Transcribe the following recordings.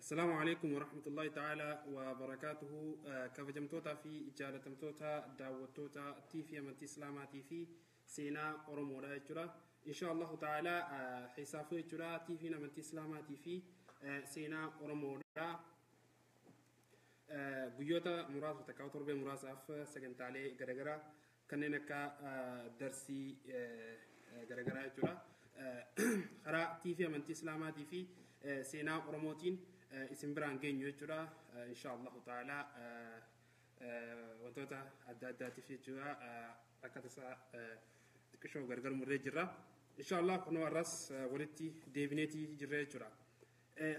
السلام عليكم ورحمة الله تعالى وبركاته. Kabajamtootaa fi jaalatamtoota daawwattoota TV amantii Islaamaatii fi seenaa Oromoodha jechuudha. Insha Allahu ta'ala hisaafuu jechuudha TV amantii Islaamaatii fi seenaa Oromoodha. Guyyoota muraasa takkaa torbee muraasaaf sagantaalee garaagaraa kanneen akka darsii garaagaraa jechuudha. Karaa TV amantii Islaamaatii fi seenaa Oromootiin isin biraan geenyu jechuudha. Insha Allahu ta'ala wantoota adda addaatiif jechuudha akka tasaa xiqqishoo gargar murree jirra. Insha Allah kunoo har'as walitti deebineetii jirra jechuudha.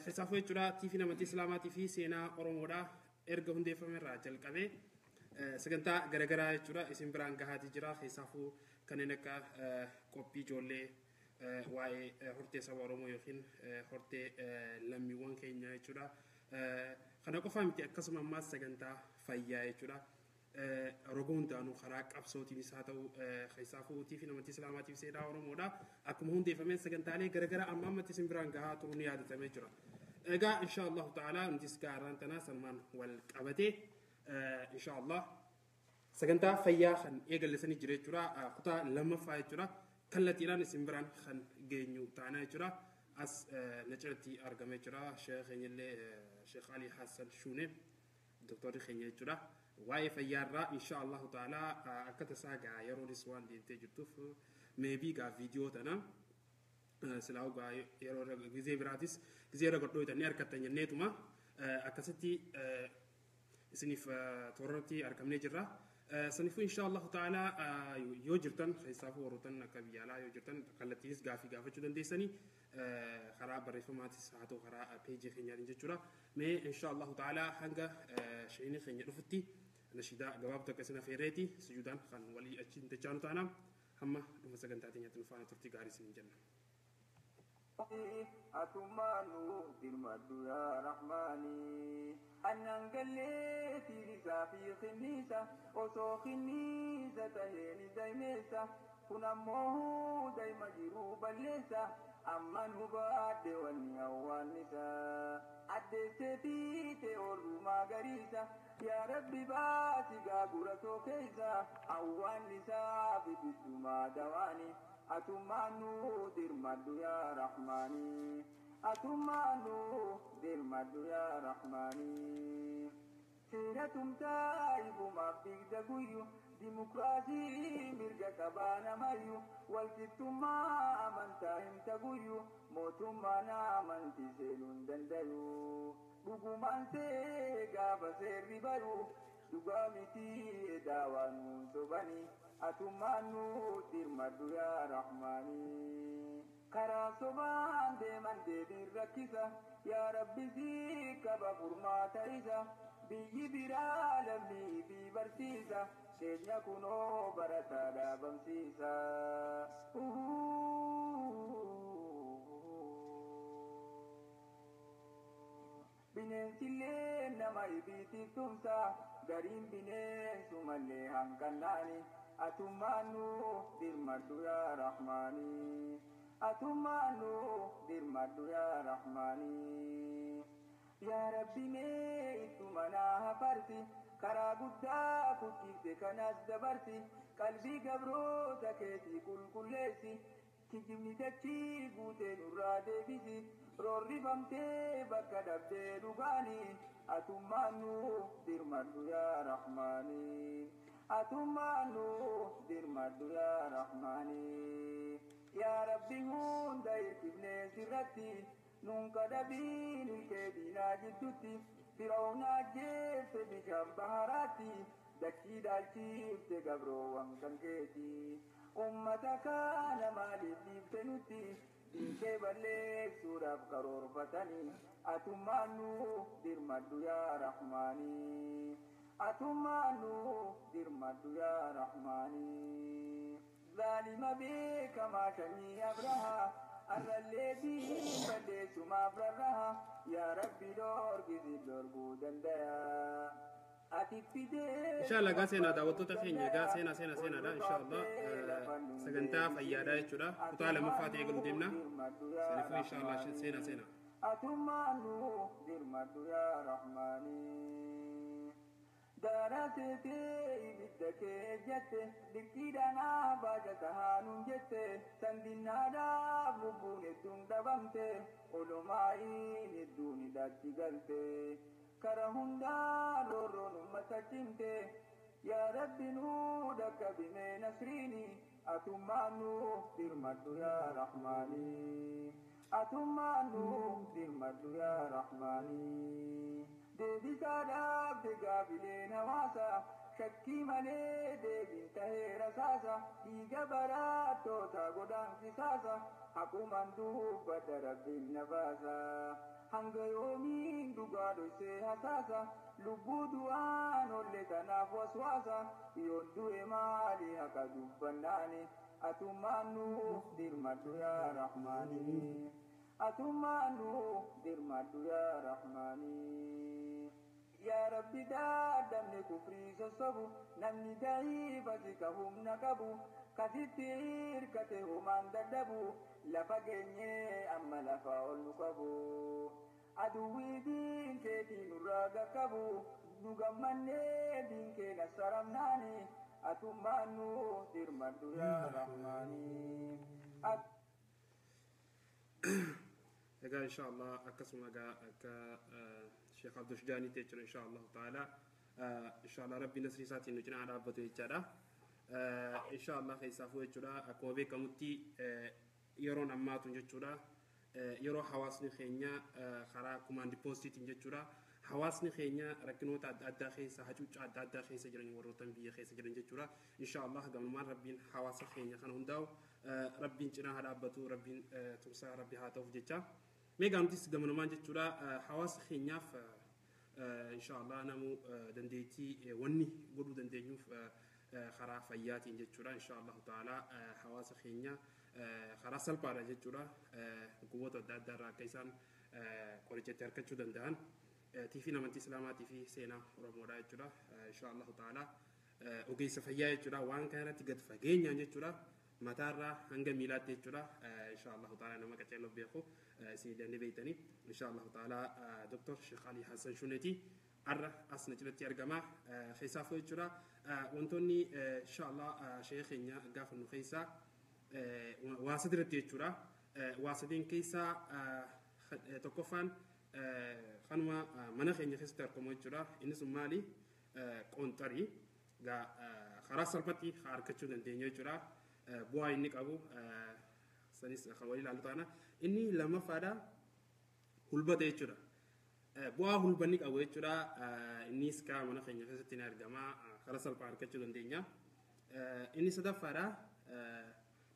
Hisaafuu jechuudha TV amantii Islaamaatii fi seenaa Oromoodha erga hundeeffame irraa jalqabee sagantaa garaagaraa jechuudha isin biraan gahaatii jira. Hisaafuu kanneen akka qophii ijoollee waa'ee hortee saba Oromoo yookiin hortee lammiiwwan keenya jechuudha. Kana qofaa miti, akkasuma ammaas sagantaa fayyaa jechuudha. Roga hundaanuu karaa qabsootiinis haa ta'u hisaafuu TV amantii Islaamaatiif seenaa Oromoodha. Akkuma hundeeffameen sagantaalee garaagaraa amma ammatti isin biraan gahaa turuun ni yaadatamee jira. Egaa insha Allahu ta'ala nutis gaarraan tanaa sanumaan wal qabatee insha Allah sagantaa fayyaa kan eegallisanii jira jechuudha. Kutaa lammaffaa jechuudha. Kallattiidhaan isin biraan kan geenyu taana jechuudha. As na cinatti argamee jira. Sheekh keenyallee Sheekh Ali Hassan Shuune doktorri keenya jechuudha. Waa'ee fayyaarraa insha Allahu ta'ala akka tasaa gaa yeroonis waan deemtee jirtuuf meebii gaa viidiyoo tana silaa gaa yeroo gizee biraatis gizee irra godhoo ni argattan jenneetuma akkasitti isiniif toorratti argamnee jirra. Saniifuu insha Allahu ta'ala yoo jirtan keessaafuu warroottan akka biyya alaa yoo jirtan kallattiinis gaafii gaafachuu dandeessanii karaa barreeffamaatis haa ta'u karaa peejii keenyaatiin jechuudha. Mee insha Allahu ta'ala hanga sheekni keenya dhufutti nashiidaa gabaabtuu akka isin affeerreeti sujuudaan kan walii achi hin dachaanu taana hamma dhuma sagantaa teenyaatti nu faana turtii gaarii isin jenna. Atumaanu dirmaddu yaa Rahmaani. Annan galleetii risaa fi qinniisa osoo qinniisa taheen daymeessa kun ammoo dayma jiruu balleessa amman hubaadhe wanni hawwaannisa. Addeessee fiite oolmaa gariisa yaa Rabbi baasi gaagura too keessa hawwaannisaa fi biddumaa dawaani. Atumaanu dirmaddu yaa Rahmaani. Atumaanu dirmaddu yaa Rahmaani. Seera tumtaa ibumaaf digda guyyu dimokiraasii mirga qabaa namayyu walqixxummaa amantaa himta guyyu mootummaan amantii seenuu hin dandayu. Dhugumaan see gaafa seerri baru dhugaa miti daawaan nuun sobani. Atumaanu dirmaddu yaa Rahmaani. Karaa sobaan deeman deebiin rakkisa yaa Rabbi sii qaba furmaata isa biyyi biraa lammii fi barsiisa keenya kunoo barataa dhaabamsiisa. Bineensillee nama ibiitiif tumsa gariin bineensumallee hanqannaani. Atumaanu dirmaddu yaa Rahmaani. Atumaanu dirmaddu yaa Rahmaani. Yaa Rabbi mee ittuma naa hafarsi karaa guddaa kuttiifte kanas dabarsi qalbii gabroota keetii qulqulleessi kijibni dachii guutee nurraa deebisi roorrifamtee bakka dhabdee dhugaani atumaanu dirmaddu yaa Rahmaani. Atumaanu dirmaddu yaa Rahmaani. Yaa Rabbi hunda hirkifnee sirratti nuun kadhabiin ilkee diinaa jidduutti Fir'aawna ajjeefte bishaan baharaatti dachii dhaalchiifte gabroowwan kan keeti. Ummata kana maaliif dhiifte nutti diinkee balleessuudhaaf karoorfatanii atumaanu dirmaddu yaa Rahmaani. Atumaanu dirmaddu yaa Rahmaani. Zaalima beekamaa sanyii Abrahaa arrallee diin balleessumaaf rarraha yaa Rabbi dhoorgisi dhoorguu danda'a. Ati fidee. Inshallah gaa seenaa daawwattoota keenya egaa seenaa seenaa seenaadha inshallah sagantaa fayyaadhaa jechuudha. Kutaa lammaffaa ta'ee galuu deemna. Saniifuu inshallah seenaa seenaa. Atummaan nuuf dirmadhu yaa Rahmaani. Daaraseetee ibidda kee jette dirqiidhaanaa baajata haanuun jette sandinnaadhaaf lubbuun hedduun dhabamte olomaa'iin hedduun hidhaatti galte kara hundaa roorroon ummata cimte yaa Rabbi nuu dhaqqabimee nasriini atummaan nuuf dirmadhu yaa Rahmaani. Atummaan nuuf dirmadhu yaa Rahmaani. Deebisaadhaaf gaafileen hawaasa shakkii malee deebiin tahee rasaasa dhiiga barattoota godaansisaasa haqumaan dubbadha rabbiin na baasa hanga yoomiin dhugaa dhoysee hasaasa lubbuu du'aan olle tanaaf waswaasa yoon du'e maali haqa dubbannaani atummaan nuuf dirmadhu yaa Rahmaani. Atummaan nuuf dirmadhu yaa Rahmaani. Yaa Rabbi daadamne kufrii sossobu namni da'iifati ka humna qabu kasitti hirkate homaan dadhabu lafa geenyee amma lafa ol nu qabu. Aduwwii diin keetii nurraa qaqqabu nu gammannee diin kee nassaramnaani atummaan nuuf dirmadhu yaa Rahmaani. Egaa insha Allah akkasuma egaa akka Sheekh Abdul Shajaaniitti jechuudha insha Allahu ta'ala insha Allah rabbi nasrii isaatiin nu cinaa dhaabbatu jechaadha. Insha Allah keessaafuu jechuudha akkuma beekamutti yeroon ammaatun jechuudha yeroo hawaasni keenya karaa kumaandi poostiitiin jechuudha hawaasni keenya rakkinoota adda addaa keessa hacuuccaa adda addaa keessa jiran warroota biyya keessa jiran jechuudha. Insha Allah gamumaan rabbiin hawaasa keenya kana hundaa'u rabbiin cinaa haa dhaabbatu rabbiin tumsaa rabbi haa ta'uuf jecha. Mee nutis gamanumaan jechuudha hawaasa keenyaaf insha Allah namu dandeettii wanni godhuu dandeenyuuf karaa fayyaatiin jechuudha insha Allahu ta'ala hawaasa keenya karaa salphaadha jechuudha dhukkuboota adda addaa irraa akka isaan qorichatti argachuu danda'an tiifiin amantii islaamaatii fi seenaa Oromoodha jechuudha insha Allahu ta'ala ogeessa fayyaa jechuudha waan kana irratti gad fageenyaan jechuudha mataarraa hanga miilaatti jechuudha insha Allahu ta'ala nama qaceelloo beeku isin dandee beektanii insha Allahu ta'ala Dr. Sheekh Ali Hassan Shuneeti arra as na cinatti argama keessaafuu jechuudha wantoonni insha Allah sheekh keenya gaafannu keessaa waa sadiirratti jechuudha waa sadiin keessaa tokkoffaan kanuma mana keenya keessatti argamu jechuudha inni sun maali qoonxarii karaa salphatti argachuu dandeenya jechuudha bu'aa inni qabu sanis kan walii ilaallu taana inni lammaffaadha hulbata jechuudha bu'aa hulbanni qabu jechuudha innis kaa mana keenya keessatti ni argama karaa salphaa argachuu dandeenya inni sadaffaadha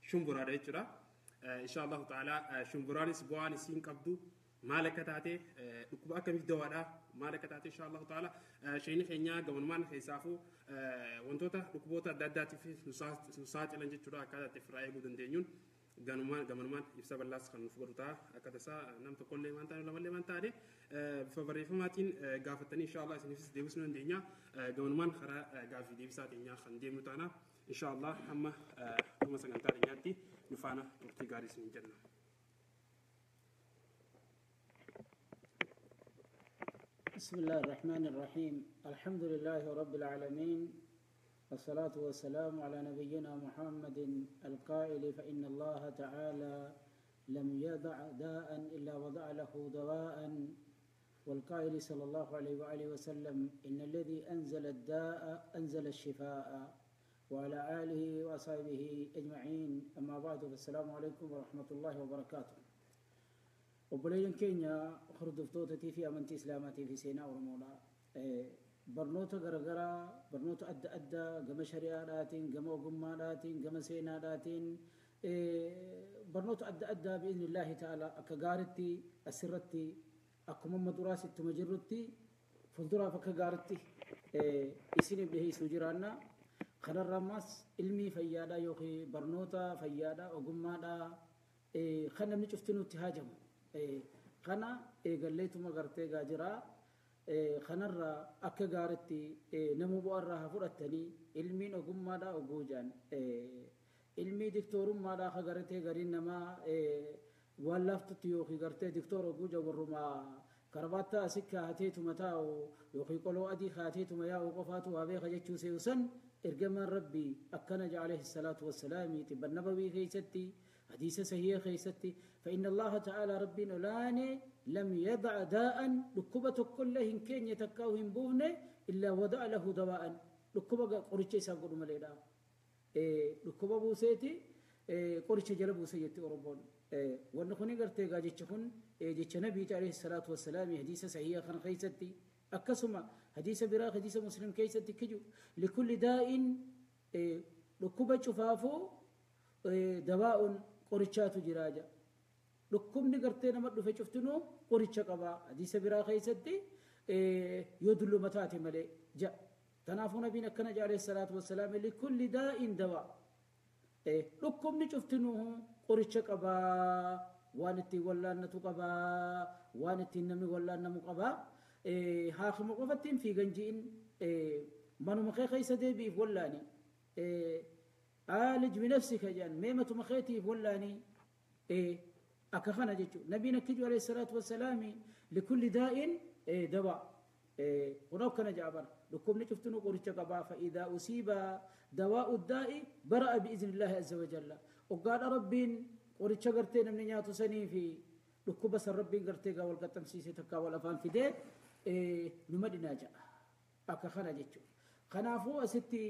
shumburaadha jechuudha insha Allahu ta'ala shumburaanis bu'aan isiin qabdu maal akka taate dhukkuba akkamiif dawaadha maal akka taate insha Allahu ta'ala sheekni keenya gabanumaan keessaafuu wantoota dhukkuboota adda addaatiif nu saaxilan jechuudha akkaataa itti ofirraa eeguu dandeenyuun gabanumaan ibsa bal'aas kan nuuf godhu ta'a akka tasaa nam tokkollee waan taane lamallee waan taane bifa barreeffamaatiin gaafatanii insha Allah isiniifis deebisuu dandeenya gabanumaan karaa gaaffii deebisaa teenyaa kan deemnu taana insha Allah hamma dhuma sagantaa teenyaatti nu faana turtii gaarii isiniin jenna. بسم الله الرحمن الرحيم الحمد لله رب العالمين والصلاة والسلام على نبينا محمد القائل فإن الله تعالى لم يضع داء إلا وضع له دواء والقائل صلى الله عليه وآله وسلم إن الذي أنزل الداء أنزل الشفاء وعلى آله وصحبه أجمعين أما بعد فالسلام عليكم ورحمة الله وبركاته. Obboleeyyan keenya hordoftoota fi amantii islaamaatii fi seenaa Oromoodha. Barnoota garaagaraa, barnoota adda addaa gama shari'aadhaatiin, gama ogummaadhaatiin, gama seenaadhaatiin barnoota adda addaa bi'iznillaahi ta'ala akka gaaritti asirratti akkuma amma duraas ittuma jirrutti fuulduraaf akka gaaritti isiniif dhiheessuu jiraanna. Kanarra ammas ilmii fayyaadhaa yookiin barnoota fayyaadhaa ogummaadhaa kan namni cufti nutti haajamu. Kana eegalleetuma gartee gaa jira. Kanarra akka gaaritti nama bu'aarraa haa fudhattanii ilmiin ogummaadhaa oguu jaan. Ilmii diktoorummaadhaa ka garatee gariin namaa Waan laaftutti yookiin gartee diktoora guja warrumaa karbaattaa asikka hateetuma taa'u yookiin qoloo adii haateetuma yaa'u qofaatu waa beeka jechuu seeyu san ergamaan rabbii akkana jedha alayhi salaatu wassalaami xibba nabawii keessatti hadiisa sahiha keessatti فإن الله تعالى ربي olaane لم يضع داء dhukkuba tokkollee hin keenye takkaa'u hin buufne إلا وضع له دواء dhukkuba qoricha isaa godhu maleedha. Dhukkuba buuseeti qoricha jala buuse jetti Oromoon. Wanni kun gartee egaa jechi kun jecha nabiiti alayhi salaatu wassalaami hadiisa sahiha kana keessatti akkasuma hadiisa biraa hadiisa muslim keessatti kiju likulli daa'in dhukkuba cufaafuu dawaa'un qorichaatu jiraa jedha. Dhukkubni gartee nama dhufe cuftinuu qoricha qaba hadiisa biraa keessatti yoo dulluma taate malee jedha. Kanaafuu nabiin akkana jedha alayhi salaatu wassalaam likulli daa'in dawaa. Dhukkubni cuftinuu qoricha qabaa waan ittiin wallaannatu qabaa waan ittiin namni wallaannamu qabaa. Haakima qofattiin fiigan ji'in manuma kee keessa deebiif wallaani. عالج بنفسك جان ميمة مخيتي ولاني أكخنا جتشو نبينا كجو عليه الصلاة والسلام لكل داء دواء هناك كان جابر لكم نشفتنو قريتش قبا فإذا أصيب دواء الداء برأ بإذن الله عز وجل وقال ربين قريتش قرتين من نياتو سني في لكم بس ربين قرتي قال قتم سيسي تكا ولا فان في ده نمدنا جاء أكخنا جتشو kanaafuu asitti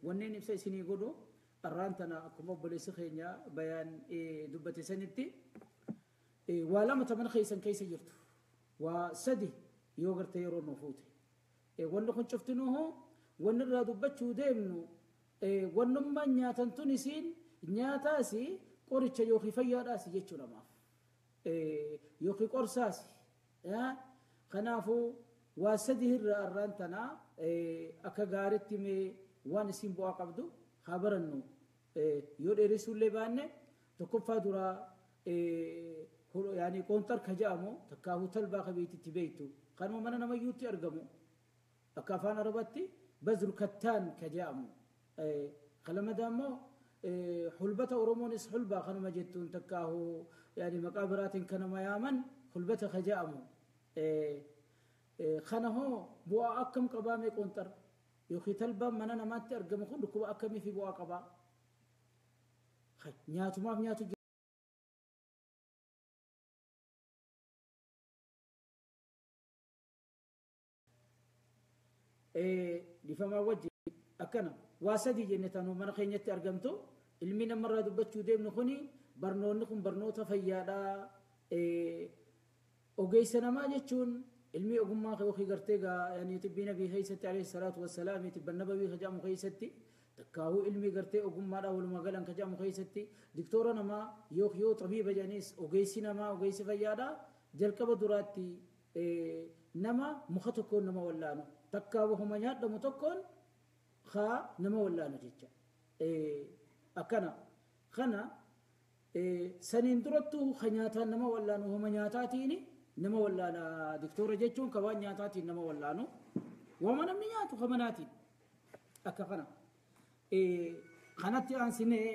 wanneen ibsa isinii godhu arraan tana akkuma obboleessi keenya bayaan dubbate sanitti waa lama mana keessan keessa jirtu waa sadi yoo garte yeroo nu fuute wanni kun cuftinuhu wanni irraa dubbachuu deemnu wannummaan nyaatan tun isiin nyaataasi qoricha yookiin fayyaadhaasi jechuu namaaf yookiin qorsaasi kanaafuu waa sadi irraa arraan tana akka gaariitti mee waan isin bu'aa qabdu haa barannu yoo dheeressuullee baanne tokkoffaa duraa yaani qoonxar ka jedhamu takkaahuu talbaa ka beeytitti beeytu kanuma mana namayyuutti argamu akka afaan arabatti bazru kattaan ka jedhamu kalamadaa immoo hulbata oromoonis hulbaa kanuma jettuun takkaahuu yaani maqaa biraatiin kanuma yaaman hulbata ka jedhamu kana hoo bu'aa akkam qabaa mee qoonxar yookiin talbaan mana namaatti argamu kun dhukkuba akkamii fi bu'aa qabaa nyaatumaaf nyaatu dhifamaa wajji akkana waa sadii jenne tanuu mana keenyatti argamtu ilmi namarraa dubbachuu deemnu kuni barnoonni kun barnoota fayyaadhaa ogeessa namaa jechuun ilmi ogummaa yookiin gartee yaani xibbii nabii keessatti alayhi salaatu wassalaam xibba nababii ka jedhamu keessatti takkaahuu ilmi gartee ogummaadhaa walumaa galan ka jedhamu keessatti diktoora namaa yookiin yoo xabiiba jedhanis ogeessi namaa ogeessi fayyaadhaa jalqaba duraatti nama muka tokkoon nama wallaanu takkaa wahuma nyaadhamu tokkoon haa nama wallaanu jecha akkana kana saniin durattuu ka nyaataan nama wallaanu wahuma nyaataatiini nama wallaana diktoora jechuun ka waan nyaataatiin nama wallaanu wama namni nyaatu ka manaatiin akka kana kanatti aansinee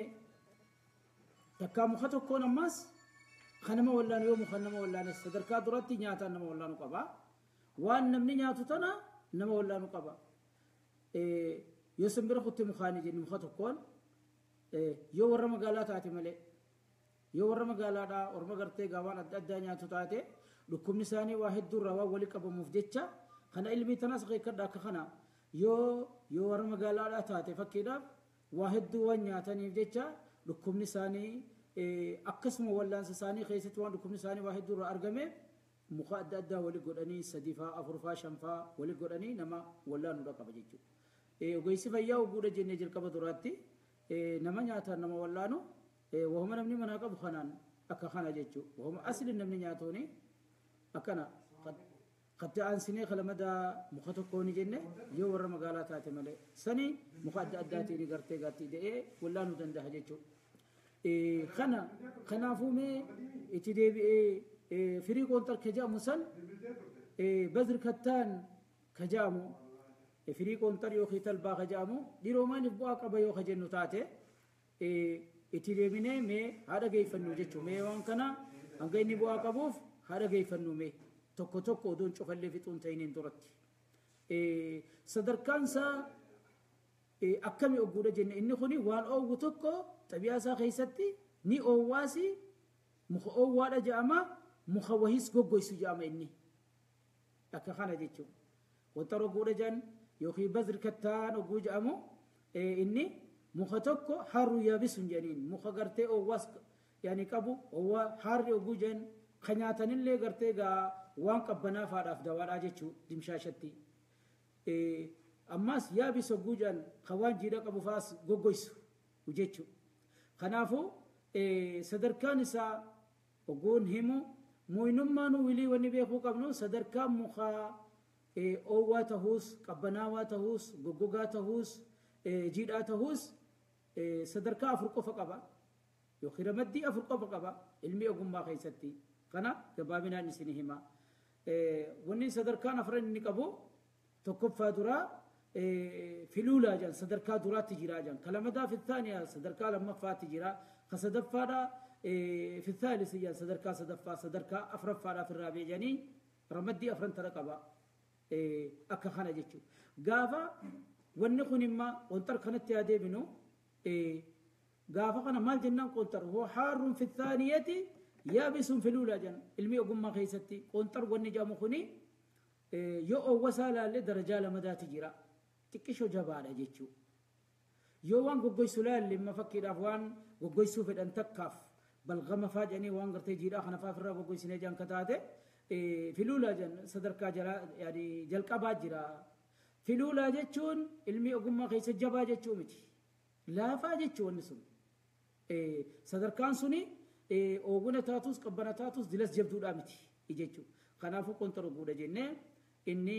takkaa muka tokkoon ammas ka nama wallaanu yoo muka nama wallaanes sadarkaa duratti nyaataan nama wallaanu qaba waan namni nyaatu tana nama wallaanu qaba yoo simbira kutte mukaanii jenni muka tokkoon yoo warra magaalaa taate malee yoo warra magaalaadhaa orma gartee gaawaan adda addaa nyaatu taate dhukkubni isaanii waa hedduurraa waan walii qabamuuf jecha kana ilmii tanas qeekkadha akka kana yoo warra magaalaadhaa taate fakkiidhaaf waa hedduu waan nyaataniif jecha dhukkubni isaanii akkasuma wallaansa isaanii keessatti waan dhukkubni isaanii waa hedduurraa argameef muka adda addaa walii godhanii sadifaa afurfaa shanfaa walii godhanii nama wallaanuudha qaba jechuudha. Ogeessi fayyaa oguudha jennee jalqaba duraatti nama nyaataan nama wallaanu wahuma namni manaa qabu kanaan akka kana jechuudha. Wahuma asli namni nyaatuuni akkana qatti aansinee kalamadaa muka tokkooni jenne yoo warra magaalaa taate malee sani muka adda addaatiin gartee gaatti de'ee wallaanuu danda'a jechuudha. Kana kanaafuu mee itti deebi'ee firii qoonxar ka jedhamu san bazir kattaan ka jedhamu firii qoonxar yookiin talbaa ka jedhamu dhiiroo maaliif bu'aa qaba yoo ka jennu taate Itti deebinee mee haadha geeffannu jechuun mee waan kana hanga inni bu'aa qabuuf haadha geeffannu mee tokko tokko odoon cufallee fixuun ta'iniin duratti. Sadarkaan isaa akkami ogguudha jenne inni kuni waan oowwu tokko xabiyaa isaa keessatti ni oowwaasi muka oowwaadha jedhama muka wahiis goggoysu jedhama inni akka kana jechuudha. Wanta ogguudha jedhan yookiin bazir kattaan ogguu jedhamu inni muka tokko harru yaabisuun jedhaniin muka gartee oowwaas yaani qabu oowwaa harri ogguu jedhan kan nyaatanillee gartee gaa waan qabbanaa faadhaaf dawaadhaa jechuu dimshaashatti. Ammas yaabis ogguu jedhan kan waan jiidha qabu faas goggoysu jechuu. Kanaafuu sadarkaan isaa ogguun himu mu'inummaan wilii wanni beekuu qabnu sadarkaan mukaa oowwaa tahuus qabbanaawaa tahuus goggogaa tahuus jiidhaa tahuus sadarkaa afur qofa qaba yookiin ramaddii afur qofa qaba ilmi ogummaa keessatti kana gabaabinaan isin hima. Wanni sadarkaan afran inni qabu tokkoffaa duraa filuulaa jedhan sadarkaa duraatti jira jedhan kalamadaa fittaaniyaa sadarkaa lammaffaatti jira ka sadaffaadha fittaalisi jedhan sadarkaa sadaffaa sadarkaa afuraffaadhaaf irraa beejanii ramaddii afran tara qaba akka kana jechuudha. Gaafa wanni kun imma qonxar kanatti yaa deebinu gaafa kana maal jennaan qonxar hoo haarruun fittaaniyati yaabisuun filuulaa jedhan ilmi ogummaa keessatti qonxar wanni jedhamu kuni yoo oowwasaa laallee darajaa lamadaati jira. Xiqqishoo jabaadha jechuudha. Yoo waan goggoysu laalle imma fakkiidhaaf waan goggoysuu fedhan takkaaf balgama faa jedhanii waan gartee jiidhaa kana faa ofirraa goggoysinee jedhan ka taate filuulaa jedhan sadarkaa jalqabaa jira. Filuulaa jechuun ilmi ogummaa keessa jabaa jechuu miti. Laafaa jechuu wanni sun. Sadarkaan suni ooguna taatus qabbana taatus dilas jabduudhaa miti jechuudha. Kanaafuu qonxara guudha jennee inni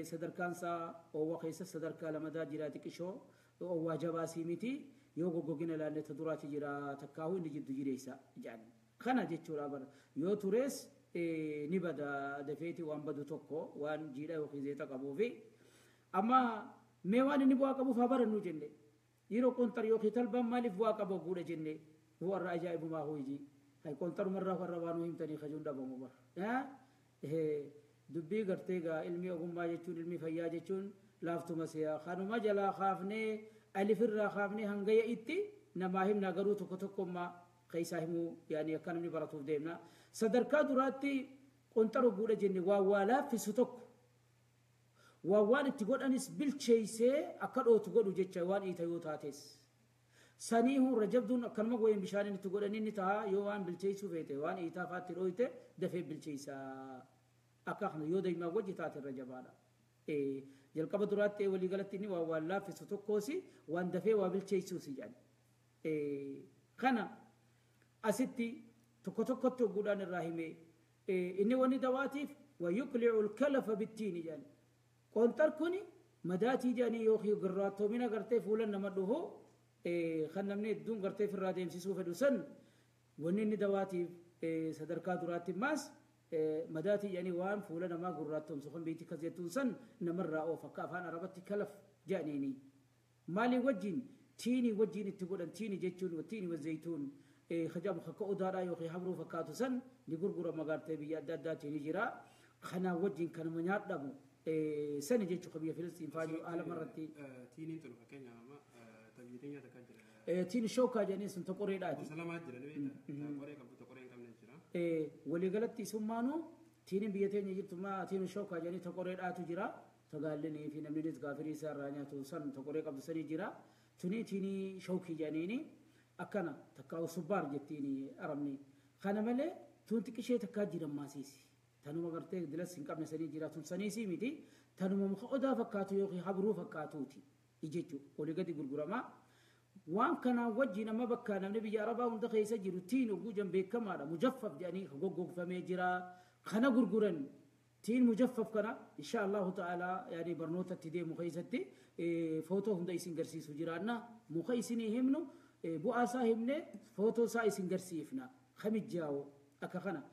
sadarkaan isaa oowwa keessa sadarkaa lamadaa jira xiqqishoo oowwaa jabaasii miti yoo goggogina ilaalle ta duraati jira takkaahuu inni jiddu jireessa jedhan. Kana jechuudha bara yoo turees ni bada dafeeti waan badu tokko waan jiidha yookiin zeeta qabuufi amma mee waan inni bu'aa qabuuf haa barannu jenne yeroo qonxar yookiin talbaan maaliif bu'aa qaba guudha jenne bu'arra ajaa'ibumaa hoyijii hay qonxarumarraa warra waan himtanii kajuun dhabamu bara. Dubbii gartee gaa ilmi ogummaa jechuun ilmi fayyaa jechuun laaftuma siyaa kanuma jalaa kaafnee alifirraa kaafnee hanga ya'itti namaa himna garuu tokko tokkommaa keessaa himuu yaani akka namni baratuuf deemna. Sadarkaa duraatti qonxara guudha jenne waa waa laaffisu tokko waa waan itti godhanis bilcheessee akka dhootu godhu jecha waan dhiita yoo taates. Sanii hurra jabduun akkanuma gooyeen bishaan itti godhanii ni ta'a yoo waan bilcheessuu feete waan dhiitaa faatti dhooyte dafee bilcheessaa. Akka kana yoo deemaa wajji taate irra jabaadha. Jalqaba duraatti walii galatti inni waa waan laaffisu tokkoosi waan dafee waa bilcheessuusi jedhan. Kana asitti tokko tokkotti ogguudhaan irraa hime inni wanni dawaatiif wayuqlicu lkalafa bittiini jedhan. Qonxar kuni madaatii jedhanii yookiin gurraattoomina gartee fuula nama dhufu kan namni hedduun gartee ofirraa deemsisuu fedhu san wanni inni dawaatiif sadarkaa duraatti maas madaatii jedhanii waan fuula namaa gurraattoomsu kan beekti kas jettuun san namarraa oof akka afaan arabatti kalaf jedhaniini. Maalii wajjin tiinii wajjin itti godhan tiinii jechuun tiinii wazayituun kajamu akka odaadhaa yookiin habruu fakkaatu san ni gurgurama gartee biyya adda addaatiin ni jira. Kanaa wajjin kanuma nyaadhamu sani jechuudha biyya Filistiin faa jiru alama irratti. Tiiniin tun fakkeenyaaf amma tabiyyiitiin nyaata kan jira. Tiini shookaa jedhanii sun toqoreedhaati. Gosa lamaa jira ni beektaa. Qoree qabdu toqoree hin qabne jira. Waliigalatti isummaanuu tiiniin biyya teenya jirtu maa tiini shookaa jedhanii toqoreedhaatu jira. Tagaallinii fi namni gaafirii isaa irraa nyaatu san toqoree qabdu sanii jira. Tuni tiinii shookii jedhaniini akkana takkaa subbaar jettiin arabni. Kana malee tun xiqqishee takkaa jiran maasiisi. Tanuma gartee dilas hin qabne sanii jira tun saniisii miti tanuma muka odaa fakkaatu yookiin habruu fakkaatuuti jechuudha olii gadi gurguramaa. Waan kanaan wajjin amma bakka namni biyya arabaa hunda keessa jiru tiin oguu jan beekamaadha mujaffaf jedhanii goggogfamee jira kana gurguran tiin mujaffaf kana insha allahu ta'ala yaani barnootatti deemu keessatti footoo hunda isin garsiisu jiraanna muka isinii himnu bu'aa isaa himne footoo isaa isin garsiifna kamijjaawo akka kana.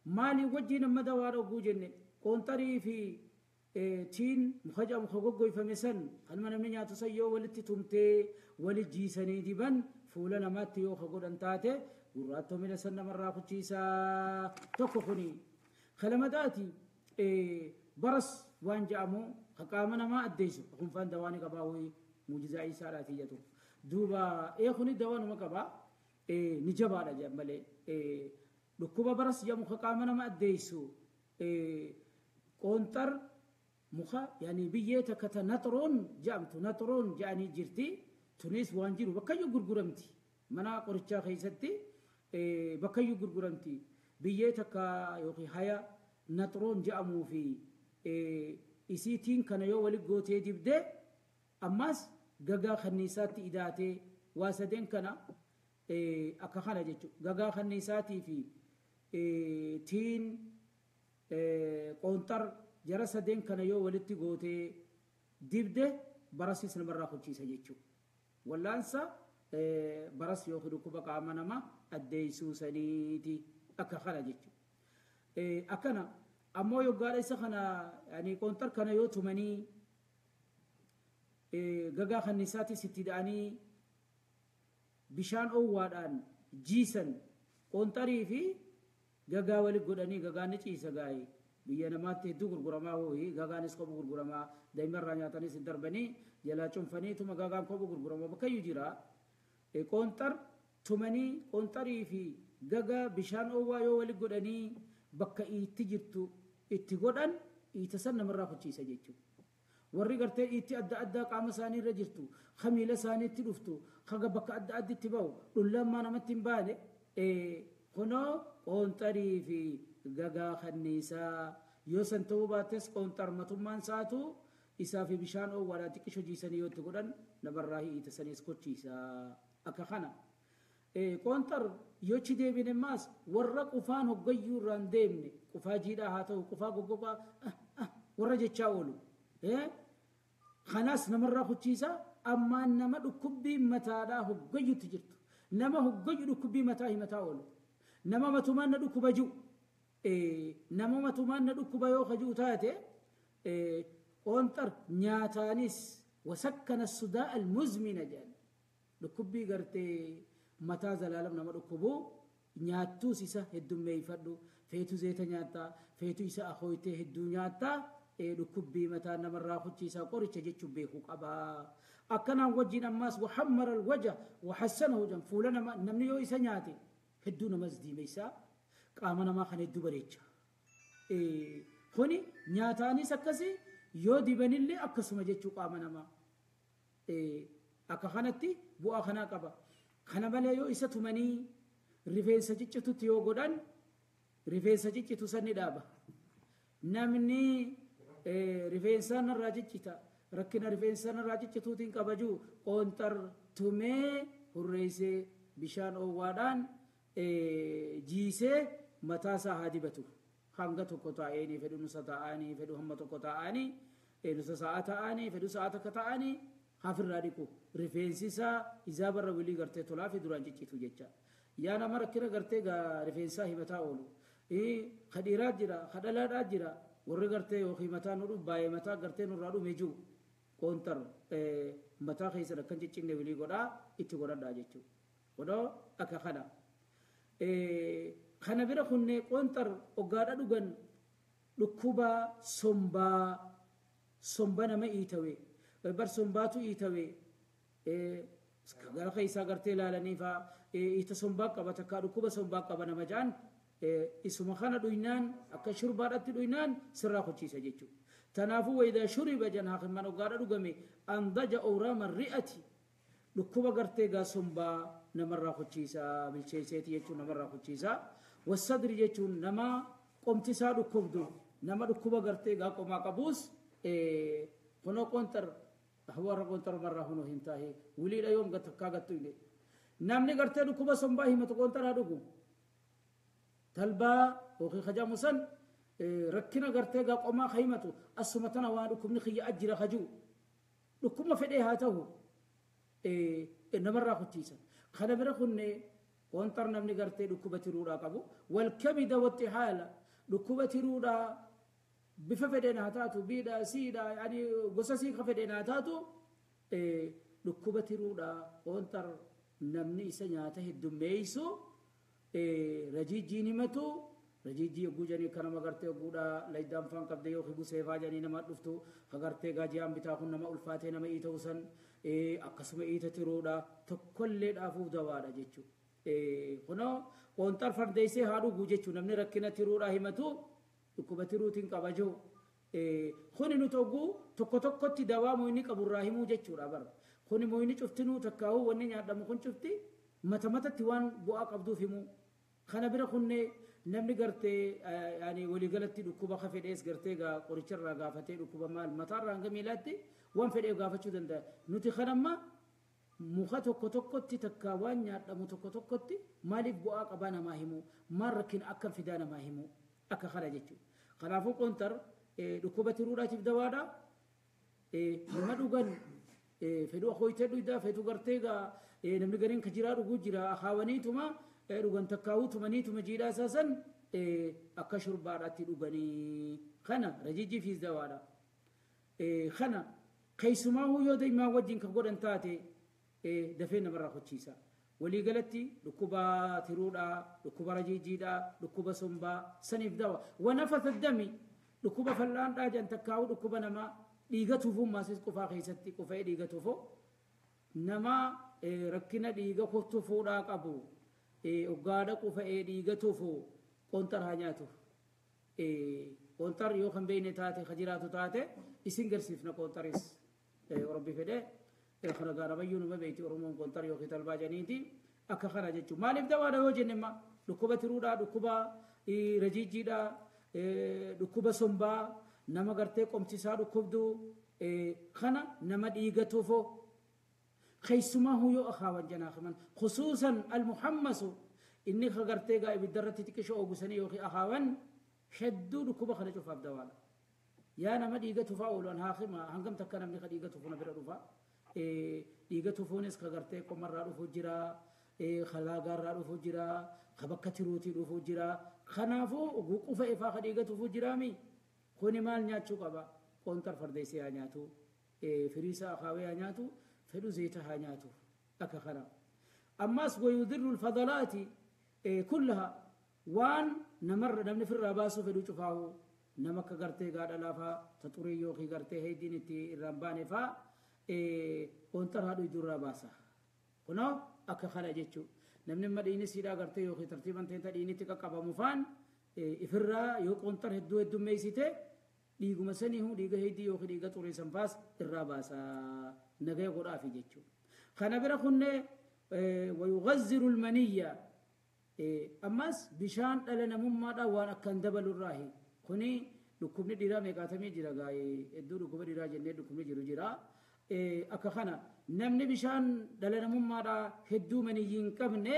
Maali wajjin amma dawaadha oguu jenne qoonxarii fi tiin muka jedhamu ka goggoyfame san kanuma namni nyaatu san yoo walitti tumtee wali jiisanii diban Fuula namaatti yoo godhan taate gurraattoomina san namarraa kuchiisaa tokko kuni. Kalamadaati baras waan jedhamu qaama namaa addeessu kunfaan dawaa ni qabaa wayii muujizaa isaadhaati jedhu. Duuba kuni dawaa numa qabaa ni jabaadha jedhan malee dhukkuba baras jedhamu qaama nama addeessu qoonxar muka yaani biyyee takka ta naxroon jedhamtu naxroon jedhanii jirti. Tunis waan jiru bakkayyuu gurguramti mana qorichaa keessatti bakkayyuu gurguramti biyyee takka yookiin haya naxroon jedhamuu fi isiitiin kana yoo wali gootee dibdee ammas gagaa kanniisaatti idaatee waa sadeen kana akka kana jechuudha gagaa kanniisaatii fi tiin qoonxar jara sadeen kana yoo walitti gootee dibde barasis namarraa kuchiisa jechuudha. Wallaansa baras yookiin dhukkuba qaama namaa addeessuu saniiti akka kana jechuudha. Akkana ammoo yoggaadha isa kana qoonxar kana yoo tumanii gagaa kanniisaatis itti da'anii bishaan oowwaadhaan jiisan qoonxarii fi gagaa wali godhanii gagaan ni ciisa gaa'ee biyya namaatti hedduu gurguramaa hooyi gagaanis kophu gurguramaa daa'imarraa nyaatanis hin darbanii jalaa cunfanii tuma gagaan kophu gurguramaa bakkayyuu jira. Qoonxar tumanii qoonxarii fi gagaa bishaan oowwaa yoo wali godhanii bakka itti jirtu itti godhan iita san namarraa kuchiisa jechuudha. Warri gartee itti adda addaa qaama isaanii irra jirtu kamiila isaaniitti dhuftu haga bakka adda additti bahu dhullammaa namatti hin baane kunoo qoonxarii fi gagaa kanniisaa yoo san ta'uu baattes qoonxar matummaan isaatu isaa fi bishaan oowwaadhaan xiqqisho jiisanii yoo itti godhan namarraa hiita saniis kochiisa akka kana. Qoonxar yochi deebine maas warra qufaan hoggayyuu irraa hin deemne qufaa jiidhaa haa ta'u qufaa goggogaa warra jechaa oolu. Kanaas namarraa kuchiisa ammaan nama dhukkubbii mataadhaa hoggayyuutti jirtu nama hoggayyu dhukkubbii mataa himataa oolu nama matumaan na dhukkuba ji'u nama matumaan na dhukkuba yoo kaji'u taate qoonxar nyaataanis wasakkana sudaa almuzmina jedhan dhukkubbii gartee mataa zalaalam nama dhukkubu nyaattuus isa heddummeeyfadhu feetu zeeta nyaattaa feetu isa akooytee hedduu nyaattaa dhukkubbii mataa namarraa kuchiisaa qoricha jechuun beekuu qabaa. Akkanaan wajjin ammaas wahammara alwaja wahassanahu jedhan fuula nama namni yoo isa nyaate hedduu namas diimeysaa qaama namaa kan hedduu bareecha. Kuni nyaataanis akkasi yoo dibanillee akkasuma jechuu qaama namaa. Akka kanatti bu'aa kanaa qaba. Kana malee yoo isa tumanii rifeensa ciccitutti yoo godhan rifeensa ciccitu san ni dhaaba. Namni rifeensa narraa ciccita rakkina rifeensa narraa ciccituutiin qabaju qoonxar tumee hurreessee bishaan oowwaadhaan jiisee mataa isaa haa dibatu. Hanga tokko taa'anii fedhu nusa taa'anii fedhu hamma tokko taa'anii nusa sa'a taa'anii fedhu sa'a takka taa'anii hafirraa dhiqu rifeensi isaa izaa barra wilii gartee tolaa fi duraan ciccitu jecha. Yaa nama rakkina gartee rifeensaa himataa oolu. Ka dhiiraa jira ka dhalaadhaa jira warri gartee yookiin mataa nu baay'ee mataa gartee nurraa dhume jiru qoonxar mataa keessan akkan ciccinne wilii godhaa itti godhadhaa jechuudha. Godhoo akka kana. Kana bira kunne qoonxar hoggaadha dhugan dhukkuba sombaa somba nama iitawe bar sombaatu iitawe gara keessaa gartee ilaalanii faa iita sombaa qaba takka dhukkuba sombaa qaba nama ja'an isuma kana dhuynaan akka shurbaadhatti dhuynaan sirraa kuchiisa jechuudha. Tanaafuu wayidaa shuriba jan haakiman hoggaadha dhugame andaja awraama ri'ati dhukkuba gartee gaa sombaa namarraa kuchiisa bilcheesseeti jechuun namarraa kuchiisa. Wasadri jechuun nama qomtisaa dhukkubdu nama dhukkuba gartee gaa qomaa qabuus kunoo qoonxar warra qoonxar marraa hunoo hin taa'e wiliidha yoom takkaa gattu illee. Namni gartee dhukkuba sombaa himatu qoonxar haa dhugu. Talbaa yookiin kajamu san rakkina gartee gaa qomaa ka himatu asuma tana waan dhukkubni kiyya ajjira kajuu dhukkubma fedhee haa ta'u namarraa kuchiisa. Kana bira kunne qoonxar namni gartee dhukkuba tiruudhaa qabu walkabida waxxi haala dhukkuba tiruudhaa bifa fedheen haa taatu biidhaa siidhaa yaani gosa sii ka fedheen haa taatu dhukkuba tiruudhaa qoonxar Namni isa nyaata heddummeessu rajiijjiin himatu rajiijjii yogguu jedhanii akka nama gartee yogguudha laydaan faan qabdee yookiin guseefaa jedhanii nama dhuftu ka gartee gaajiyaan bitaa kun nama ulfaatee nama iita'u san akkasuma iita tiruudha tokkollee dhaafuuf dawaadha jechuudha. Kunoo qoonxar fardeessee haa dhuguu jechuudha namni rakkina tiruudhaa himatu dhukkuba tiruutiin qaba jiru. Kuni nuti oguu tokko tokkotti dawaa moyni qaburraa himuu jechuudha bara. Kuni moyni cuftinuu takkaa'uu wanni nyaadhamu kun cufti mata matatti waan bu'aa qabduuf himuu. Kana bira kunne namni gartee yaani waliigalatti dhukkuba ka fedhees gartee qoricharraa gaafatee dhukkuba maal mataarraa hanga miilaatti waan fedhee gaafachuu danda'a. Nuti kanamma muka tokko tokkotti takkaa waan nyaadhamu tokko tokkotti maaliif bu'aa qabaa namaa himuu maal rakkina akkam fidaa namaa himuu akka kana jechuudha. Kanaafuu qontar dhukkuba tiruudhaatiif dawaadha. Nama dhugan fedhuu akooyitee dhugdaa fedhuu gartee namni gariin ka jiraa dhuguu jira akaawaniituma dhugan takkaawuu tumaniituma jiidhaa isaa san akka shurbaadhaatti dhuganii kana rajiijii fiis dawaadha. Kana keessumaa yoo daa'imaa wajjin kan godhan taate dafee namarraa kochiisa. Waliigalatti dhukkuba tiruudhaa, dhukkuba rajiijiidhaa, dhukkuba sombaa saniif dawa. Wanafata dami dhukkuba fal'aandhaa jan takkaa'uu dhukkuba namaa dhiiga tufuun maasis qofaa keessatti qofee dhiiga tufuu nama rakkina dhiiga tufuudhaa qabu oggaadha qufa'ee dhiiga tufu qonxar haa nyaatu. Qonxar yoo kan beekne taate ka jiraatu taate isin garsiifna qonxaris rabbi fedhee kana gaarabayyuu numa beekti Oromoon qonxar yookiin talbaa janiiti akka kana jechuudha. Maaliif dawaadha yoo jenne imma dhukkuba tiruudhaa, dhukkuba rajiijiidhaa, dhukkuba sombaa, nama gartee qomtisaa dhukkubdu kana nama dhiiga tufoo keessumaa yoo akaawan janaafaman khusuusan almuhammasu inni ka gartee gaa ibiddarratti xiqqishoo oogusanii yookiin akaawan hedduu dhukkuba kana cufaaf dawaadha. Yaa nama dhiiga tufaa oolu an haakima hangam takka namni ka dhiiga tufu na bira dhufa. Dhiiga tufuunis ka gartee qomarraa dhufu jira, kalaagaarraa dhufu jira, ka bakka tiruutii dhufu jira. Kanaafuu qufa ifaa ka dhiiga tufu jiraami. Kuni maal nyaachuu qaba? Qonxar fardeessee haa nyaatu, firiisa akaawee haa nyaatu, fedhu zayita haa nyaatu. Akka kana. Ammas wayudirru alfadalaati kullaha waan namarra namni firraa baasuu fedhu cufaahu nama akka gartee gaadha laafaa ta xurii yookiin gartee heediin itti irraan baane faa qonxar haadhu idurraa baasa. Kunoo akka kana jechuudha. Namni amma dhiini siidhaa gartee yookiin tartiiban ta'e dhiinitti qaqqabamu faan ifirraa yoo qonxar hedduu heddummeessite dhiiguma sanii huu dhiiga heddii yookiin dhiiga xurii san faas irraa baasa nagaya godhaafi jechuudha. Kana bira kunne wayugazziru almaniyya ammas bishaan dhala namummaadhaan waan akkaan dabalurraahi. Kuni dhukkubni dhiiraa meeqaatamii jira gaa'ee hedduu dhukkuba dhiiraa jennee dhukkubni jiru jira. Akka kana namni bishaan dhala namummaadhaa hedduu maniyyii hin qabne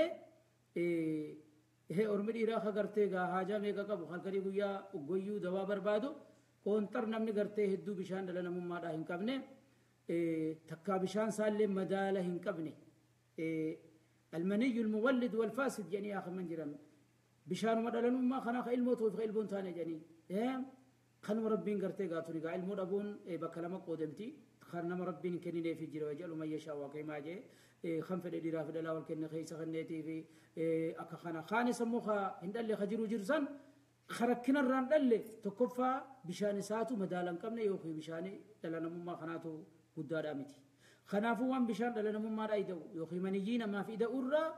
ormi dhiiraa ka gartee gaa haajaa meeqa qabu halkanii guyyaa goyyuu dawaa barbaadu qoonxar namni gartee hedduu bishaan dhala namummaadhaa hin qabne takkaa bishaan isaallee madaala hin qabne المني المولد والفاسد جني آخر من جرم بشان مدلن ما خنا ilmoo tuuf ilmoon taane janii kanuma rabbiin gartee gaatuni gaa ilmoo dhabuun bakka lama qoodamti kan nama rabbiin kenninee fi jira wajalu man yashaa waaqaymaa jee kan fedhe dhiiraa fi dhalaa wal kenne keessa kenneetii fi akka kana kaanis ammoo ka hin dhalle ka jiru jiru san karakkinarraan dhalle tokkoffaa bishaan isaatu madaala hin qabne yookiin bishaan dhala namummaa kanaatu guddaadhaa miti. Kanaafuu waan bishaan dhala namummaadhaa ida'u yookiin maniyyii namaaf ida'urraa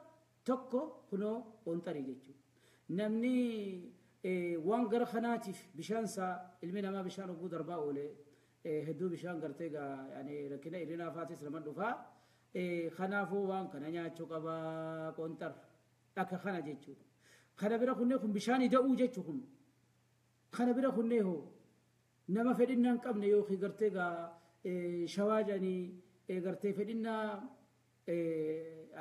tokko kunoo qonxarii jechuudha. Namni waan gara kanaatiif bishaan isaa ilmi namaa bishaan oguu darbaa oole hedduu bishaan gartee rakkina hir'inaa faatis nama dhufaa. Kanaafuu waan kana nyaachuu qabaa qonxar akka kana jechuudha. Kana bira kunnee kun bishaan ida'uu jechuu kun kana bira kunnee hoo nama fedhinnaa hin qabne yookiin gartee shawaa jedhanii gartee fedhinnaa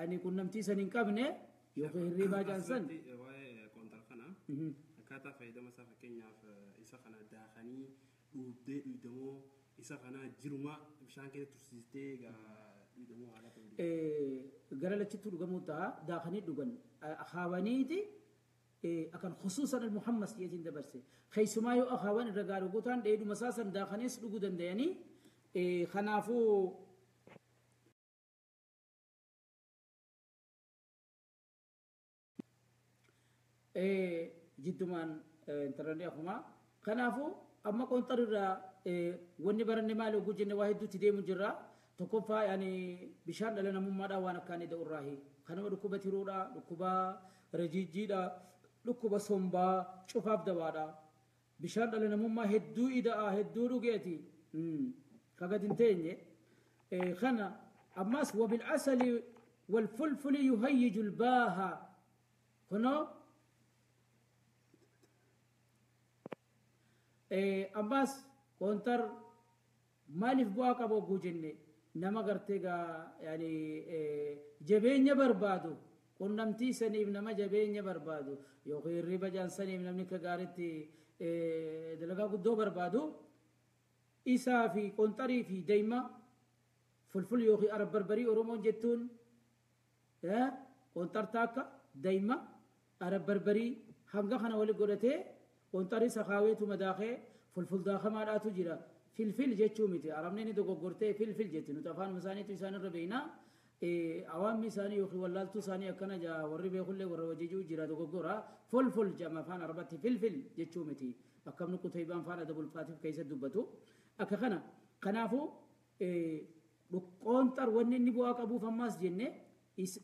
ani qunnamtii san hin qabne yookiin hirribaa jedhan san. Waa'ee qonxar kana akkaataa fayyadama isaa fakkeenyaaf isa kana daakanii dhuugdee dhugdamoo isa kana jiruma bishaan keessa tursiistee dhugdamoo haala ta'uu. Gara lachittuu dhugamuu ta'a daakanii dhugan akaawaniiti akan khusuusan almuhammas jeetiin dabarse keessumaa yoo akaawan irra gaarii guutaan dheeduma isaa san daakaniis dhuguu danda'anii kanaafuu. Jiddumaan intarallee akkuma kanaafuu amma qoonxarirraa wanni baranne maali oguu jenne waa hedduutti deemu jirra. Tokkoffaa yaani bishaan dhala namummaadhaa waan akkaan da'urraahi. Kanuma dhukkuba tiruudhaa, dhukkuba rajiijjiidhaa, dhukkuba sombaa cufaaf dawaadha. Bishaan dhala namummaa hedduu ida'aa hedduu dhugeeti. Ka gad hin teenye. Kana ammas wabilcasali walfulfuli yuhayyiju lbaaha kunoo ammas qoontar maaliif bu'aa qaba ogguu jenne nama gartee gaa yaani jabeenya barbaadu qunnamtii saniif nama jabeenya barbaadu yookiin hirriba jaansaniif namni akka gaariitti dalagaa guddoo barbaadu isaa fi qonxarii fi dayma fulful yookiin arab barbarii oromoon jettuun qonxartaa akka dayma arab barbarii hanga kana wali godhatee qonxarii sakaaweetu madaakee fulful daakamaadhaatu jira. Filfil jechuu miti arabni ni dogoggortee filfil jetti nuti afaan isaaniitu isaan irra beekna. Awaamni isaanii yookiin wallaaltuu isaanii akkana jaa warri beekullee warra wajjijuu jira dogoggora fulful jedhama afaan arabatti filfil jechuu miti akkamni Qutaybaan faana dabulfaatiif keessa dubbatu akka kana. Kanaafuu qoonxar wanni inni bu'aa qabuuf ammaas jenne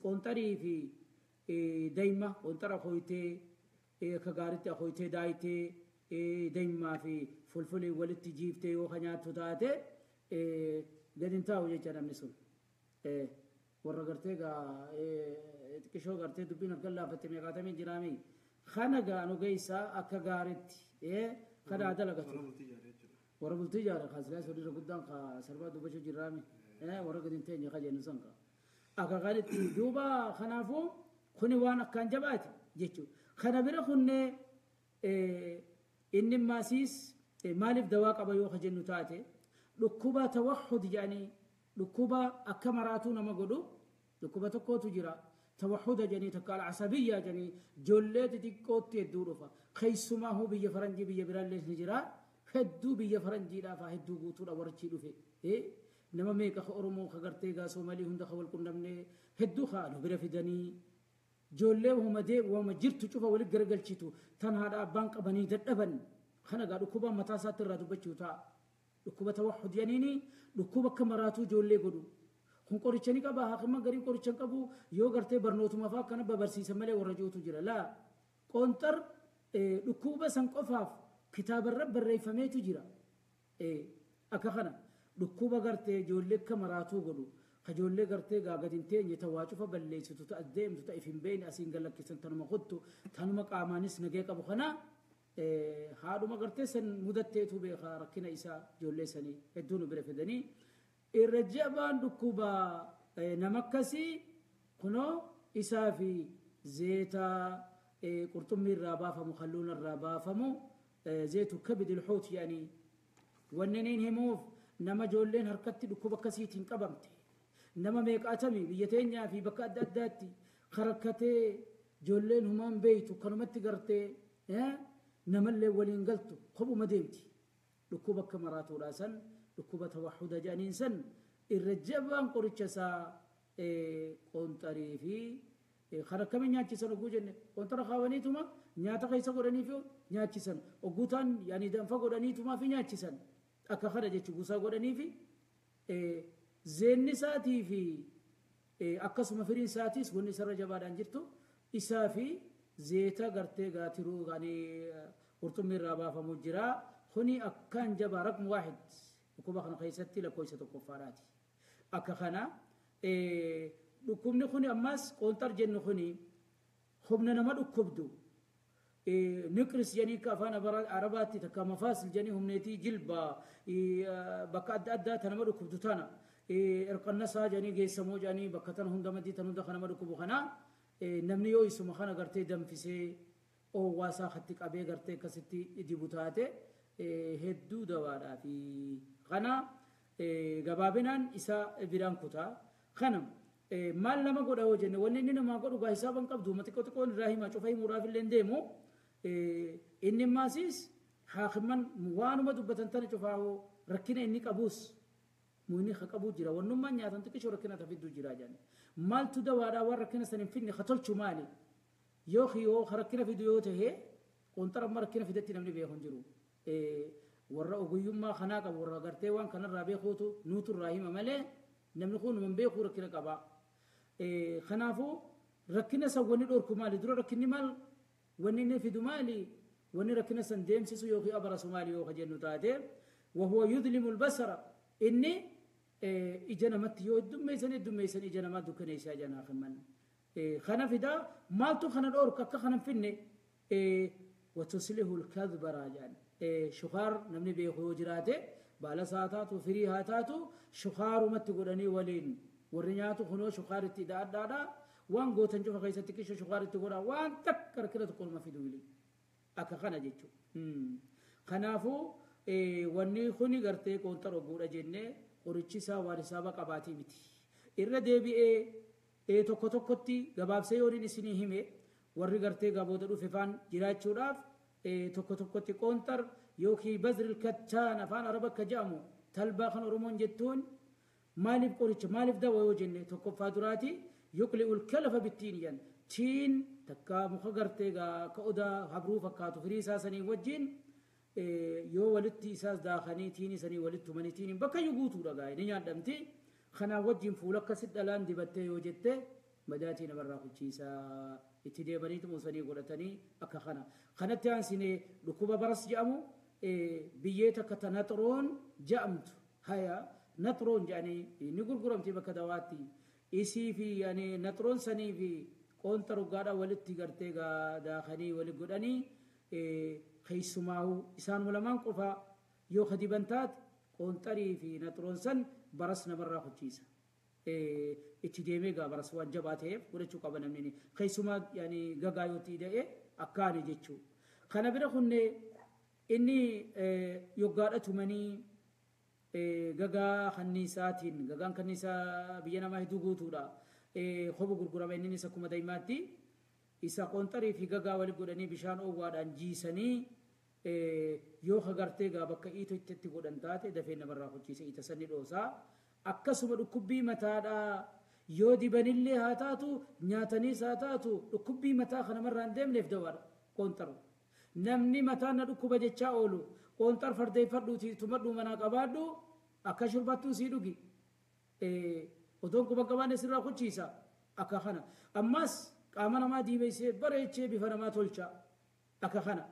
qoonxarii fi dayma qoonxara hoytee akka gaaritti hoytee daayitee daymaa fi fulfulii walitti jiiftee yoo ka nyaattu taate gadi hin taa'u jecha namni sun. Warra gartee gaa xiqqishoo gartee dubbiin harka laafatte meeqaatamii jiraami. Kana gaa nu geessaa akka gaaritti kana dalagatu. Warra bultii ijaare kaasilaas horiirra guddaan ka sarbaa dubbachuu jiraami. Warra gadi hin teenye ka jennu san ka. Akka gaaritti duuba kanaafuu kuni waan akkaan jabaati jechuudha. Kana bira kunnee inni maasiis maaliif dawaa qaba yoo ka jennu taate dhukkuba tawahhud jedhanii dhukkuba akka maraatuu nama godhu dhukkuba tokkotu jira. Tawahhuda jedhanii takka alcasabiyyaa jedhanii ijoollee xixiqqootti hedduu dhufa. Keessumaa hoo biyya faranjii biyya biraallee ni jira. Hedduu biyya faranjiidhaaf hedduu guutuudha warchi dhufe. Nama meeqa ka Oromoo ka gartee gaa Soomalii hunda ka wal qunnamne hedduu ka nu bira fidanii ijoollee wama jirtu cufa walitti garagalchitu tan haadha abbaan qabanii dadhaban. Kana gaa dhukkuba mataa isaatti irraa dubbachuu ta'a. Dhukkuba tawahhud jedhaniini dhukkuba akka maraatuu ijoollee godhu. Kun qoricha ni qaba haakima garii qoricha hin qabu yoo gartee barnootuma fa'aa akkana babarsiisan malee warra jirutu jira. Laa qoonxar dhukkuba san qofaaf kitaabarra barreeffameetu jira. Akka kana dhukkuba gartee ijoollee akka maraatuu godhu. Ka ijoollee gartee gaa gadi hin teenye ta waa cufa balleessitu ta deemtu ta if hin beekne asiin gallakkisan tanuma kuttu tanuma qaamaanis nagee qabu kana haadhuma gartee san mudatteetu beeka rakkina isaa ijoollee sanii hedduu nu bira fidanii. Irra jabaan dhukkuba nama akkasii kunoo isaa fi zeeta qurxummii irraa baafamu kalluun irraa baafamu zeetu kabidil xuut jedhanii wanneen himuuf nama ijoolleen harkatti dhukkuba akkasiitiin qabamte nama meeqaatamii biyya teenyaa fi bakka adda addaatti karakkatee ijoolleen humaan beeytu kanumatti gartee namallee waliin galtu kophuma deemti dhukkuba akka maraatuudha san dhukkuba tawahhuda jedhaniin san irra jabaan qoricha isaa qoonxarii fi kan akkamiin nyaachisan ogguu jenne qoonxara kaawwaniituma nyaata keessa godhanii fi nyaachisan ogguu ta'an yaani danfa godhaniitumaa fi nyaachisan akka kana jechuun buusaa godhanii fi zeenni isaatii fi akkasuma firiin isaatiis wanni isarra jabaadhaan jirtu isaa fi zeeta gartee gaatiruu qurxummii irraa baafamu jira. Kuni akkaan jabaa raqmu waahid dhukkuba kana keessatti lakkoofsa tokkoffaadhaati. Akka kana dhukkubni kuni ammas qoonxar jennu kuni humna nama dhukkubdu niqris jedhanii akka afaan arabaatti takka mafaasil jedhanii humneetii jilba bakka adda addaa ta nama dhukkubdu tana irqannasaa jedhanii geessamoo jedhanii bakka tana hunda maddii tan hunda kan nama dhukkubu kana namni yoo isuma kana gartee danfisee oowwaasaa hatti qabee gartee akkasitti dibu taate hedduu dawaadhaa fi kana gabaabinaan isa biraan kutaa. Kana maal nama godha yoo jenne wanni inni namaa godhu gaa hisaaban qabdu ma xiqqoo xiqqoon irraa hima cufa himuudhaaf illee hin deemu. Inni maasiis haakiman waanuma dubbatan tana cufaa rakkina inni qabuus inni ha qabuu jira wannummaan nyaatan xiqqishoo rakkina ta fidduu jira jedhan. Maaltu dawaadhaa waan rakkina san hin fidne ha tolchu maali? Yookiin yoo rakkina fidu yoo ta'e qoonxara amma rakkina fidetti namni beeku hin jiru. Warra oguyyummaa kanaa qabu warra gartee waan kanarraa beekuutu nuutu irraa hima malee namni kun hin beeku rakkina qaba. Kanaafuu rakkina san wanni dhorku maali? Dura rakkinni maal? Wanni inni fidu maali? Wanni rakkina san deemsisu yookiin abarasu maali yoo jennu taate wahuwa yudlimu albasara inni ija namatti yoo heddummeessan heddummeessan ija namaa dukkaneessaa janaa himman. Kana fidaa maaltu kana dhorku akka kana hin finne watuslihu alkadba raajaan. Shukaar namni beeku yoo jiraate baala isaa taatu firii haa taatu shukaarumatti godhanii waliin warri nyaatu kunoo shukaaritti hidhaadhaadha waan gootan cufa keessatti qisha shukaaritti godhaa waan takka rakkina tokko nama fidu wili akka kana jechuudha. Kanaafuu wanni kuni gartee qoonxara ogguudha jennee qorichi isaa waan hisaaba qabaatii miti. Irra deebi'ee tokko tokkotti gabaabsee yooniin isinii hime warri gartee gabooda dhufe faan jiraachuudhaaf tokko tokkotti qoonxar yookiin bazril kattaan afaan araba akka jedhamu talbaa kan oromoon jettuun maaliif qoricha maaliif dawa yoo jenne tokkoffaa duraati yuqli'ul kalafa bittiin yan tiin takka muka gartee ka odaa habruu fakkaatu firii isaa sanii wajjin yoo walitti isaas daakanii tiini sanii walitti tumanii tiiniin bakka iyyuu guutuudha gaa ni nyaadhamti kanaan wajjin fuula akkasitti dhalaan dibattee yoo jette madaatii namarraa kuchiisaa itti deemanii tumusanii godhatanii akka kana. Kanatti aansinee dhukkuba baras jedhamu biyyee takka ta naxroon jedhamtu haya naxroon jedhanii ni gurguramti bakka dawaatti isii fi yani naxroon sanii fi qoonta roggaadhaa walitti gartee daakanii walitti godhanii keessumaa'u isaan lamaan qofa yoo kadiban taate qoonxarii fi naxroon san baras namarraa kuchiisa. Itti deemee gaa baras waan jabaa ta'eef godhachuu qaba namni keessumaa yani gagaa yoo ta'e akkaani jechuudha. Kana bira kunne inni yoggaadha tumanii gagaa kanniisaatiin gagaan kanniisaa biyya namaa hedduu guutuudha. Kobu gurgurama innis akkuma daa'imaatti isa qoonxarii fi gagaa walitti godhanii bishaan oowwaadhaan jiisanii yoo hagartee gaa bakka iito itti godhan taate dafee namarraa kuchiisa ita sanni dhoosaa. Akkasuma dhukkubbii mataadhaa yoo dibanillee haa taatu nyaataniis haa taatu dhukkubbii mataa kanamarraa hin deemneef dawaadha qoonxaru. Namni mataan na dhukkuba jechaa oolu qoonxar fardeeffadhuuti tumadhuu manaa qabaadhu akka shurbattuu sii dhugi. Otoon quba qabaanne sirraa kuchiisa akka kana. Ammas qaama namaa diimeessee bareechee bifa namaa tolcha akka kana.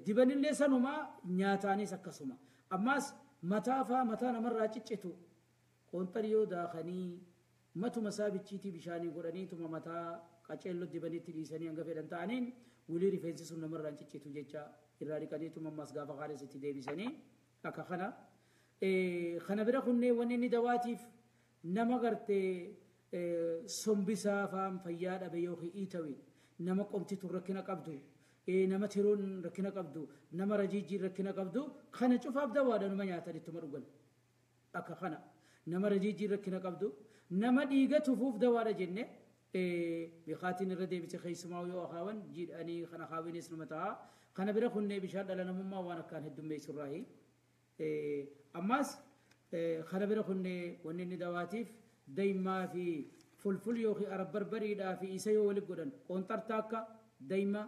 Dibanillee sanumaa nyaataanis akkasuma. Ammas mataa faa mataa namarraa ciccitu qoonxar yoo daakanii matuma isaa bichiitii bishaanii godhanii tuma mataa qaceelloo dibanitti dhiisanii hanga fedhan ta'aniin wulii rifeensi sun namarraa ciccitu jecha irraa dhiqanii tuma ammas gaafa kaanis itti deebisanii akka kana. Kana bira kunneen wanni inni dawaatiif nama gartee sombisaa faan fayyaa dhabe yookiin iitawe nama qomtitu rakkina qabdu nama tiroon rakkina qabdu nama rajiijjiin rakkina qabdu kana cufaaf dawaadha numa nyaatan ittuma dhugan akka kana nama rajiijjiin rakkina qabdu nama dhiiga tufuuf dawaadha jenne biqaatiin irra deebise keessumaa yoo akaawan jiidhanii kana akaawinis numa ta'a kana bira kunnee bishaan dhala namummaa waan akkaan heddummeessurraahi ammas kana bira kunnee wanni inni dawaatiif daymaa fi fulful yookiin arab barbariidhaa fi isa yoo walitti godhan qoonxarta akka dayma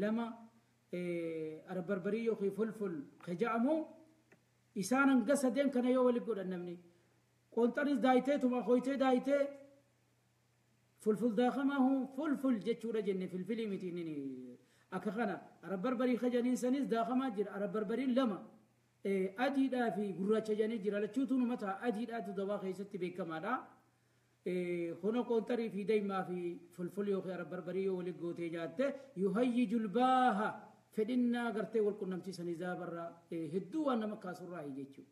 lama arab barbarii yookiin fulful kaja'amu isaan hanga sadeen kana yoo walitti godhan namni qoonxaris daayitee tuma hoytee daayitee fulful daakamaa fulful jechuudha jenne filfilii miti inni akka kana arab barbarii kajaniin sanis daakamaa jira arab barbariin lama adiidhaa fi gurraacha jedhanii jira lachuutu numa ta'a adiidhaatu dawaa keessatti beekamaadha. Hono qoonxarii fi daymaa fi fulful yookiin arab barbarii yoo walitti gootee nyaatte yuhayyiju lbaaha fedhinnaa gartee wal qunnamsiisanii zaabarraa hedduu waan nama kaasurraahi jechuudha.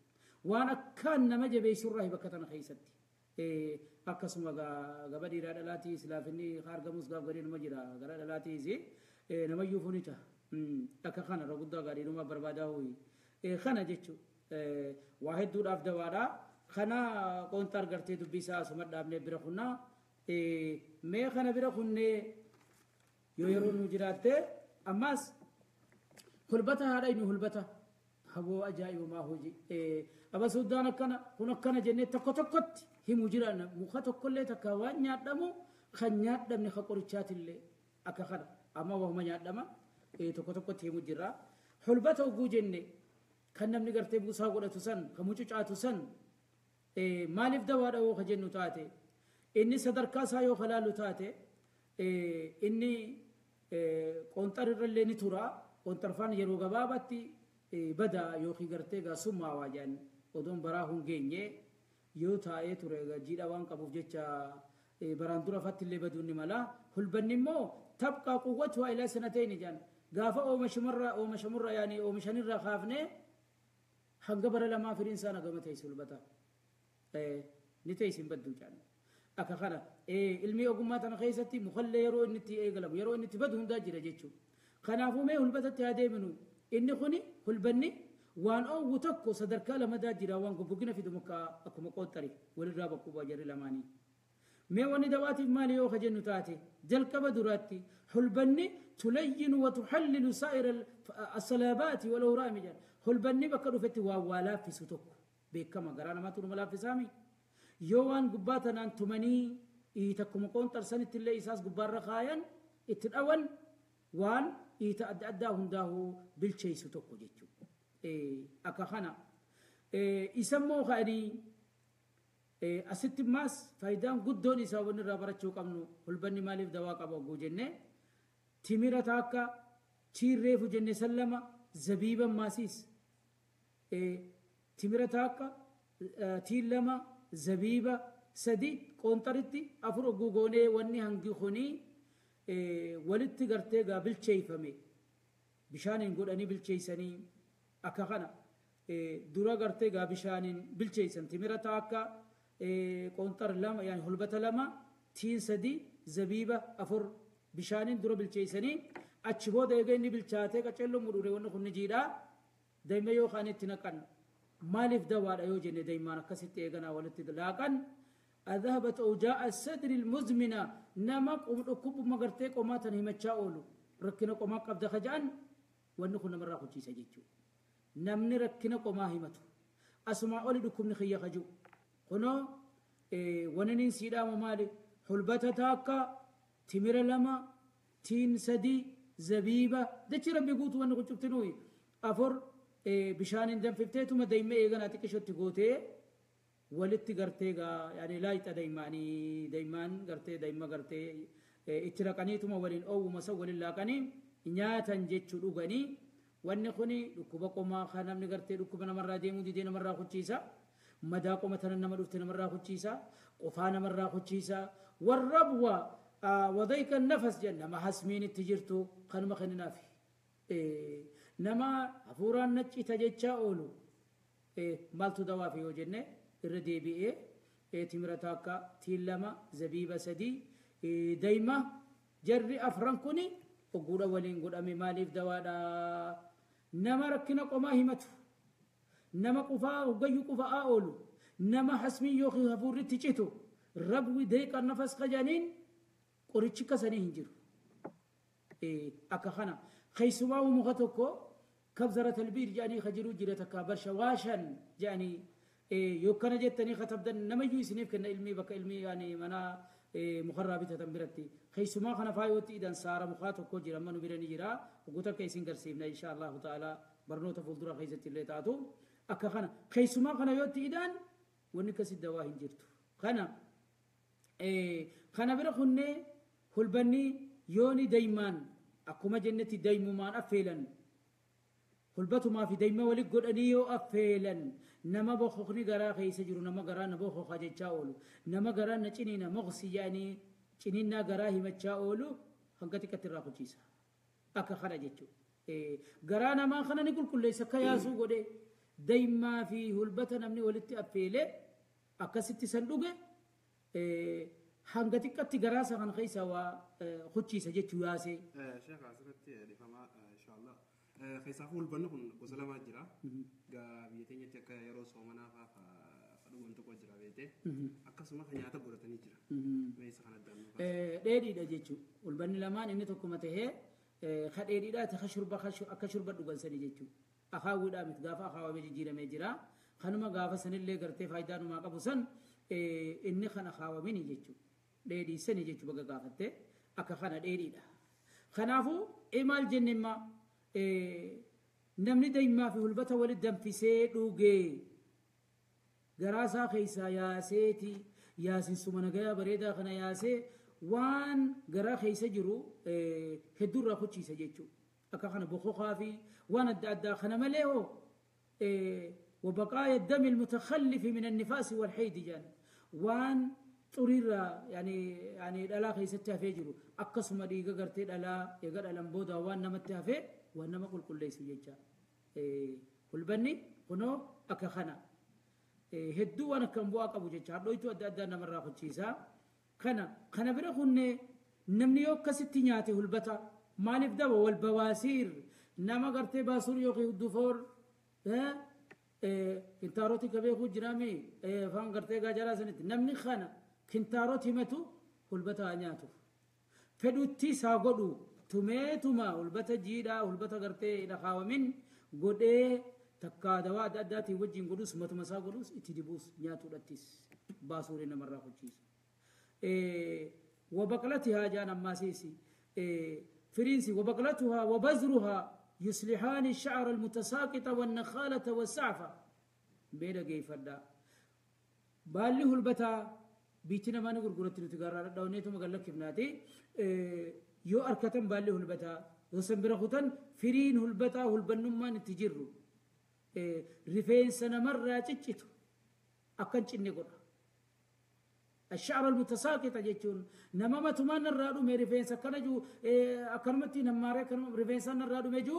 Waan akkaan nama jabeessurraahi bakka tana keessatti. Akkasuma gaba dhiiraa dhalaatiis laafinni argamus gaaf gadiinuma jira gara dhalaatiis namayyuu funi ta'a. Akka kana irra guddaa gaadhiinuma barbaadaa ho'i. Kana jechuudha. Waa hedduudhaaf dawaadha. Kana qoonxaar gartee dubbii isaa asuma dhaabnee bira kunnaa. Mee kana bira kunnee yoo yeroo nu jiraatte ammas hulbata haadha inni hulbata haboo ajaa'ibumaa hojii. Aba suudaan akkana kun akkana jennee tokko tokkotti himu jira muka tokkollee takka waan nyaadhamu kan nyaadhamne ka qorichaatillee. Akka kana amma wahuma nyaadhama tokko tokkotti himu jirra. Hulbata oguu jenne kan namni gartee buusaa godhatu san kan mucucaatu san maaliif dawaadha yoo ka jennu taate inni sadarkaa isaa yoo kalaalu taate inni qoonxar irrallee ni tura. Qoonxarfaan yeroo gabaabaatti bada yookiin gartee gaa summaawaa jedhan odoon baraa hin geenye yoo taa'ee ture jiidha waan qabuuf jecha baraan dura fatti illee baduun ni mala. Hulbanni immoo tabqaa quwwatu ilaa sanateen jedhan gaafa oomishamurra yaani oomishanirra kaafnee hanga bara lamaa firiin isaa nagama teessi hulbata ni teessi hin baddu jedhan. Akka kana ilmi ogummaa tana keessatti mukallee yeroo inni itti eegalamu yeroo inni itti badu hundaa jira jechuudha. Kanaafuu mee hulbatatti haa deeminu inni kuni hulbanni waan oowwu tokko sadarkaa lamadaa jira waan goggogina fidu muka akkuma qooxxari walirraa baqquu jarri lamaanii. Mee wanni dawaatiif maali yoo ka jennu taate jalqaba duraatti hulbanni tulayyinu wa tuhallilu saa'ira assalaabaati wal awraami jedha. Hulbanni bakka dhufetti waan waa laaffisu tokko beekama garaa namaatu numa laaffisaami. Yoo waan gubbaa tanaan tumanii takkuma qoonxarsanitti illee isaas gubbaarra kaayan itti dhawan waan iita adda addaa hundaa'uu bilcheessu tokko jechuudha. Akka kana isammoo ka'anii asitti maas faayidaan guddoon isaa wanni irraa barachuu qabnu hulbanni maaliif dawaa qaba oguu jenne timira taakka chiirreefu jenne san lama zabiiban maasiis timira taakka tiin lama zabiiba sadi qoonxaritti afur oguu goonee wanni hangi kunii walitti gartee gaa bilcheeffame bishaaniin godhanii bilcheessanii akka kana dura gartee gaa bishaaniin bilcheessan timira taakka qoonxar lama yaani hulbata lama tiin sadi zabiiba afur bishaaniin dura bilcheessanii achi booda eega inni bilchaatee qaceelloo mudhuure wanni kun ni jiidhaa daa'ima yoo kaan itti naqan maaliif dawaadha yoo jenne daa'imaan akkasitti eeganaa walitti laaqan أذهبت أوجاع الصدر المزمنة نما قم مغرتي قما تنهمچا أولو ركنا قما قبض خجان ونكون مرة خجي سجيتشو نمني ركنا قما همتو أسمع أولي دكم نخيا خجو قنو وننين سيدا ممالي حلبة تاكا تمر لما تين سدي زبيبة دتش ربي قوت ونكون شفتنوي أفر بشان دم ففتيتو ما دايما إيغانا تكشوت تقوتي walitti gartee gaa yaani laayixa daa'imaanii daa'imaan gartee daa'ima gartee itti raqaniituma waliin oowwuma san waliin laaqanii nyaatan jechuu dhuganii wanni kuni dhukkuba qomaa kan namni gartee dhukkuba namarraa deemuu didee namarraa kuchiisa madaa qoma tana nama dhufte namarraa kuchiisa qofaa namarraa kuchiisa warrabwa wadayka nafas jenna nama hasmiin itti jirtu kanuma kenninaafi nama hafuuraan naccita jechaa oolu maaltu dawaafi yoo jenne irra deebi'ee timira takka tiin lama zabiiba sadii daa'ima jarri afran kuni ogguudha waliin godhame maaliif dawaadha nama rakkina qomaa himatu nama qufaa hoggayyuu qufa'aa oolu nama hasmiin yookiin hafuurritti citu rabwi deeqa nafas qajaniin qorichi kasanii hin jiru akka kana keessumaa muka tokko kabzara talbiir jedhanii ka jiru jira takka barsha waashan jedhanii yokkana jettanii katabdan namayyuu isiniif kenna ilmii bakka ilmii yaani mana mukarraa bitatan biratti keessumaa kana faayootti idan saara mukaa tokko jira manu bira ni jira oggota akka isin garsiifna insha allahu ta'ala barnoota fuuldura keessatti illee taatu akka kana keessumaa kana yootti idan wanni akkasi dawaa hin jirtu kana kana bira kunne hulbanni yooni daymaan akkuma jennetti daymumaan affeelan hulbatumaa fi dayma walit godhanii yoo affeelan nama boqoqni garaa keessa jiru nama garaa na boqoqa jechaa oolu nama garaa na ciniina moqsi jedhanii ciniinnaa garaa himachaa oolu hanga xiqqatti irraa kuchiisa akka kana jechuudha. Garaa namaa kana ni qulqulleessa akka yaasuu godhe daymaa fi hulbata namni walitti affeelee akkasitti san dhuge hanga xiqqatti garaa isaa kana keessa waa kuchiisa jechuu yaasee. Sheekh asirratti dhiifama inshaallah. Keessaafuu hulbanni kun gosa lamaa jira. Biyya teenyatti akka yeroo soomanaa fa'aa dhugan tokko jira beekte. Akkasuma kan nyaata godhatanii jira. Meeshaa kana addaan nuuf. Dheedhiidha jechuudha. Hulbanni lamaan inni tokkuma tahee ka dheedhiidhaati ka shurba akka shurba dhugan sanii jechuudha. Akaawwiidhaa miti gaafa akaawwamee jijjiiramee jira. Kanuma gaafa sanillee gartee faayidaa numaa qabu san inni kan akaawwamini jechuudha. Dheedhiisanii jechuudha baga gaafattee akka kana dheedhiidha. Kanaafuu maal jenne imma namni daymaa fi hulbata walitti danfisee dhugee garaasaa keessaa yaaseeti yaasinsuma nagayaa bareedaa kana yaasee waan garaa keessa jiru hedduurraa kuchiisa jechuudha. Akka kana boqoqaa fi waan adda addaa kana malee hoo وبقايا الدم المتخلف من النفاس والحيض جان وان xuriirraa yani dhalaa keessatti hafee jiru akkasuma dhiiga gartee dhalaa eega dhalan booda waan namatti hafee waan nama qulqulleessu jecha. Hulbanni kunoo akka kana hedduu waan akkan bu'aa qabu jecha hadhooytuu adda addaa namarraa kuchiisaa. Kana bira kunne namni yoo akkasitti nyaate hulbata maaliif daba wal bawaasiir nama gartee baasuur yookiin huddufoor kintaaroti ka beekuu jiraame afaan gartee gaajalaa sanitti namni kana kintaarot himatu hulbata haa nyaatu. Fedhutti isaa godhu tumeetuma hulbata jiidhaa hulbata gartee dhakaawamin godhee takka dawaa adda addaatiin wajjin godhus matuma isaa godhus itti dibuus nyaatuudhattis baasuulee namarraa kuchiisa. وبقلتها جان أماسيسي فرنسي وبقلتها وبزرها يصلحان الشعر المتساقط والنخالة والسعفة بيدا جيفدا بالله البتا بيتنا ما نقول قرأت نتجارة دونيتو ما قال لك ابناتي يو أركتن بالله البتا وسنبرختن فرين البتا والبنما نتجرو رفين سنة مرة تجتو أكنش نقول الشعر المتساقط جتون نما ما تمان الرادو مي رفين سكنا جو أكرمتي نمارة كرم رفين سن الرادو مجو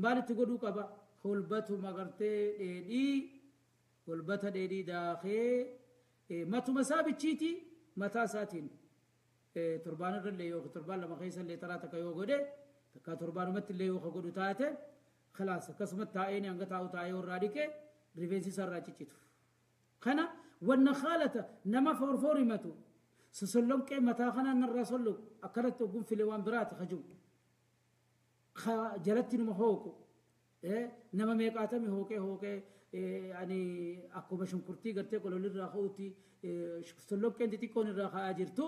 بالي تقولوا كبا خلبته ما قرتي دي خلبته دي داخل ما تمسابي تشيتي متى ساتين تربان اللي يو تربان لما خيس اللي ترى تكيو غده تكا تربان مت اللي يو خغدو تاته خلاص قسمت تاين انغ تاو تايو راديك ريفنسي سر راچيتو خنا والنخالة نما فورفورمتو سسلم كي متا خنا نرسلو اكلت قوم في لوان برات خجو جلت نمحوكو نما ميقاتمي هوكي هوكي يعني اكو بشن كرتي غرتي قولو لراخوتي سلم كي انتي كون راخا اجرتو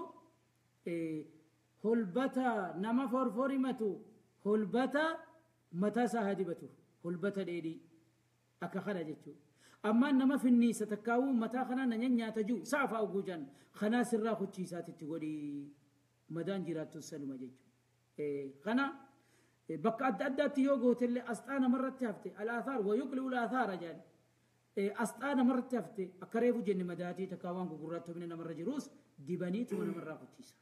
هلبتا نما فورفورمتو هلبتا متى سهدبتو هلبتا ديدي اكا خرجتو أما نما في النيسة تكاو متى خنا ننيا تجو سعفا أوجان خنا سرا خدشيسات تقولي مدان جرات السلمة جيجو خنا بقى أدى تيوغو تلي أسطانا مرة تفتي الآثار ويقلو الآثار جان أسطانا مرة تفتي أكريفو جن مداتي تكاوان قراتو من مرة جروس دبانيت وانا مرة خدشيسة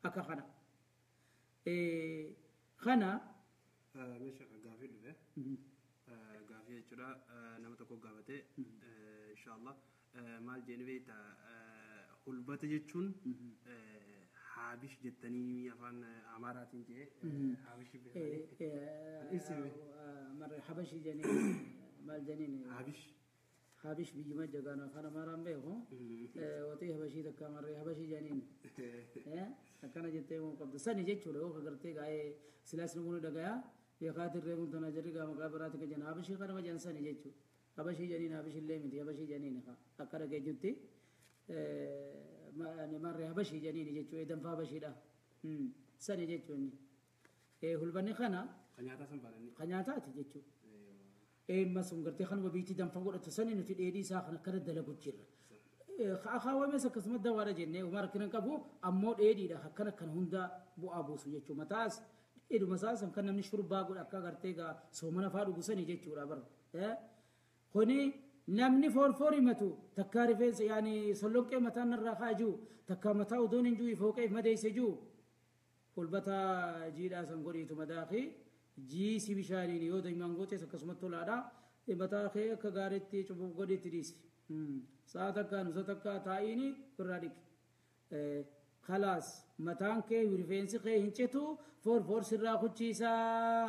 أكا خنا خنا ماشي قافل به gaafii jechuudha nama tokko gaafate inshallah maal jeen beekta hulbata jechuun haabish jettanii afaan amaaraatiin jee haabish marre habashi jeniin maal jeniin haabish haabish biyyuma jagaan afaan amaaraan beeku waxii habashii takka marre habashii jeniin akkana jettee himuu qabdu sani jechuudha yoo agartee gaa'ee silaas namoonni dhagayaa بخاطر ريمون تناجر قام قابرات كجن هابشي خرم جنسان يجوا هابشي جنين هابشي اللي متي هابشي جنين خا أكره كجنتي ما يعني مرة هابشي جنين يجوا إذا فهابشي لا سنة يجوا إني هلبني خنا خنياتا سنبالني خنياتا تيجوا ما سونغرتي خن وبيتي دم فوق التسني نتي إيدي ساخن كرد دلقو جير خاوة مسك قسمة دوارة جنة ومر كنا كابو أمور إيدي ده كنا كان هندا بو أبو سويجوا متاس إدو مساسم كنا من شرب باقول أكا غرتيغا سومنا فارو غسني جيتشورا بر خوني نمني فورفوري متو تكارفيز يعني سلوك متان الرخاجو تكا متاو دون جوي فوق مدي سجو قلبتا جيدا سنغوري مداخي جي سي بشارين يو دايمانغوتي سكسمتو لادا متاخي كغارتي چوب غودي تريس ساتكا نساتكا تايني براديك خلاص متان كي ورفينس كي هنچتو فور فور سرا خچيسا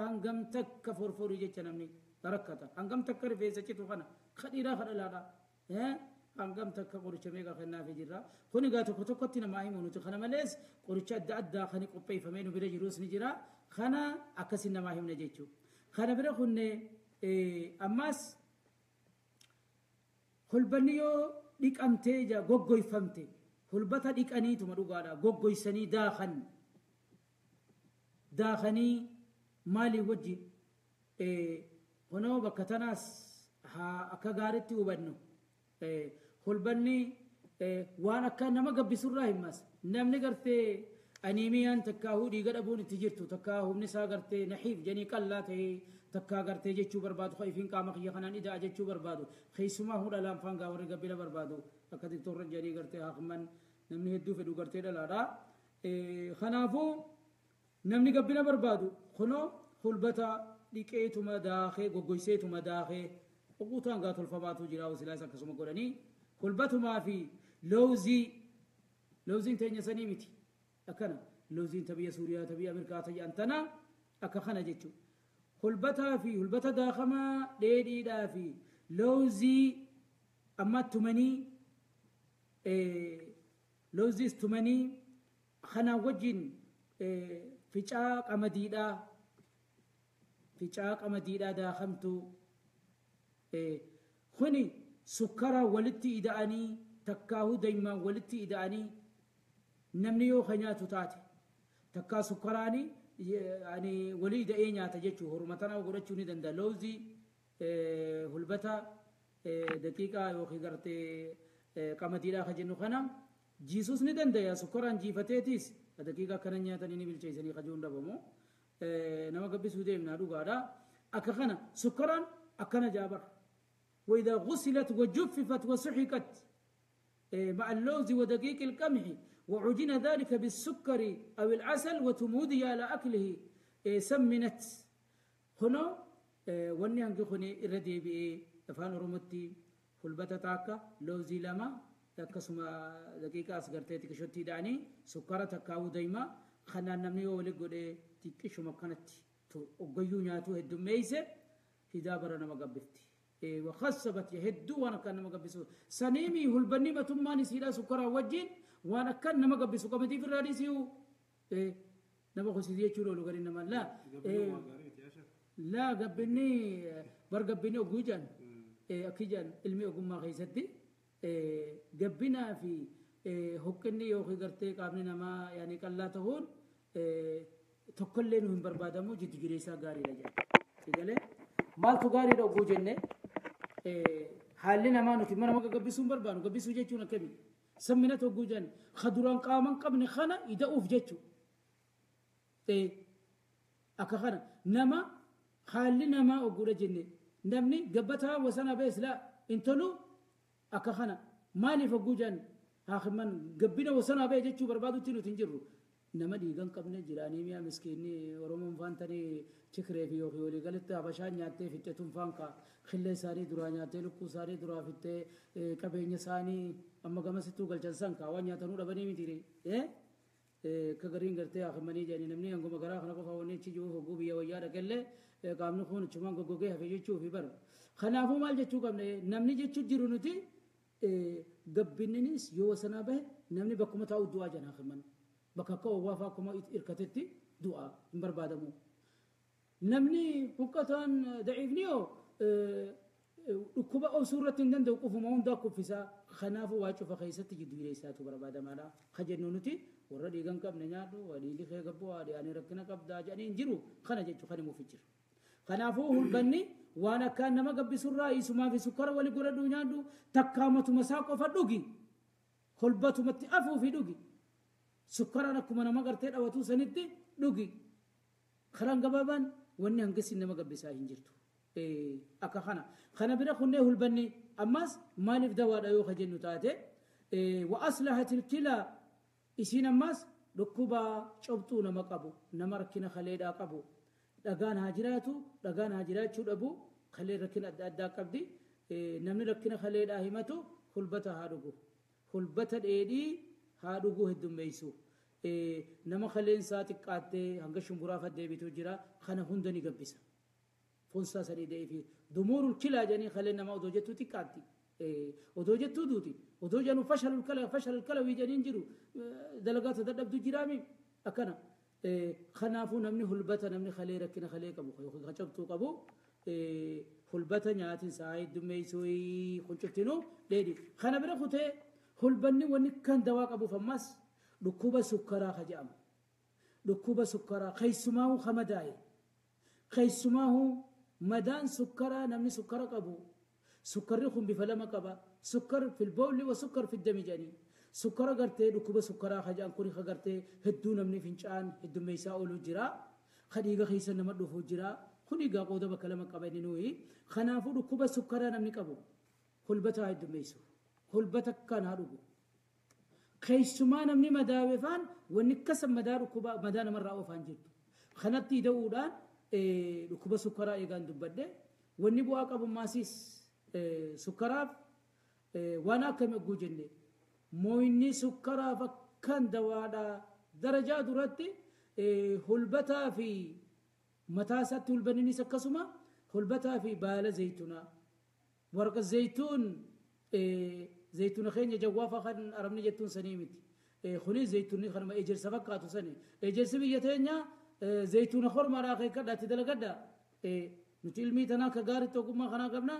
هنگم تک فور فور يجي نمني تركتا هنگم تک رفينس چتو خنا خديرا خدلادا هنگم تک قرچ ميغا خنا في جرا خني غاتو كتكتي ما هي منوت خنا ملس قرچ اد اد خني قبي فمينو بير جروس نجرا خنا اكسن ما هي نجيچو خنا بر خنه اماس خلبنيو ديقمتي جا غوغوي فمتي hulbata dhiqaniituma dhugaadha goggoysanii daakan daakanii maalii wajjin kunoo bakka tanaas haa akka gaariitti hubannu hulbanni waan akka nama gabbisurraa himas namni gartee aniimiyaan takkaahuu dhiiga dhabuun itti jirtu takkaa humni isaa gartee naxiif jedhanii qallaa ta'ee takkaa gartee jechuu barbaadu ifiin qaama kiyya kanaan ida'a jechuu barbaadu keessumaa hudha laanfaan gaa warri gabbina barbaadu akka diktoorra jedhanii gartee haakuman namni hedduu fedhu gartee dhalaadha. Kanaafuu namni gabbina barbaadu kunoo hulbata dhiqeetuma daakee goggoyseetuma daakee uquutaan gaa tolfamaatu jira wasilaas akkasuma godhanii hulbatumaa fi loozii looziin teenya sanii miti akkana looziin ta biyya Suuriyaa ta biyya Ameerikaa ta jedhan tana akka kana jechuudha. Hulbataa fi hulbata daakamaa dheedhiidhaa fi loozii amma tumanii looziis tumanii kana wajjin ficaa qamadiidhaa daakamtu kuni sukkara walitti ida'anii takkaahuu daymaan walitti ida'anii namni yoo ka nyaatu taate takkaa sukkaraani yani walii ida'ee nyaata jechuu horuma tanaa godhachuu ni danda'a loozii hulbata daqiiqaa yookiin gartee qamadiidhaa ka jennu kana jiisuus ni danda'a sukkaraan jiifateetis daqiiqaa akkana nyaatanii ni bilcheessanii kajuun dhabamu nama gabbisuu deemnaa dhugaadha akka kana sukkaraan akkana jaabar وإذا غسلت وجففت وسحقت مع اللوز ودقيق القمح وعجن ذلك بالسكر أو العسل وتمودي على أكله سمنت هنا وني هنقخني الردي بإيه أفان رمتي hulbata takka loozii lama akkasuma daqiiqaa as gartee xiqqishotti hidhaanii sukkara takkaa'uu deema kanaan namni yoo wali godhee xiqqishuma akkanatti oggayyuu nyaatu heddummeeyse hidaa bara nama gabbifti. وخصبت يهدو وانا كان نما قبسو سنيمي هلبني متمان سيدا سكرا وجين وانا كان نما قبسو كما في الراديسيو نما خسيدي چورو لغري نما لا لا قبني بر قبني وجوجان اكيجان علمي ogummaa keessatti gabbinaa fi hokkinni yookiin gartee qaamni namaa yaani qallaa ta'uun tokkollee nu hin barbaadamu jiddu jireessaa gaariidha jedha. Egalee maaltu gaariidha oguu jenne haalli namaa nuti mana nama gabbisuu hin barbaadu gabbisuu jechuun akkamii samminata oguu jenne ka duraan qaama hin qabne kana ida'uuf jechuu akka kana nama haalli namaa oguudha jenne namni gabbataa wasana bees la intolu akka kana maaliif oguu jenne haakiman gabbina wasana bee jechuu barbaadutti nuti hin jirru nama dhiiga hin qabne jiraanii mi'a miskiinni Oromoon faantanii chikree fi yookiin walii galitti habashaan nyaattee fixxetuun faan kaa qillee isaanii duraa nyaattee lukkuu isaanii duraa fixxee qabeenya isaanii amma gamasittuu galchan san kaa waan nyaatanuu dhabanii miti akka gariin gartee haakimanii jedhanii namni hanguma garaa kana qofa wanni achi jiruuf hogguu biyya wayyaa dhaqellee qaamni kun achumaan goggogee hafe jechuufi bara. Kanaafuu maal jechuu qabna namni jechuu jiru nuti gabbinninis yoo wasanaa bahe namni bakkuma taa'u du'aa jedhan haakiman. Bakka akka owwaa fa'aa akkuma hirkatetti du'aa hin barbaadamu. Namni huqqataan daciifni yoo dhukkuba obsuu irratti hin danda'u qufuma hundaa kuffisaa kanaafuu waa cufa keessatti jiddu jireessaatu barbaadamaadha. Ka jennu nuti warra dhiiga hin qabne nyaadhu dhiigni kee gabbuu ani rakkina qabdaa jedhanii hin jiru kana jechuu kan himuuf jiru. Kanaafuu hulbanni waan akkaan nama gabbisurraa isumaa fi sukkara wali godhadhu nyaadhu takkaamatuma isaa qofa dhugi hulbatumatti afuufi dhugi sukkaraan akkuma nama gartee dhawatuu sanitti dhugi karaan gabaabaan wanni hangasi nama gabbisaa hin jirtu. Akka kana kana bira kunnee hulbanni ammas maaliif dawaadha yoo ka jennu taate wa aslahat ilkilaa isiin ammas dhukkuba cobxuu nama qabu nama rakkina kaleedhaa qabu dhagaan haa jiraatu dhagaan haa jiraachuu dhabu kalee rakkina adda addaa qabdi namni rakkina kaleedhaa himatu hulbata haa dhugu hulbata dheedhii haa dhuguu heddummeessu nama kaleen isaa xiqqaattee hanga shumburaa faddeebitu jira kana hunda ni gabbisa. Fonsaa sadii deefi dumuurul kilaa jedhanii kaleen nama odoo jettuu xiqqaatti odoo jettuu duuti odoo jedhu fashalul kalawii jedhanii jiru dalagaa dadhabdu jiraami akkana. Kanaafuu namni hulbata namni kalee rakkina kalee qabu yookiin cabtuu qabu hulbata nyaatiin isaa heddummeessuu qunciftinuu dheedhi. Kana bira kutee hulbanni wanni kan dawaa qabuuf ammas dhukkuba sukkaraa ka jedhamu. dhukkuba sukkaraa keessumaa hamadaa'e keessumaa madaan sukkaraa namni sukkara qabu sukkarri kun bifa lama qaba sukkar fil bawli wa sukkar fid dami jedhanii sukkara gartee dhukkuba sukkaraa hajaan kuni gartee hedduu namni fincaan heddummeessaa oolu jira kadhiiga keessa nama dhufu jira kuni egaa qooda bakka lama qaba inni nuyi kanaafuu dhukkuba sukkaraa namni qabu hulbata heddummeessu hulbata kan haa dhugu keessumaa namni madaawe faan wanni akkasa madaa dhukkuba madaa namarraa oofaan jirtu kanatti ida'uudhaan dhukkuba sukkaraa eegaan dubbadhe wanni bu'aa qabu maasiis sukkaraaf waan akkami ogguu jenne mooyinni sukkaraaf akkan dawaadhaa darajaa duratti hulbataa fi mataa isaatti hulbanninis akkasuma hulbataa fi baala zaytunaa warqa zaytuun zaytuna keenya jawwaafa kan arabni jettuun sanii miti kuni zaytunni kanuma ejersa fakkaatu sani ejersi biyya teenya zaytuna hormaadhaa keekkadhaatti dalagadha nuti ilmii tanaa ka gaaritti ogummaa kanaa qabna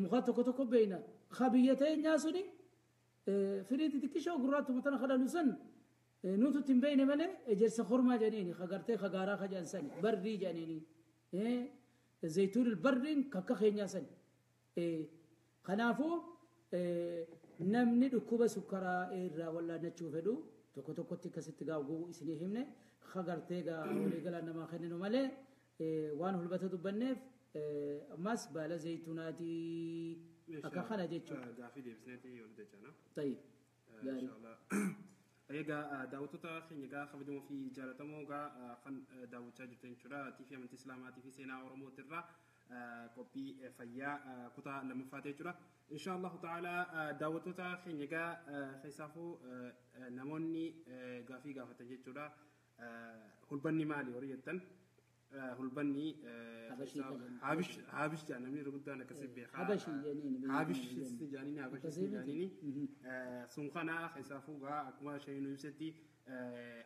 muka tokko tokko beeyna ka biyya teenyaa suni firii xixiqqishoo gurraattuma tana kadhalu san nutu ittiin beeyne malee ejersa hormaa jedhaniini ka gartee ka gaaraa ka jedhan sani barrii jedhaniini zaytuun barriin kakka keenyaa sani kanaafuu namni dhukkuba sukkaraa irraa wallaannachuu fedhu tokko tokkotti akkasitti gaaguu isinii himne ka gartee gaa waliigalaan namaa kenninu malee waan hulbata dubbanneef ammas baala zaytuunaatii akka kana jechuudha. Gaafii deebisneeti ol dachana. Tayyib. Gaarii. Egaa daawwattoota keenya egaa kabajamoo fi jaallatamoo egaa kan daawwachaa jirtan jechuudha. TV amantii Islaamaatii fi seenaa Oromootirraa qophii fayyaa kutaa lammaffaati jechuudha. Insha Allahu ta'ala daawwattoota keenya egaa keessaafuu namoonni gaafii gaafatan jechuudha. Hulbanni maali horii jettan? Hulbanni Habish Habish jedhan namni irra guddaan akkasii beekaa. Habashii jedhaniini. Habish jedhaniini Habashi jedhaniini. Sun kana keessaafuu gaa akkuma isheen ibsetti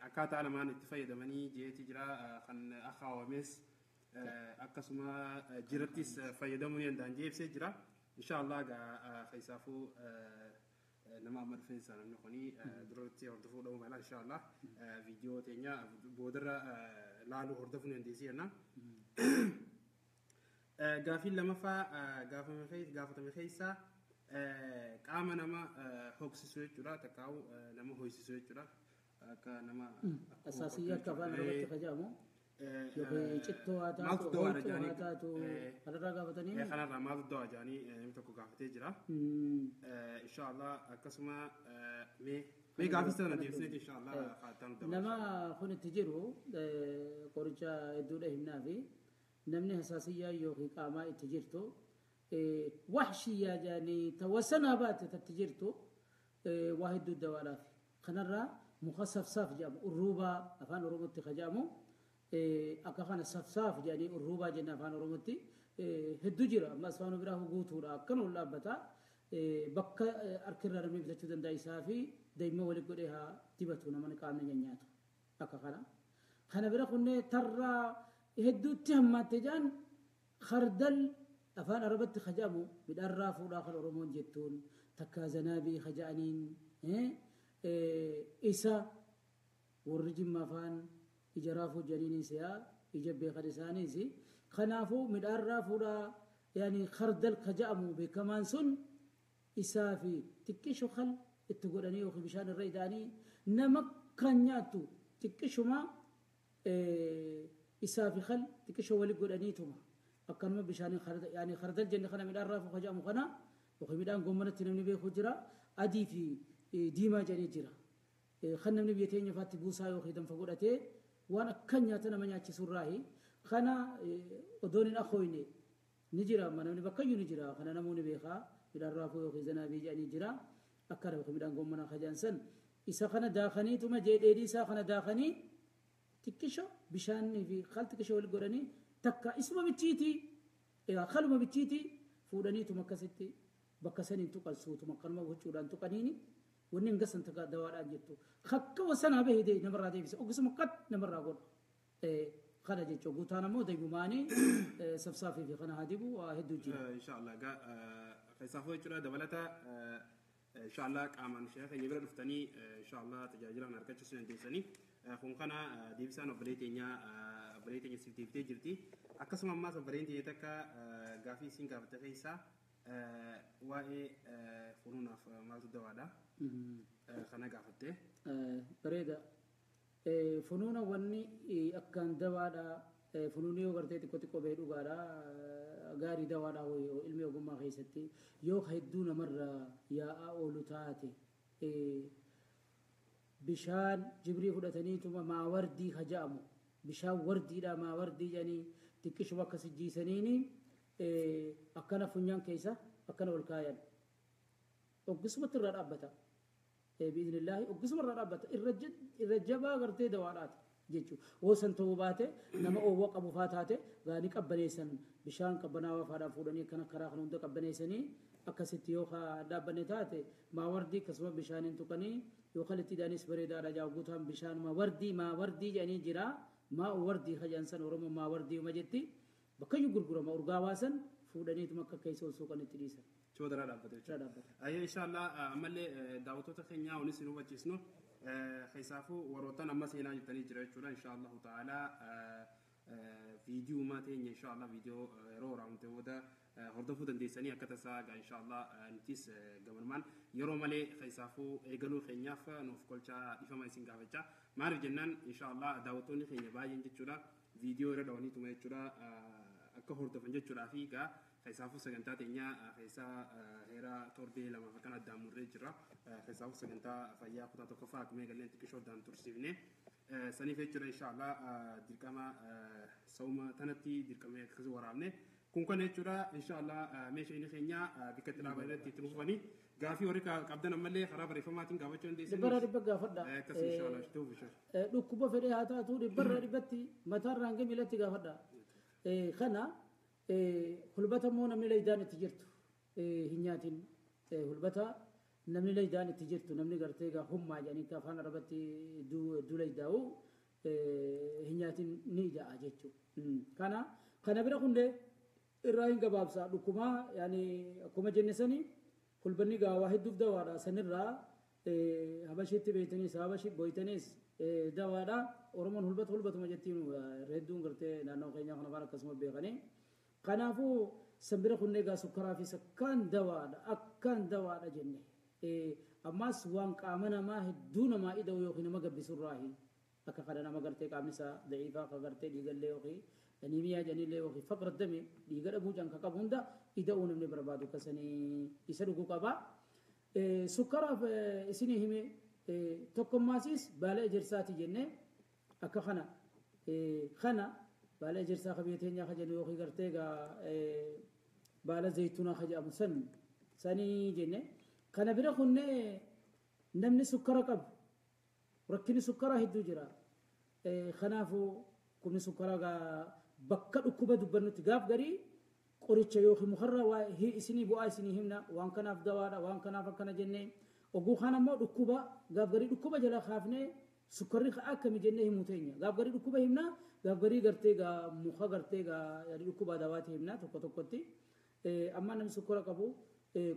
akkaataa lamaan itti fayyadamanii ji'eeti jira kan akaawames akkasuma jirattis fayyadamuu ni danda'an jee ibsee jira. Insha Allah gaa keessaafuu nama amma dhufeensa namni kuni duratti hordofuu dhabuu mala insha Allah viidiyoo teenya boodarra laaluu hordofuu ni dandeessi jenna. Gaafiin lamaffaa gaafatame keessaa qaama nama hoksisuu jechuudha takkaa'u nama hoysisuu jechuudha akka nama Asaasiyyaa akka afaan Oromootti fayyadamu yookiin cittoo haa taatu hooltuu haa taatu kanarraa gaafatanii. Kanarraa maaltu dawaa jedhanii namni tokko gaafatee jira. Insha Allah akkasuma mee gaafii sana deebisneeti insha Allah kaataan dabala. Nama kun itti jiru qoricha hedduudha himnaa fi namni hasaasiyyaa yookiin qaamaa itti jirtu wahshiyyaa jedhanii tawasanaa baate tatti jirtu waa hedduu dawaadhaaf. Kanarraa muka safsaaf jedhamu urruubaa afaan Oromootti ka jedhamu akka kana safsaaf jedhanii urruubaa jenna afaan Oromootti hedduu jira amma asfaanuu biraa guutuudha akkana ol dhaabbata bakka harkirraa namni bitachuu danda'a isaa fi daa'imman walitti godhee haa dibatu namni qaamni nyaatu akka kana. Kana bira kunnee tarraa hedduutti hammaatte jedhan khardal afaan Arabatti ka jedhamu midhaan raafuudhaa kan Oromoon jettuun takka zanaabii ka jedhaniin isa warri jimma afaan ija raafuu jedhaniinis yaa ija beekan isaaniis kanaafuu midhaan raafuudhaa yaani khardal ka jedhamu beekamaan sun isaa fi xiqqisho kal itti godhanii yookiin bishaan irra ida'anii nama kan nyaattu xiqqishuma isaa fi kal xiqqisho walitti godhaniituma akkanuma bishaaniin yaani khardal jenne kana midhaan raafuu ka jedhamu kana yookiin midhaan gommanatti namni beeku jira adii fi diimaa jedhanii jira. Kan namni biyya teenya faatti buusaa yookiin danfa godhatee waan akkan nyaata nama nyaachisurraahi kana odoon hin akhoyne ni jira amma namni bakkayyuu ni jira kana namoonni beekaa midhaan raafuu yookiin zanaabii jedhanii jira akkana yookiin midhaan gommanaa ka jedhan san isa kana daakaniituma dheedhii isaa kana daakanii xiqqisho bishaanii fi kal xiqqisho wal godhanii takka isuma bichiitii kaluma bichiitii fuudhaniituma akkasitti bakka saniin tuqan suutuma akkanuma huccuudhaan tuqaniini wanni hin gasan takka dawaadhaan jettu akka wasanaa bahee dee namarraa deebisa ogisuma qat namarraa godha kana jechuun guutaan ammoo daybumaanii safsaafii fi kana haa dibu waa hedduu jira. Insha Allah egaa keessaafuu jechuudha dabalata insha Allah qaamaan ishee keenya bira dhuftanii insha Allah tajaajila kana argachuu dandeessanii Kun kana deebisaan obbolee teenyaa obbolee teenya siif deebitee jirti. Akkasuma ammaas obboleen teenya takka gaafii isiin gaafatte keessaa waa'ee funuunaaf maaltu dawaadha? Kana gaafatte. Bareeda. Funuuna wanni akkaan dawaadha. Funuunni yoo gartee xiqqoo xiqqoo bahee dhugaadha. Gaarii dawaadha ilmi ogummaa keessatti yoo hedduu namarra yaa'aa oolu taate bishaan jibrii fudhataniituma maawardii haja'amu bishaan wardiidha maawardii jedhanii xiqqishuma akkas jiisaniini akkana funyaan keessa akkana ol kaayan oggisumatti irraa dhaabbata biiznillaahi oggisuma irraa dhaabbata irra jabaa gartee dawaadhaati jechuudha. Woosan ta'uu baate nama oowwa qabu faa taate gaanii qabbaneessan bishaan qabbanaawaa faadhaan fuudhanii akkana karaa kana hunda qabbaneessanii akkasitti yoo dhaabbanne taate maawardii akkasuma bishaaniin tuqanii yoo kalitti hidhanis bareedaadha jaaguutaan bishaan maawardii maawardii jedhanii jira maa wardii hajan san Oromoo maawardii uma jetti bakkayyuu gurgurama urgaawaa san fuudhaniituma akka keessa ol suuqan itti dhiisan. Choo daraa dhaabbate jechuudha. Ayyee inshaallah ammallee daawwattoota keenyaa onis nu hubachiisnu keessaafuu warroottan amma seenaa jirtanii jira jechuudha inshaallahu ta'ala viidiyoo teenya inshaallah viidiyoo yeroo waraabamte booda hordofuu dandeessanii akka tasaa egaa inshaallah nutis gabanumaan yeroo malee keessaafuu eegaluu keenyaaf nuuf kolchaa dhifama isin gaafachaa maaliif jennaan inshaallah daawwattoonni keenya baay'een jechuudha viidiyoo irra dhawaniituma jechuudha akka hordofan jechuudhaa fi egaa keessaafuu sagantaa teenyaa keessaa heera torbee lamaaf akkan addaan murree jira keessaafuu sagantaa fayyaa kutaa tokkoffaa akkuma eegalleen xiqqishoo addaan tursiifne saniif jechuudha inshaallah dirqama sa'uma tanatti dirqama akkasii waraabne kun kana jechuudha inshaallah meeshaa inni keenya bikka itti dhaaban irratti itti fufanii gaafii warri qabdan ammallee karaa barreeffamaatiin gaafachuu dandeessanii. Dhibbarraa dhibba gaafadha. Akkas inshaallah ta'uuf inshaallah. Dhukkuba fedhee haa taatu dhibbarraa dhibbatti mataarraa hanga miilatti gaafadha. Kana hulbata immoo namni laydaan itti jirtu hin nyaatin hulbata namni laydaan itti jirtu namni gartee gaa hummaa jedhanii afaan arabatti dulaydaa'u hin nyaatin ni ida'a jechuudha. Kana kana bira hundee irraa hin gabaabsa dhukkumaa yaani akkuma jenne sanii hulbanni gaa waa hedduuf dawaadha sanirraa habashiitti beeytaniis habashii booytaniis dawaadha Oromoon hulbata hulbatuma jettiin hedduun gartee naannoo keenyaa kana afaan akkasuma beekanii. Kanaafuu sanbira kunnee gaa sukkaraa fi akkaan dawaadha akkaan dawaadha jenne. Ammas waan qaama namaa hedduu namaa ida'u yookiin nama gabbisurraahi akka kana nama gartee qaamni isaa daciifaa akka gartee dhiigallee yookiin aniimiyaa jedhanillee yookiin faqra dame dhiiga dhabuu can ka qabu hunda ida'uu namni barbaadu akkasanii isa dhuguu qaba. Sukkaraaf isinii hime tokkommaasis baala ejersaati jenne akka kana kana baala ejersaa ka biyya teenyaa ka jennu yookiin gartee gaa baala zayituunaa ka jedhamu san sanii jenne kana bira kunnee namni sukkara qabu rakkinni sukkaraa hedduu jira. Kanaafuu dhukkubni sukkaraa gaa bakka dhukkuba dubbannutti gaaf garii qoricha yookiin mukarra waa isinii bu'aa isinii himna waan kanaaf dawaadha waan kanaaf akkana jennee oguu kaan ammoo dhukkuba gaaf garii dhukkuba jala kaafnee sukkarri akkami jennee himuu teenya gaaf garii dhukkuba himna gaaf garii gartee gaa muka gartee gaa dhukkuba dawaati himna tokko tokkotti amma namni sukkara qabu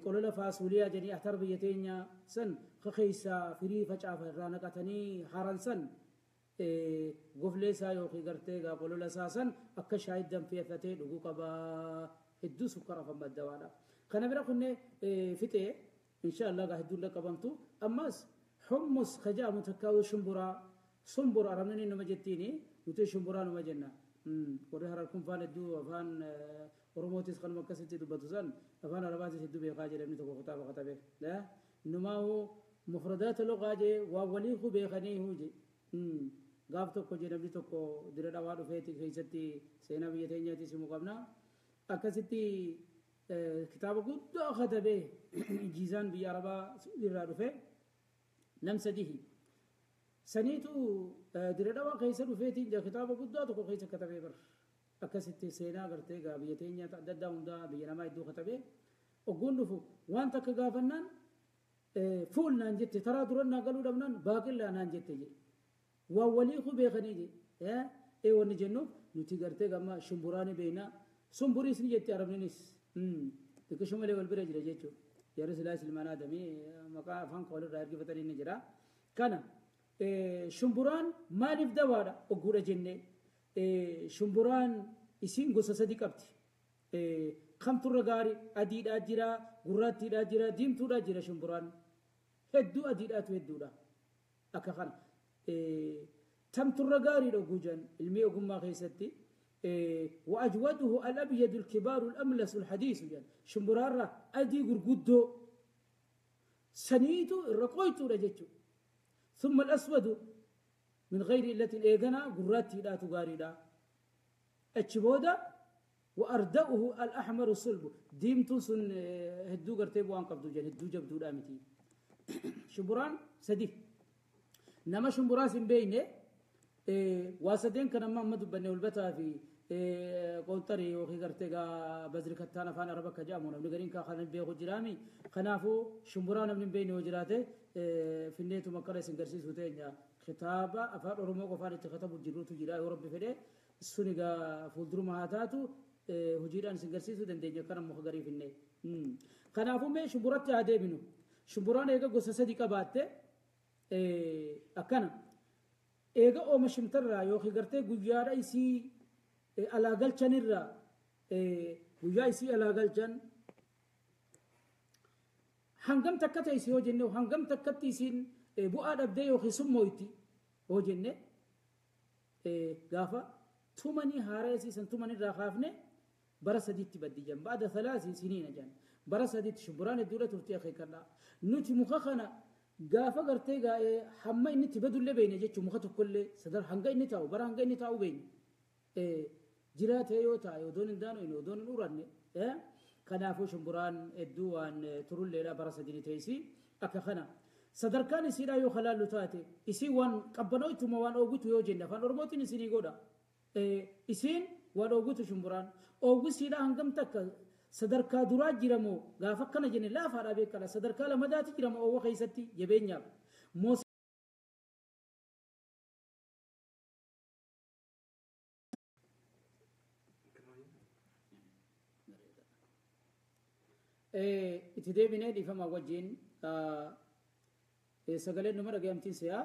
qolola faasuuliyaa jedhanii atar biyya teenya san keessa firii facaafa irraa naqatanii haran san goflee isaa yookiin gartee gaa qolola isaa san akka shaayii danfeeffatee dhuguu qaba hedduu sukkara kan maddawaadha. Kana bira kunnee fixee inshaallah gaa hedduun dhaqqabamtu ammas hummus kajaamu takkaa'uu shumburaa sumbura arabni nama jettiini nuti shumburaa nama jenna. Warri harar kun faan hedduu afaan Oromootis kanuma akkasitti dubbatu san afaan Arabaatis hedduu beekaa jedhamni tokko kitaaba katabe. Numaahu mufradaata lugaa jee waa walii ku beekanii huje. Gaaf tokko jedhamni tokko dira dhawaa dhufeeti keessatti seenaa biyya teenyaatis himuu qabna. Akkasitti kitaaba guddaa katabee jiizaan biyya Arabaa irraa dhufe nam sadihi. Saniitu dira dhawaa keessa dhufeetiin kitaaba guddaa tokko keessa katabee bara. Akkasitti seenaa gartee gaa biyya teenya adda addaa hundaa biyya namaa hedduu katabee ogguun dhufu waan takka gaafannaan fuul naan jette taraa dura naa galuu dhabnaan baaqillaa naan jette jedhe. Waan walii ku beekanii jedhe. Ee wanni jennuuf nuti gartee gamma shumburaa ni beekna. Sumburiis ni jette arabninis. Xiqqishuu malee wal bira jira jechuudha. Jarri silaa ilmaan aadamii maqaa afaan walirraa ergifatanii ni jira. Kana Shumburaan maaliif dawaadha ogguudha jenne shumburaan isiin gosa sadi qabdi. Kamturra gaarii adiidhaa jira, gurraattiidhaa jira, diimtuudhaa jira shumburaan. Hedduu adiidhaatu hedduudha. Akka kana. Tamturra gaariidha ogguu jedhan ilmii ogummaa keessatti. وأجوده الأبيض الكبار الأملس الحديث جن شمبرارة أدي غرغدو سنيتو الرقويتو رجتو ثم الأسود من غير التي الإيغنا غراتي لا تغاري لا أتشبودا وأردأه الأحمر الصلب ديمتو سن هدو غرتيبو أنقبدو جن هدو جبدو لامتي شمبران سدي نما شمبران بينه واسدين كان ما مدبني والبتا في قنطري وخي غرتيغا بزر كتانا فانا ربك جامون ابن غرين كا خان بيغو جرامي خنافو شمبران من بيني وجراته في النيت مكره سنغرسيس وتينيا خطابا افار اورمو قفار تخطب جروتو جرا ورب فدي سونيغا فولدرو مهاتاتو هجيران سنغرسيس دندنيا كان مخغري في الني خنافو مي شمبرات ادبنو شمبران ايغا غوسسدي قباته اكنا eega oomishimtarraa yookiin gartee guyyaadha isii alaa galchanirraa guyyaa isii alaa galchan hangam takka ta'e isii yoo jenne hangam takkatti isiin bu'aa dhabdee yookiin summooyti yoo jenne gaafa tumanii haaraa isii san tumanirraa kaafne bara sadiitti baddi jan ba'ada thalaasi siniina jan bara sadiitti shumburaan hedduudha turtii akeekadhaa nuti muka kana gaafa gartee gaa'ee hamma inni itti badullee beeyne jechuun muka tokkollee sadar hanga inni taa'u bara hanga inni taa'u beeyne jiraatee yoo taa'e odoon hin daanoyne odoon hin uranne kanaafuu shumburaan hedduu waan turulleedha bara sadii teessi akka kana sadarkaan isiidha yoo halaallu taate isii waan qabbanooytuma waan oogwitu yoo jenne afaan oromootiin isinii godha isiin waan oogwitu shumburaan oogwisiidha hangam takka sadarkaa duraa jiramoo gaafa akkana jenne laafaadha beekadha sadarkaa lamadaati jiramoo oowwa keessatti jabeenyaaf moo itti deebinee dhiifama wajjin sagaleen numa dhagayamtiin si'a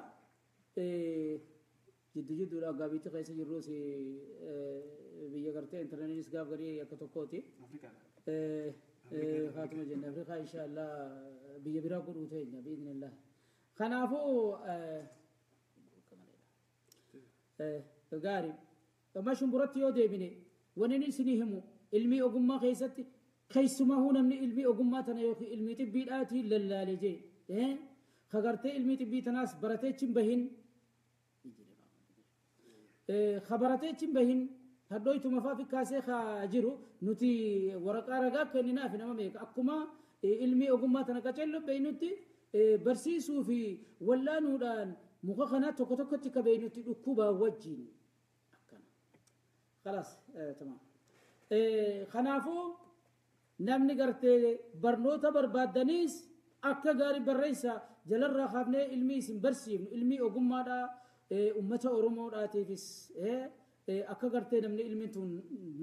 jiddu jidduudha gaabiitti keessa jirruus biyya gartee intarneetiis gaaf garii akka tokkooti. Faatuma jenne Afrikaa insha Allah biyya biraa godhuu teenya biidhnillah. Kanaafuu gaarii amma shumburatti yoo deebine wanni inni isinii himu ilmii ogummaa keessatti keessumaa namni ilmii ogummaa tana yookiin ilmii xibbiidhaatiin lallaale jee kagartee ilmii xibbii tanaas barateechi hin bahin خبرتي بهن هدويتو مفافي كاسي خاجرو نتي ورقا رقا كننا في نما ميك أكما علمي أقوم تنقتلو بينتي برسيسو في ولا نودان مخخنا توك توك تك بينتي ركوبا وجين خلاص تمام خنافو نمني قرتي برنوتا بربادنيس أكا غاري بريسا جلال راخابني علمي سن برسيم علمي أقوم ummata Oromoodhaatiifis akka gartee namni ilmiin tun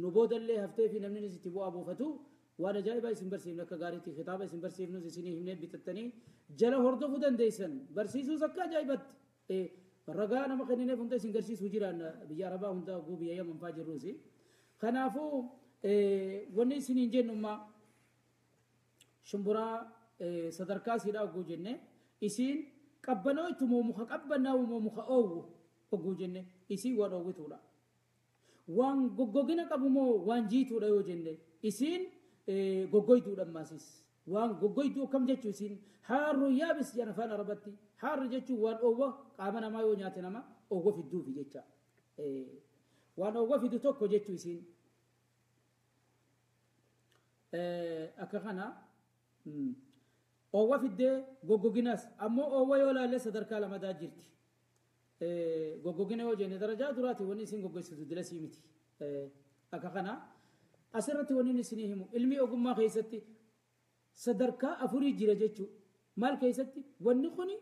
nu boodallee haftee fi namni itti bu'aa buufatu waan ajaa'ibaa isin barsiifnu akka gaariitti kitaaba isin barsiifnus isinii himnee bitattanii jala hordofuu dandeessan barsiisuus akka ajaa'ibatti ragaa nama kennineef hunda isin garsiisuu jiraan biyya Arabaa hunda oguu biyya Yaman faa jirruusi. Kanaafuu wanni isiniin jennummaa shumburaa sadarkaa isiidhaa oguu jenne isiin qabbanooytu moo muka qabbanaa'u moo muka oowwu oguu jenne isiin waan oowwituudha. Waan goggogina qabu moo waan jiituudha yoo jenne isiin goggoytuudha ammaasis. Waan goggoytuu akkam jechuu isiin haarru yaabis jedhan afaan Arabatti haarru jechuun waan oowwa qaama namaa yoo nyaate nama oowwa fidduufi jecha. Waan oowwa fidu tokko jechuu isiin. Akka kana oowwa fiddee goggoginas ammoo oowwa yoo laalle sadarkaa lamadaa jirti. Goggogina yoo jenne darajaa duraati wanni isin goggoysitu dilasii miti. Akka kana asirratti wanni isinii himu ilmi ogummaa keessatti sadarkaa afurii jira jechuu maal keessatti wanni kuni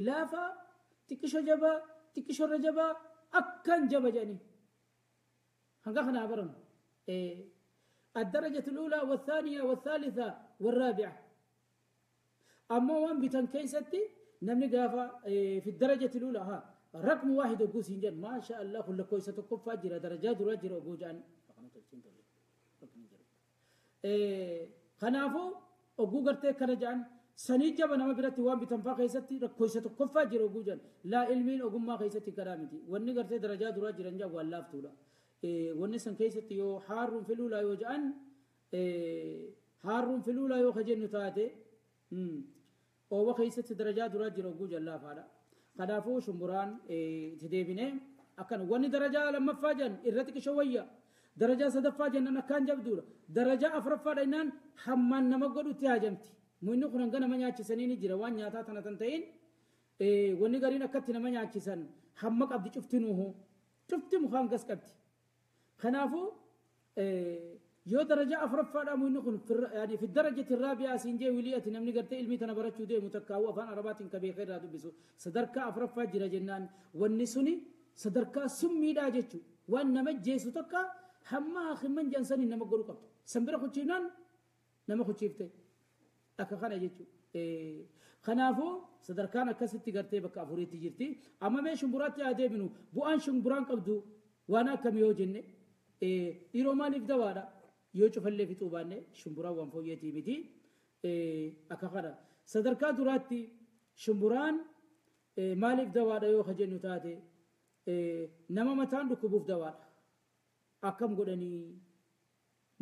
laafaa xiqqisho jabaa xiqqisho irra jabaa akkan jaba jedhanii hanga kanaa baranu. الدرجة الأولى والثانية والثالثة والرابعة. أما وان بيتن كيستي Namni gaafa fi darajati lula haa رقم واحد oguu siin jedhan maasha Allah kun lakkoofsa tokkoffaa jira darajaa duraa jira oguu jedhan kanaafuu oguu gartee kana jedhan sanii jaba nama biratti waan bitanfaa keessatti lakkoofsa tokkoffaa jira oguu jedhan laa ilmiin ogummaa keessatti karaa miti wanni gartee darajaa duraa jiran jedhan waan laaftuudha wanni san keessatti yoo haarruun filuulaa yoo jedhan haarruun filuulaa yoo kajennu taate oowwa keessatti darajaa duraa jira oguu jedhan laafaadha. Kanaafuu shumburaan itti deebinee akkana wanni darajaa lammaffaa jedhan irratti qisha wayya darajaa sadaffaa jennan akkaan jabduudha darajaa afuraffaadha innaan hammaan nama godhutti haajamti muyni kun hanga nama nyaachisanii ni jira waan nyaataa tana tan ta'in wanni gariin akkatti nama nyaachisan hamma qabdi cufti nuuhu cufti mukaan gas qabdi kanaafuu yoo darajaa afuraffaadha muyni kun fi darajati raabi'aa siin jee wilii namni gartee ilmii tana barachuu deemu takkaawuu afaan arabaatiin ka beekee irraa dubbisu sadarkaa afuraffaa jira jennaan wanni suni sadarkaa summiidhaa jechuu waan nama jeessu takka hamma himman jedhan nama godhu qabdu san bira kuchiifnaan nama kuchiifte akka kana jechuu kanaafuu sadarkaan akkasitti gartee bakka afuriitti jirti amma mee shumburaatti haa deebinu bu'aan shumburaan qabdu waan akkamii yoo jenne dhiiroo maaliif dawaadha yoo cufallee fixuu baanne shumburaan waan fooyyeetii miti akka kana sadarkaa duraatti shumburaan maaliif dawaadha yoo ka jennu taate nama mataan dhukkubuuf dawaadha akkam godhanii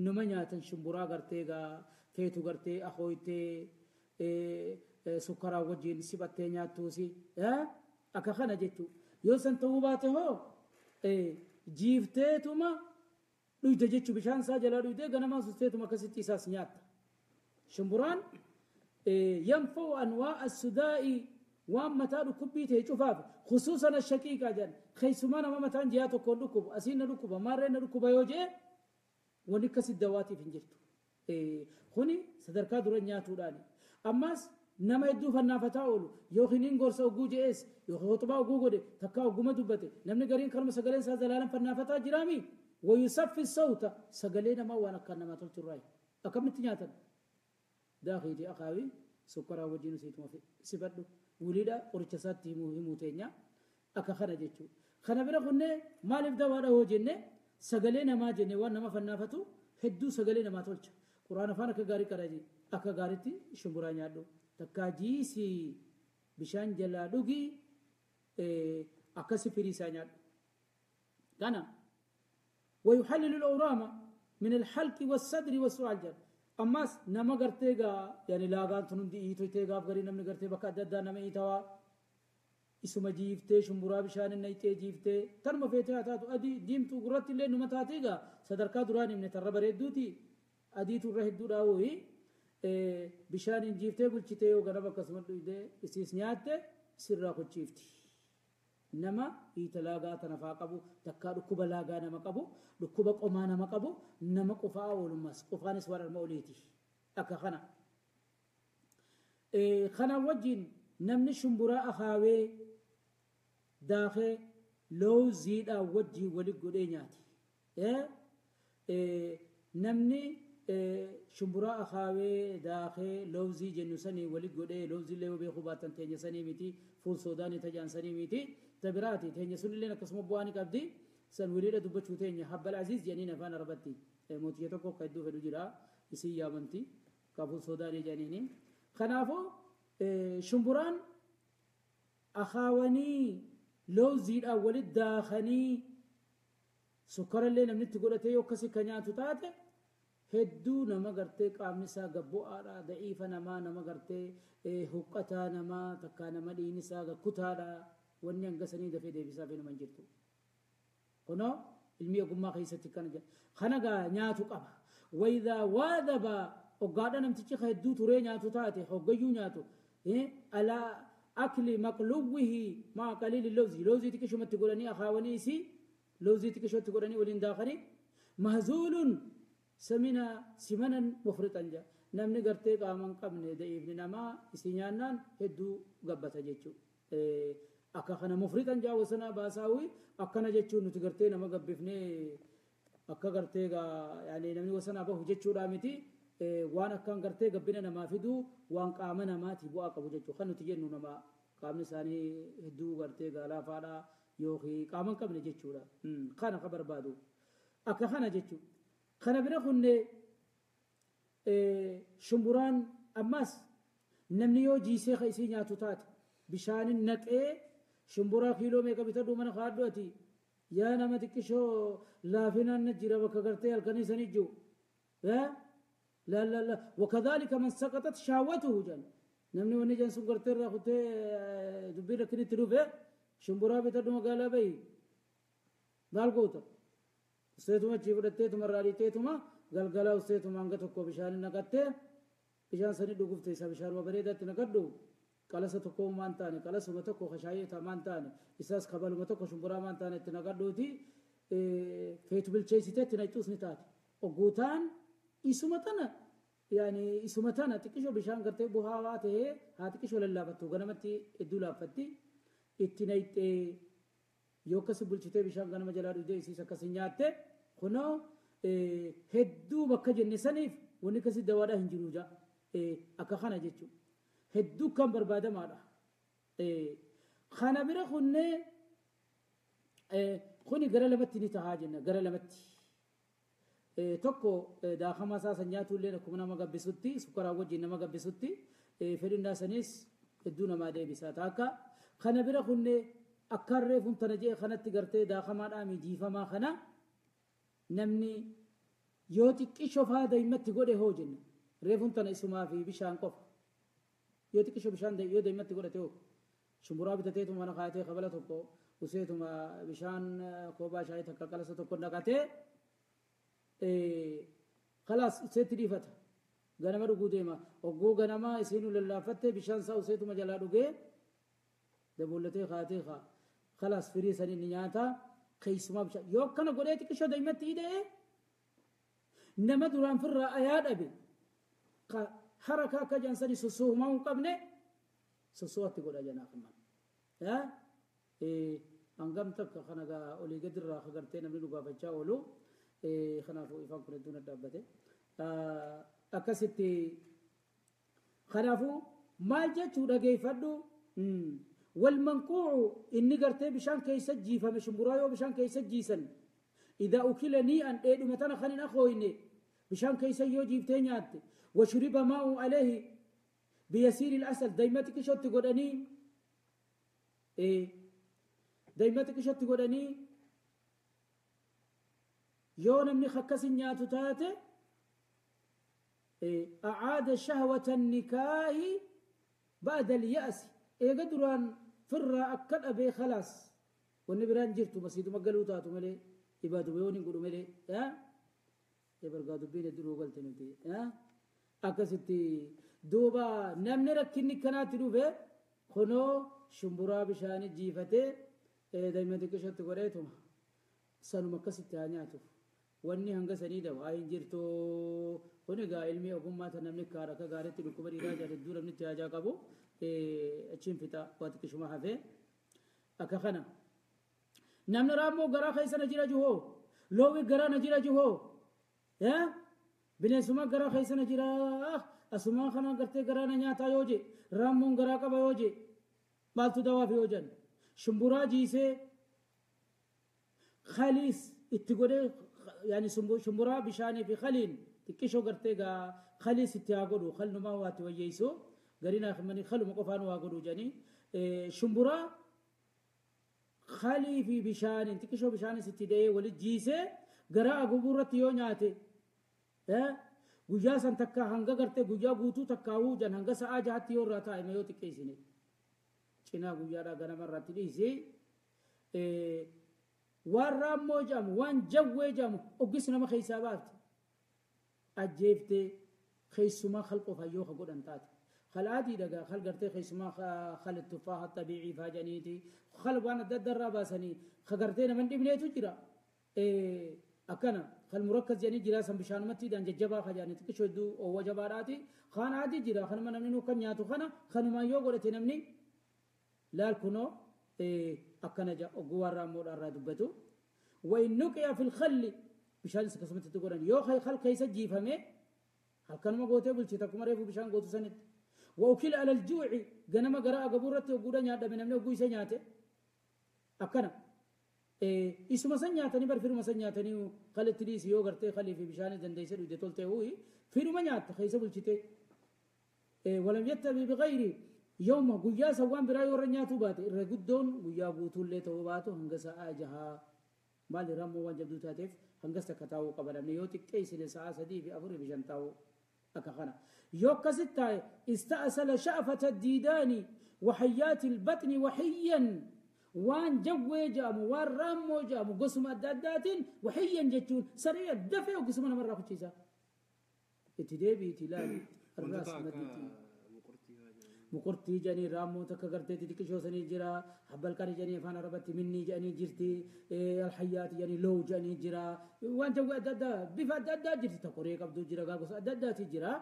numa nyaatan shumburaa gartee gaa feetu gartee akooytee sukkaraa wajjin sibattee nyaattuusi akka kana jechuu yoo san ta'uu baate hoo jiifteetuma dhuyde jechuu bishaan isaa jalaa dhuyde ganamaa susteetuma akkasitti isaas nyaatta. Shumburaan yanfa'u anwaa'a sudaa'i waan mataa dhukkubbii ta'e cufaaf khusuusan ashaqiiqaa jedhan keessumaa nama mataan jiyaa tokkoon dhukkubu asiin na dhukkuba maarreen na dhukkuba yoo jee wanni akkasi dawaatiif hin jirtu. Kuni sadarkaa dura nyaatuudhaani. Ammas nama hedduu fannaafataa oolu yookiin hin gorsa oguu je'ees yookiin khutbaa oguu godhe takkaa oguma dubbate namni gariin kanuma sagaleen isaa zalaalan fannaafataa jiraami. ويصفي الصوت سجلينا ما وانا كان ما تلت الراي أكملت نياتن داخلي أخاوي سكرا وجينو سيتما في سبدو وليدا أورشاسات هموتينيا أكخنا جتشو خنا بنا قلنا ما لف دوا هو جنة سجلينا ما جنة وانا ما فنافتو هدو سجلينا ما تلت قرآن فانا كغاري كراجي أكغاريتي شمبرانيا دو تكاجيسي بشان جلادوغي أكسي فريسانيا كنا ويحلل الأورام من الحلق والصدر والسعال جل أماس نما قرتيغا يعني لاغان تنندي إيتو تيغا أفغري نمني قرتي بكا دادا نما إيتوا إسما جيفتي شمبرا بشان النيتي جيفتي ترمى فيتها تاتو أدي ديمتو قرأت اللي نما تاتيغا صدركا دراني من تربر يدوتي أدي تره الدراوي بشان جيفتي قلتي وغربا كسمت دي إسيس نياتي سرا جيفتي nama hiita laagaa tana faa qabu takkaa dhukkuba laagaa nama qabu dhukkuba qomaa nama qabu nama qofaa oolummas qofaanis waan arma oliiti akka kana. Kana wajjin namni shumburaa akaawee daakee looziidhaan wajjin wali godhee nyaati. Namni shumburaa akaawee daakee loozii jennu sanii wali godhee looziillee yoo beekuu baatan teenya sanii miti fuul soodaanii tajaan sanii miti. تبراتي تهني سن لنا قسم بواني قبدي سن وليدة دبتشو تهني حب العزيز جنين فانا ربتي موتيتكو قيدو في الوجرا يسي يامنتي كابول سوداني جنيني خنافو شمبران أخاوني لو زيد أول الداخني سكر اللي نمنت قولتي يوكسي كنياتو تاتي hedduu nama gartee qaamni isaa gabbu'aadha da'iifa namaa nama gartee huqqataa namaa takkaa nama dhiini isaa gakkutaadha wanni hanga sanii dafee deebisaa fi nama hin jirtu. Kunoo ilmi ogummaa keessatti kana jedha. Kana gaa nyaatu qaba. Wayidaa waadaba hoggaadha namtichi hedduu turee nyaatu taate hoggayyuu nyaatu alaa akli maqluwwihi maa qaliili lawzi lawzii xiqqishumatti godhanii akaawanii isii lawzii xiqqishootti godhanii waliin daakanii mahzuulun سمنا سمنا مفرطا جا نمني غرتي قامن قمني دئيبني نما اسي هدو غبتا جيچو اكا خنا مفرطا جا وسنا باساوي اكنا جيچو نتي غرتي نما غبفني اكا غرتي غا يعني نمني وسنا بو جيچو دامتي وان اكان غرتي غبنا نما فيدو وان قامنا ما تي بو اقبو جيچو خنو تي جنو نما Qaamni isaanii hedduu gartee gaalaafaadha yookiin qaama hin qabne jechuudha. Kana ka barbaadu. Akka kana jechuudha. Kana bira kunne shumburaan ammas namni yoo jiisee ka isii nyaatu taate bishaanin naqee shumburaa kiiloo meeqa bitadhu mana kaadhu ati yaa nama xiqqishoo laafinaan na jira bakka gartee halkanii sanii jiru. لا لا لا وكذلك من سقطت شهوته جن نمني وني جن سن غرتي را خته دبي ركني تروفه شمبرا بتدو مغالا بي مال گوتا سيتuma chiifudhatteetuma raadhiteetuma galgala useetuma hanga tokko bishaan naqattee bishaan sani dhugufte isa bishaanuma bareedaatti naqadhu qalasa tokko maan taane qalasuma tokko kashaayee maan taane isaas kabaluma tokko shumburaa maan taane itti naqadhuuti feetu bilcheessitee itti naqxuus ni taate ogguutaan isuma tana yaani isuma tana xiqqishoo bishaan gartee buhaawaa ta'ee haa xiqqishoo lallaafattu ganamatti hedduu laaffatti itti naqxee yoo akkasi bulchitee bishaan ganama jalaa dhugdee isiis akkasi nyaatte kunoo hedduu bakka jenne saniif wanni akkasi dawaadhaa hin jiru jaa akka kana jechuudha. Hedduu kan barbaadamaadha. Kana bira kunnee kuni gara lamatti ni tahaa jenna gara lamatti. Tokko daakama isaa san nyaatu illee akkuma nama gabbisutti sukkaraa wajjin nama gabbisutti fedhinnaa sanis hedduu namaa deebisaa taakka. Kana bira kunnee akkaan reefuun tana jee kanatti gartee daakamaadhaa mijiifamaa kana namni yoo xiqqishoo faa daa'immatti godhe hoo jenna reefuun tana isumaa fi bishaan qofa yoo xiqqishoo bishaan yoo daa'immatti godhate hoo shumburaa bitateetuma mana kaayatee kabala tokko useetuma bishaan koobaa shaayii takka qalasa tokko naqatee khalaas useetti dhiifata ganama dhuguu deema ogguu ganama isiinuu lallaafatte bishaan isaa useetuma jalaa dhugee daboollatee kaatee kaa خلاص فري سنين نياتا keessumaa bishaan yoo akkana godhee xiqqishoo daa'imatti hidhee nama duraan firraa ayaa dhabe haraka akka jansani sossoohumaa hin qabne sossoo'atti godha janaa kaman. Hangam takka kana gaa olii gadirraa gartee namni dhugaafachaa oolu kanaafuu ifaan kun hedduun dhaabbate. Akkasitti kanaafuu maal jechuu dhageeffadhu والمنقوع إني قرتي بشان كيس جيفة مش مرايو بشان كيس جيسن إذا أكل نيئا إيه متنا خلين أخويني بشان كيس يجيب تانيات وشرب ماء عليه بيسير الأسل دايمتك شو تقولني إيه دايمتك شو تقولني يوم من خكس نياتو تاتي إيه أعاد شهوة النكاح بعد اليأس إيه قدران فرا أكل أبي خلاص والنبران جرتو بس يدو مقالو تاتو ملي إبادو بيوني قولو ملي ها إبرقادو بين الدرو قلت نتي ها أكستي دوبا نمني ركني كنات دوبه خنو شمبرا بشاني جيفتي دايما تكشت قريتهم سنو مكستي هانياتو wanni hanga sanii dha waa hin jirtu kuni egaa ilmi ogummaa tan namni kaara akka gaariitti dhukkuba dhiiraa jaalattuu namni itti haajaa qabu achiin fixa waa xiqqishuma hafee akka kana namni raammoo garaa keessa na jira juhoo loowwi garaa na jira juhoo bineensuma garaa keessa na jira asumaa kana gartee garaa na nyaataa yoo je raammoon garaa qaba yoo je maaltu dawaaf yoo jennu shumburaa jiisee khaliis itti godhee يعني شمبرا بشاني في خلين تكشو قرتيغا خلي ستي اغودو خلنو ما واتي ويسو غرينا خمني خلو مقفانو اغودو جاني شمبرا خلي في بشاني تكشو بشاني ستي دي ولي جيسه غرا غبورت يو نياتي ها غجا سن تكا هنگا غرتي غجا غوتو تكاو جن هنگا سا جاتي يو راتا ايميو تكيسيني چينا غجا را غنم راتي ديسي waan raammoo jedhamu waan jawwee jedhamu oggis nama keessaa baafte ajjeeftee keessumaa khalqoof hayyoo ka godhan taate khal adii dhagaa khal gartee keessumaa khal tuffaaha xabiicii faa jedhaniiti khal waan adda adda irraa baasanii ka gartee nama hin dhibneetu jira akkana khal murakkas jedhanii jira san bishaanumatti hidhaan jajjabaa ka jedhanii xiqqishoo hedduu oowwa jabaadhaati kaan adii jira kanuma namni nuu kan nyaatu kana kanumaan yoo godhate namni laal kunoo akkana jedha ogguu waan raammoodhaa irraa dubbatu وإن نقع في الخل بشان سكسمت تقولن يو خي خل كيس جيفمه هل كان ما قوته بلشي تكما ريفو بشان قوتو سنت وأكل على الجوع جنما جراء جبورته وجودا نيادا من أمنه وجوي سنياته أكنا إسمه سنياتني بر فيرو مسنياتني خلت لي سيو غرتي خلي في بشان دنديسر ودتولته هو فيرو منيات خيسه بلشته ولم يتبي بغيره يوم قيا سوان براي ورنياتو بات الرجدون قيا بوتول له باتو هنگسا اجها مال رمو وان جبدو تاتف هنگسا كتاو قبل نيوتك كيس لساعة سدي في أفر بجنتاو أكخنا يوكستا استأصل شأفة الديدان وحيات البطن وحيا وان جوي جامو وان رمو جامو قسم الدادات وحيا جتون سريع الدفع وقسمنا مرة خشيسا اتدابي تلالي الراس مدتي مقرتي جاني رامو تكغرتي تكشو سني جرا حبل كاري جاني فانا ربتي مني جاني جرتي الحيات جاني لو جاني جرا وان جو ددا بفا ددا جرتي تقري قبدو جرا غاغوس ددا تجرا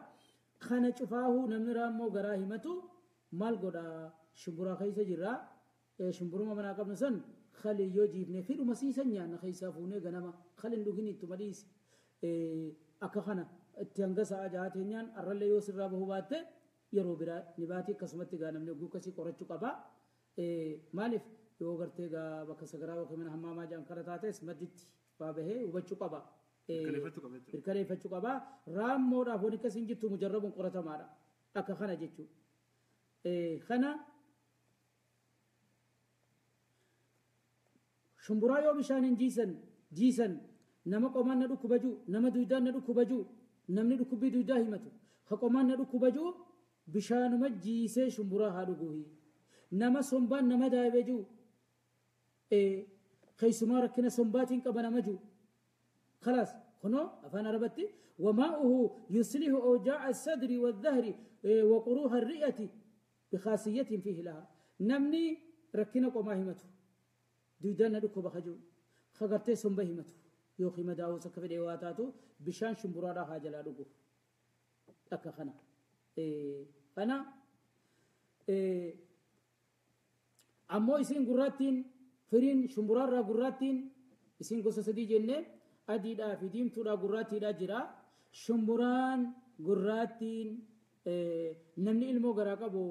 خنا چفاهو نمن رامو غراهمتو مال غدا شمبرا خيسه جرا شمبرو ما منا قبل سن خلي يجيبني فيرو مسيسن يا نخيسا فونه غنما خلين دوغني تمديس اكخنا تنغسا اجاتينيان ارله يوسر رابو باته yeroo biraa ni baati akkasumatti gaa namni oguu akkasii qorachuu qaba. Maaliif yoo gartee gaa bakka sagaraa yookiin mana hammaamaa jedhan kana taates madditti waa bahee hubachuu qaba. Mirkaneeffachuu qaba. Raammoodhaaf wanni akkasii hin jirtu mujarrabuun qoratamaadha. Akka kana jechuudha. Kana shumburaa yoo bishaan hin jiisan nama qomaan na dhukkuba jiru nama duudaan na dhukkuba jiru namni dhukkubbii duudaa himatu ka qomaan na dhukkuba jiru bishaanuma jiisee shumburaa haa dhuguuhi nama sombaan nama daa'ibee jiru keessumaa rakkina sombaatiin qaba nama jiru خلاص هنا أفان ربتي وماؤه يصلح أوجاع الصدر والظهر وقروح الرئة بخاصية فيه لها نمني ركنا قما همته دودان ندكو بخجو خغرتي سنبه همته يوخي مداو سكفي ديواتاتو بشان شمبرا راها جلالوغو أكا خنا أنا أمو إسين قراتين فرين شمبرا را قراتين إسين قصة سدي جنة أديدا في ديم تورا قراتي دا جرا شمبران قراتين namni ilmoo garaa qabu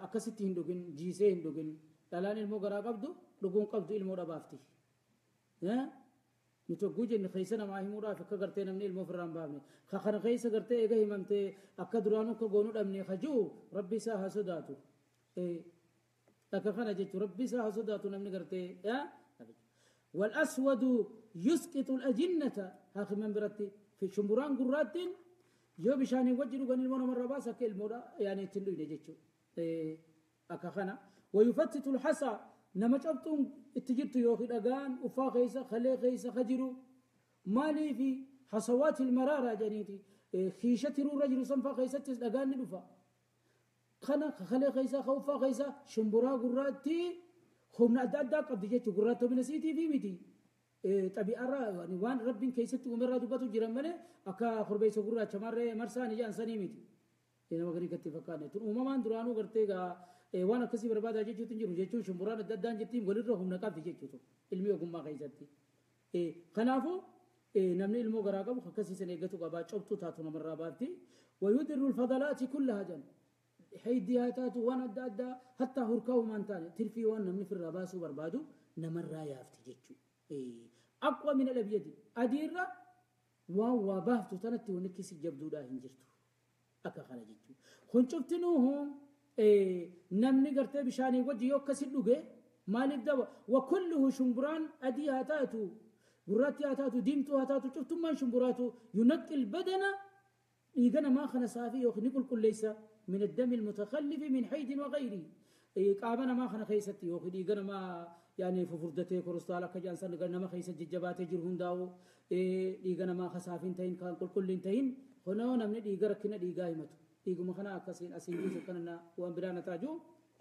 akkasitti hin dhugin jiisee hin dhugin dhalaan ilmoo garaa qabdu dhuguun qabdu ilmoo dhabaafti. Nuti hogguu jenne keessa namaa himuudhaaf akka gartee namni ilmoo ofirraa hin baafne ka kana keessa gartee eega himamtee akka duraanuu akka goonuu dhabne ka ji'u rabbi isaa haa sodaatu. Akka kana jechuun rabbi isaa haa sodaatu namni gartee. والأسود يسقط الأجنة هاخمان برتي في شمبران قراتين yoo bishaanii wajji dhugan ilmoo namarraa baasa akka ilmoodha yaani ittiin dhuyne jechuudha. Akka kana wayufattitu lxasa nama cabxuun itti jirtu yookiin dhagaan uffaa keessa kalee keessa ka jiru maaliifi hasawaati ilmaraaraa jedhaniiti kiisha tiruurra jiru sanfaa keessattis dhagaan ni dhufa. Kana kalee keessa ka uffaa keessa shumburaa gurraatti humna adda addaa qabdi jechuudha gurraattomina siitii fi miti. Xabi'arraa waan rabbiin keessatti uumerraa dubbatu jiran malee akka korbeessa gurraacha marree marsaan ijaan sanii miti. Nama garii gatti fakkaanne tun uumamaan duraanuu gartee gaa waan akkasii barbaadaa jechuutu hin jiru jechuun shumburaan adda addaan jettiin walirra humna qabdi jechuutu ilmi ogummaa keessatti. Kanaafuu namni ilmoo garaa qabu akkasii san eeggatu qabaa cobtuu taatu namarraa baafti. Wayudirru alfadalaati kullaha jan haydii haa taatu waan adda addaa hattaa hurkaa uumaan taane tirfii waan namni firraa baasuu barbaadu namarraa yaafti jechuudha. أقوى من الأبيض أديرة واو بافتو تنتي ونكسي جبدو دا هنجرتو أكا خلا جتو خنشفتنوهم نمني قرتي بشاني وجه يوكسي اللقى مالك دوا وكله شمبران أدي هاتاتو قراتي هاتاتو ديمتو هاتاتو شفتو من شمبراتو ينقي البدن إيقنا ما خنا صافي يوخ نقول كل ليس من الدم المتخلف من حيد وغيره قابنا ما خنا خيستي يوخ إيقنا ما يعني ففردته كرستال كجان سن ما خيس ججبات جرهن داو ديغنا ما خصافين تين كان كل كل تين هنا نمني ديغ ركنا ديغا همتو ديغ مخنا اكسين اسين جيس كننا وان برانا تاجو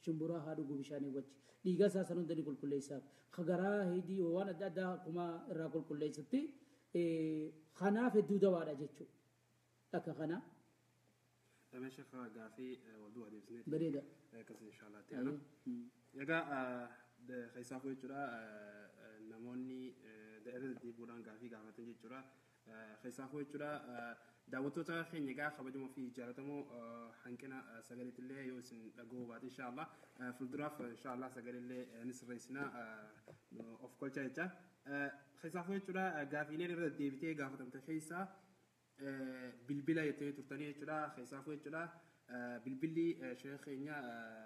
شمبرا هادو بشاني وجه ديغا ساسن دني كل كل حساب خغرا هيدي وان دادا كما را كل كل ستي خنا في دودا وادا جچو اك خنا تمام شيخ غافي ودو اديسني بريده كس ان شاء الله تعالى يغا Keessaafuu jechuudha namoonni irra deddeebi'uudhaan gaafii gaafatan jechuudha. Keessaafuu jechuudha daawwattoota keenya egaa kabajamoo fi jaallatamoo hanqina sagaleetillee yoo isin dhaga'uu baate inshaallah fuulduraaf inshaallah sagaleellee ni sirreessina of kolcha jecha. Keessaafuu jechuudha gaafiileen irra deebitee gaafatamte keessaa bilbila jettanii turtanii jechuudha. Keessaafuu jechuudha bilbilli sheekh keenya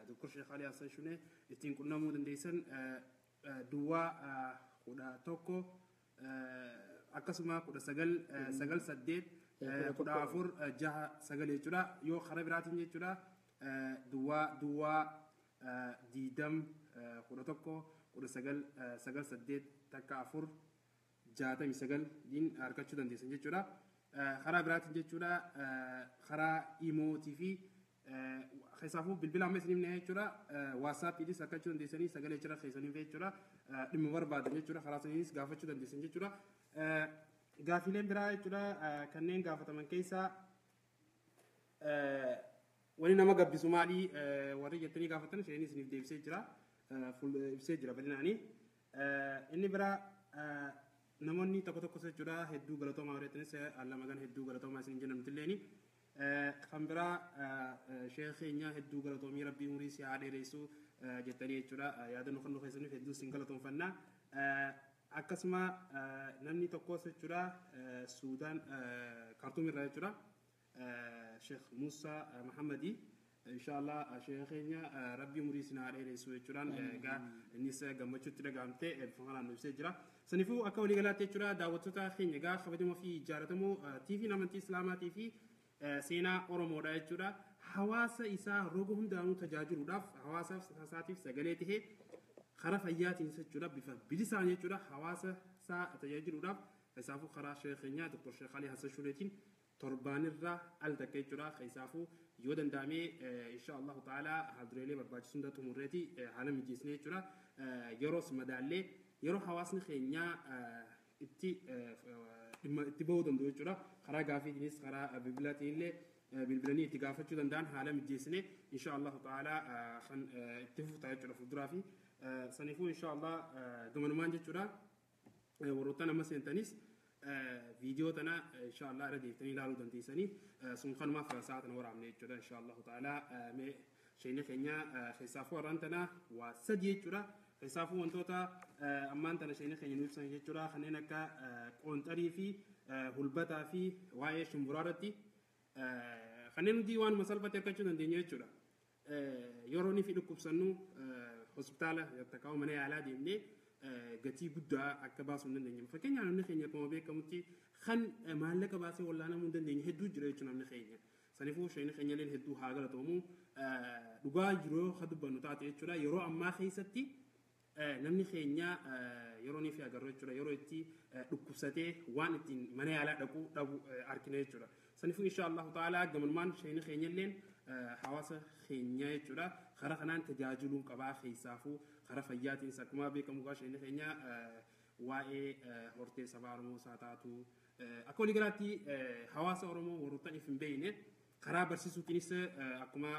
Dr. Sheekh Ali Hassan Shunee ittiin qunnamuu dandeessan duwwaa 11 akkasuma 19 98 14 6 9 jechuudha. Yoo karaa biraatiin jechuudha duwwaa duwwaa 20 11 19 98 14 69 diin argachuu dandeessan jechuudha. Karaa biraatiin jechuudha karaa imootii fi keessaafuu bilbila amma isin himne jechuudha waasaappiinis argachuu dandeessanii sagalee jira keessanii jechuudha dhimma barbaadan jechuudha karaa saniinis gaafachuu dandeessan jechuudha. Gaafiileen biraa jechuudha kanneen gaafataman keessaa wani nama gabbisu maali warri jettanii gaafatan isheenis isiniif deebisee jira ibsee jira bal'inaanii. Inni biraa namoonni tokko tokko jechuudha hedduu galatoomaa warreettanis allamagan hedduu galatoomaa isin jenna nutilleeni. Kan biraa sheekh keenya hedduu galatoomii rabbii umurii si haa dheeressu jettanii jechuudha yaadannoo kan nu keessaniif hedduu isin galatoomfanna. Akkasuma namni tokkos jechuudha Suudaan Kaartuum irraa jechuudha Sheekh Musa Muhammadii inshallah sheekh keenya rabbii umurii isin haa dheeressu jechuudhaan egaa innis gammachuutti dhaga'amtee bifa kanaan nu ibsee jira. Saniifuu akka waliigalaatti jechuudha daawwattoota keenya egaa kabajamoo fi jaallatamoo TV amantii Islaamaatii fi seenaa Oromoodha jechuudha. Hawaasa isaa roga hundaanuu tajaajiluudhaaf hawaasa isaatiif sagalee tahee karaa fayyaatiin jechuudha bifa bilisaan jechuudha hawaasa isaa tajaajiluudhaaf keessaafuu karaa sheekh keenyaa Dr. Sheekh Ali Hassan Shuneetiin torbaanirraa al takka jechuudha keessaafuu yoo danda'ame insha Allahu ta'ala haaldureelee barbaachisu hunda xumurreeti haala mijeessine jechuudha yeroos madaallee yeroo hawaasni keenyaa itti dhimma itti bahuu danda'u jechuudha karaa gaafiitiinis karaa bilbilaatiin illee bilbilanii itti gaafachuu danda'an haala mijeessine insha Allahu ta'ala kan itti fufutaa jechuudha fuulduraa fi saniifuu insha Allah gamanumaan jechuudha warroota nama seentanis viidiyoo tana insha Allah irra deebitanii ilaaluu dandeessanii sun kanumaaf sa'a tana waraabne jechuudha insha Allahu ta'ala mee sheekni keenya keessaafuu warraan tana waa sadi jechuudha. Keessaafuu wantoota ammaan tana sheekni keenya nu ibsan jechuudha kanneen akka qoonxarii fi hulbataa fi waa'ee shumburaa irratti kanneen hundi waanuma salphate argachuu dandeenya jechuudha. Yeroo inni fi dhukkubsannu hospitaala takkaa'u mana yaalaa deemnee gatii guddaa akka baasuu hin dandeenye. Fakkeenyaaf namni keenya akkuma beekamutti kan maallaqa baasee wallaanamuu hin dandeenye hedduu jira jechuudha namni keenya. Saniifuu sheekni keenya illee hedduu haa galatoomu dhugaa jiru yoo dubbannu taate jechuudha yeroo ammaa keessatti namni keenya yeroo inni fi agarru jechuudha yeroo itti dhukkubsatee waan ittiin mana yaalaa dhaquu dhabu argina jechuudha. Saniifuu insha Allahu ta'ala gamanumaan sheekni keenya illee hawaasa keenya jechuudha karaa kanaan tajaajiluun qabaa keessaafuu karaa fayyaatiin akkuma beekamu gaa sheekni keenya waa'ee hortee sabaa Oromoo isaa taatu akka waliigalaatti hawaasa Oromoo warroota if hin beekne karaa barsiisuutiinis akkuma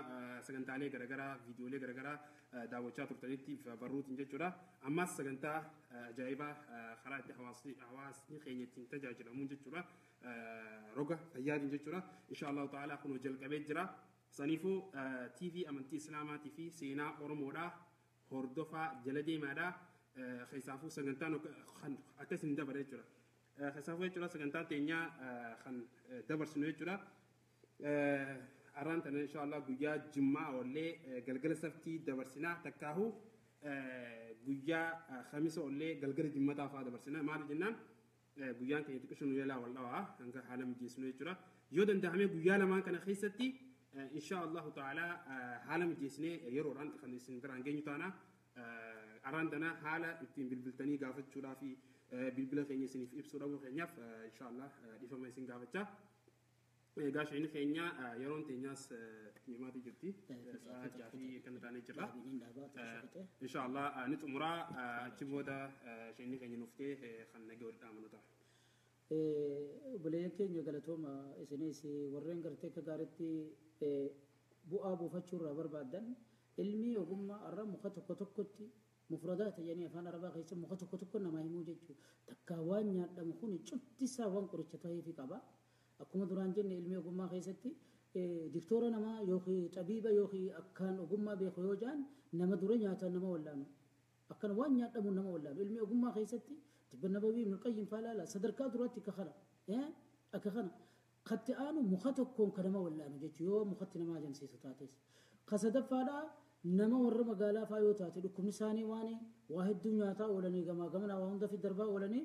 sagantaalee garaagaraa viidiyoolee garaagaraa daawwachaa turtanitti barruutiin jechuudha. Ammas sagantaa ajaa'ibaa karaa itti hawaasni keenya ittiin tajaajilamuun jechuudha. Roga fayyaatiin jechuudha. Insha Allahu ta'ala kun jalqabee jira. Saniifuu TV amantii Islaamaatii fi seenaa Oromoodhaa hordofaa jala deemaadhaa keessaafuu sagantaan akka isin dabare jechuudha. Keessaafuu jechuudha sagantaan teenyaa kan dabarsinu jechuudha. Arraan tana insha Allah guyyaa jimmaa oollee galgala saftii dabarsinaa takkaahu guyyaa khamisa oollee galgala jimmataa fa'aa dabarsinaa maali jennaan guyyaan keenya xiqqishu nu yaalaa wal dhawaa hanga haala mijeessinu jechuudha. Yoo danda'ame guyyaa lamaan kana keessatti insha Allahu ta'ala haala mijeessinee yeroodhaan kan isin biraan geenyu taana arraan tana haala ittiin bilbiltanii gaafachuudhaa fi bilbila keenya isiniif ibsuu dhabuu keenyaaf insha Allah dhiifama isin gaafachaa. Egaa sheekni keenya yeroon teenyaas himaatii jirti. Sa'a ja'a fi kan taanee jirra. Insha Allah ni xumuraa achi booda sheekni keenya nuftee kan nagee wal dhaamanu ta'a. Obboleeyyan keenya galatooma isinis warreen gartee akka gaariitti bu'aa buufachuu irraa barbaaddan ilmi ogummaa irra muka tokko tokkotti Mufradaat jedhanii afaan arabaa keessa muka tokko tokko namaa himuu jechuudha. Takka waan nyaadhamu kun cufti isaa waan qoricha ta'eefi qaba. Akkuma duraan jenne ilmi ogummaa keessatti diktoora namaa yookiin xabiiba yookiin akkaan ogummaa beeku yoo jedhan nama dura nyaatan nama wallaanu. Akkan waan nyaadhamu nama wallaanu. Ilmi ogummaa keessatti tibba Nabawi Ibn Qayyim faa ilaala sadarkaa duraatti akka kana. Akka kana. Katti aanu muka tokkoon kan nama wallaanu jechuudha yoo mukatti nama ajamsiisu taates. Ka sadaffaadhaa nama warra magaalaa faa yoo taate dhukkubni isaanii waan waa hedduu nyaataa oolanii gamaa gamana waa hunda fi darbaa oolanii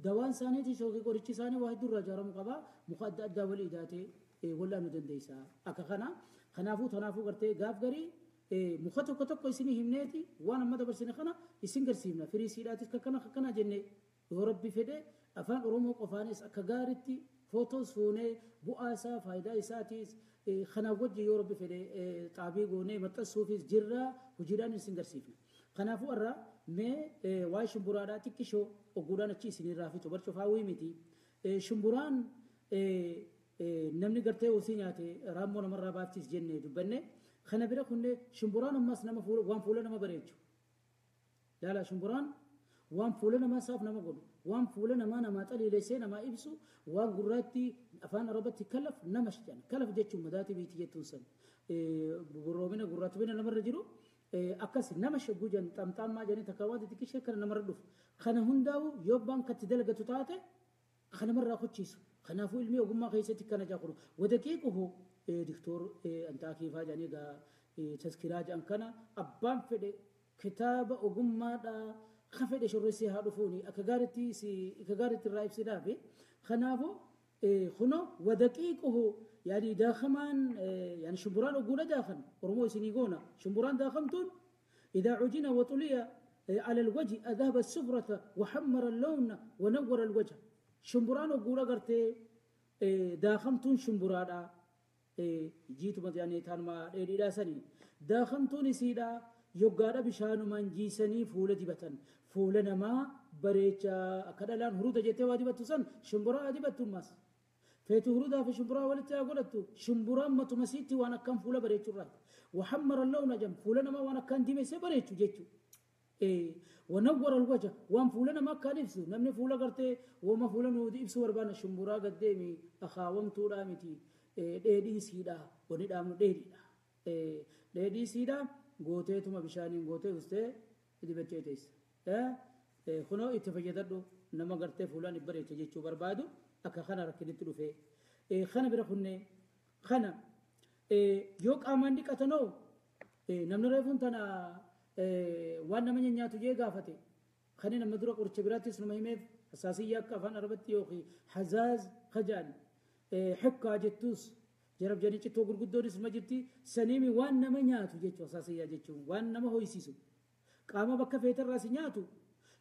dawaan isaaniitis yookiin qorichi isaanii waa hedduu irraa ijaaramuu qaba. Muka adda addaa walii idaatee wallaanuu dandeessa. Akka kana kanaafuu tanaafuu gartee gaaf garii muka tokko tokko isinii himneeti waan amma dabarsine kana isin garsiifna. Firii siidhaatis akkana akkana jenne yoo rabbi fedhe afaan Oromoo qofaanis akka gaariitti footoos fuunee bu'aa isaa faayidaa isaatiis kanaaf wajji yoo rabbi fedhe xaabii goonee maxxansuufis jirra hojiidhaan isin garsiifna. Kanaafuu irraa mee waa'ee shumburaadhaa xiqqishoo ogguudhaan achi isinirraa fixu barcufaawwii miti. Shumburaan namni gartee osii nyaate raammoo namarraa baaftis jennee dubbanne. Kana bira kunne shumburaan ammas nama waan fuula nama bareechu. Laala shumburaan waan fuula namaa saaf nama godhu waan fuula namaa namaa xaliilessee namaa ibsu waan gurraatti afaan arabatti kalaf nama jedhan. Kalaf jechuun madaatii biitii jettuun san borroomina gurraattumina namarra jiru akkas nama shagguu jedhan xamxaammaa jedhanii takka waan xixiqqishee kana namarra dhufu. Kana hundaa'u yoo abbaan katti dalagatu taate kanamarraa kochiisu. Kanaafuu ilmi ogummaa keessatti kana jaakuru. Wadaqiiquhu diktoor Antaakii faa jedhanii egaa taskiraa jedhan kana abbaan fedhe kitaaba ogummaadhaa ka fedhe shorreessee haa dhufuuni akka gaariitti akka gaariitti irraa ibsidaafi. Kanaafuu kunoo wadaqiiquhu yaani daakamaan yaani shumburaan ogguudha daakan Oromoo isinii goona shumburaan daakamtuun idaa cujina waxuliya على الوجه أذهب السفرة وحمر اللون ونور الوجه. شمبران وقولا قرتي داخمتون شمبرادا جيتو يعني تان ما إلى سني داخمتون سيدا يقارا بشانو من جيسني فولة دبتن فولة نما بريتشا كدلان هرودا جيتي وادي سن شمبرا دي بتماس فيتو هرودا في شمبرا ولتا قلتو شمبرا ما تمسيتي وانا كان فولة بريتشو رات وحمر اللون جم فولة نما وانا كان ديمي بريتشو جيتشو ونور الوجه وان فولنا ما كان يفسو نمني فولا قرتي وما فولنا ودي يفسو وربانا شمبرا قدامي أخاومتو رامتي ديدي سيدا وندامو ديدي ديدي سيدا غوتي بشانين غوتي وستي دي بتشيتيس خنو اتفجددو نما قرتي فولان بريتش جيتشو بربادو أكا خنا ركنت في خنا برخني خنا يوك أمان دي كتنو نمني ريفون تنا waan nama nyaatu jee gaafate kan nama dura qoricha biraattis nama himeef hasaasiyyaa akka afaan arabatti yookiin hazaaz kajaan xukkaa jettus jarab jedhanii cittoo gurguddoonis ma jirti saniimi waan nama nyaatu jechuu hasaasiyyaa jechuun waan nama hoysisu qaama bakka feetarraa si nyaatu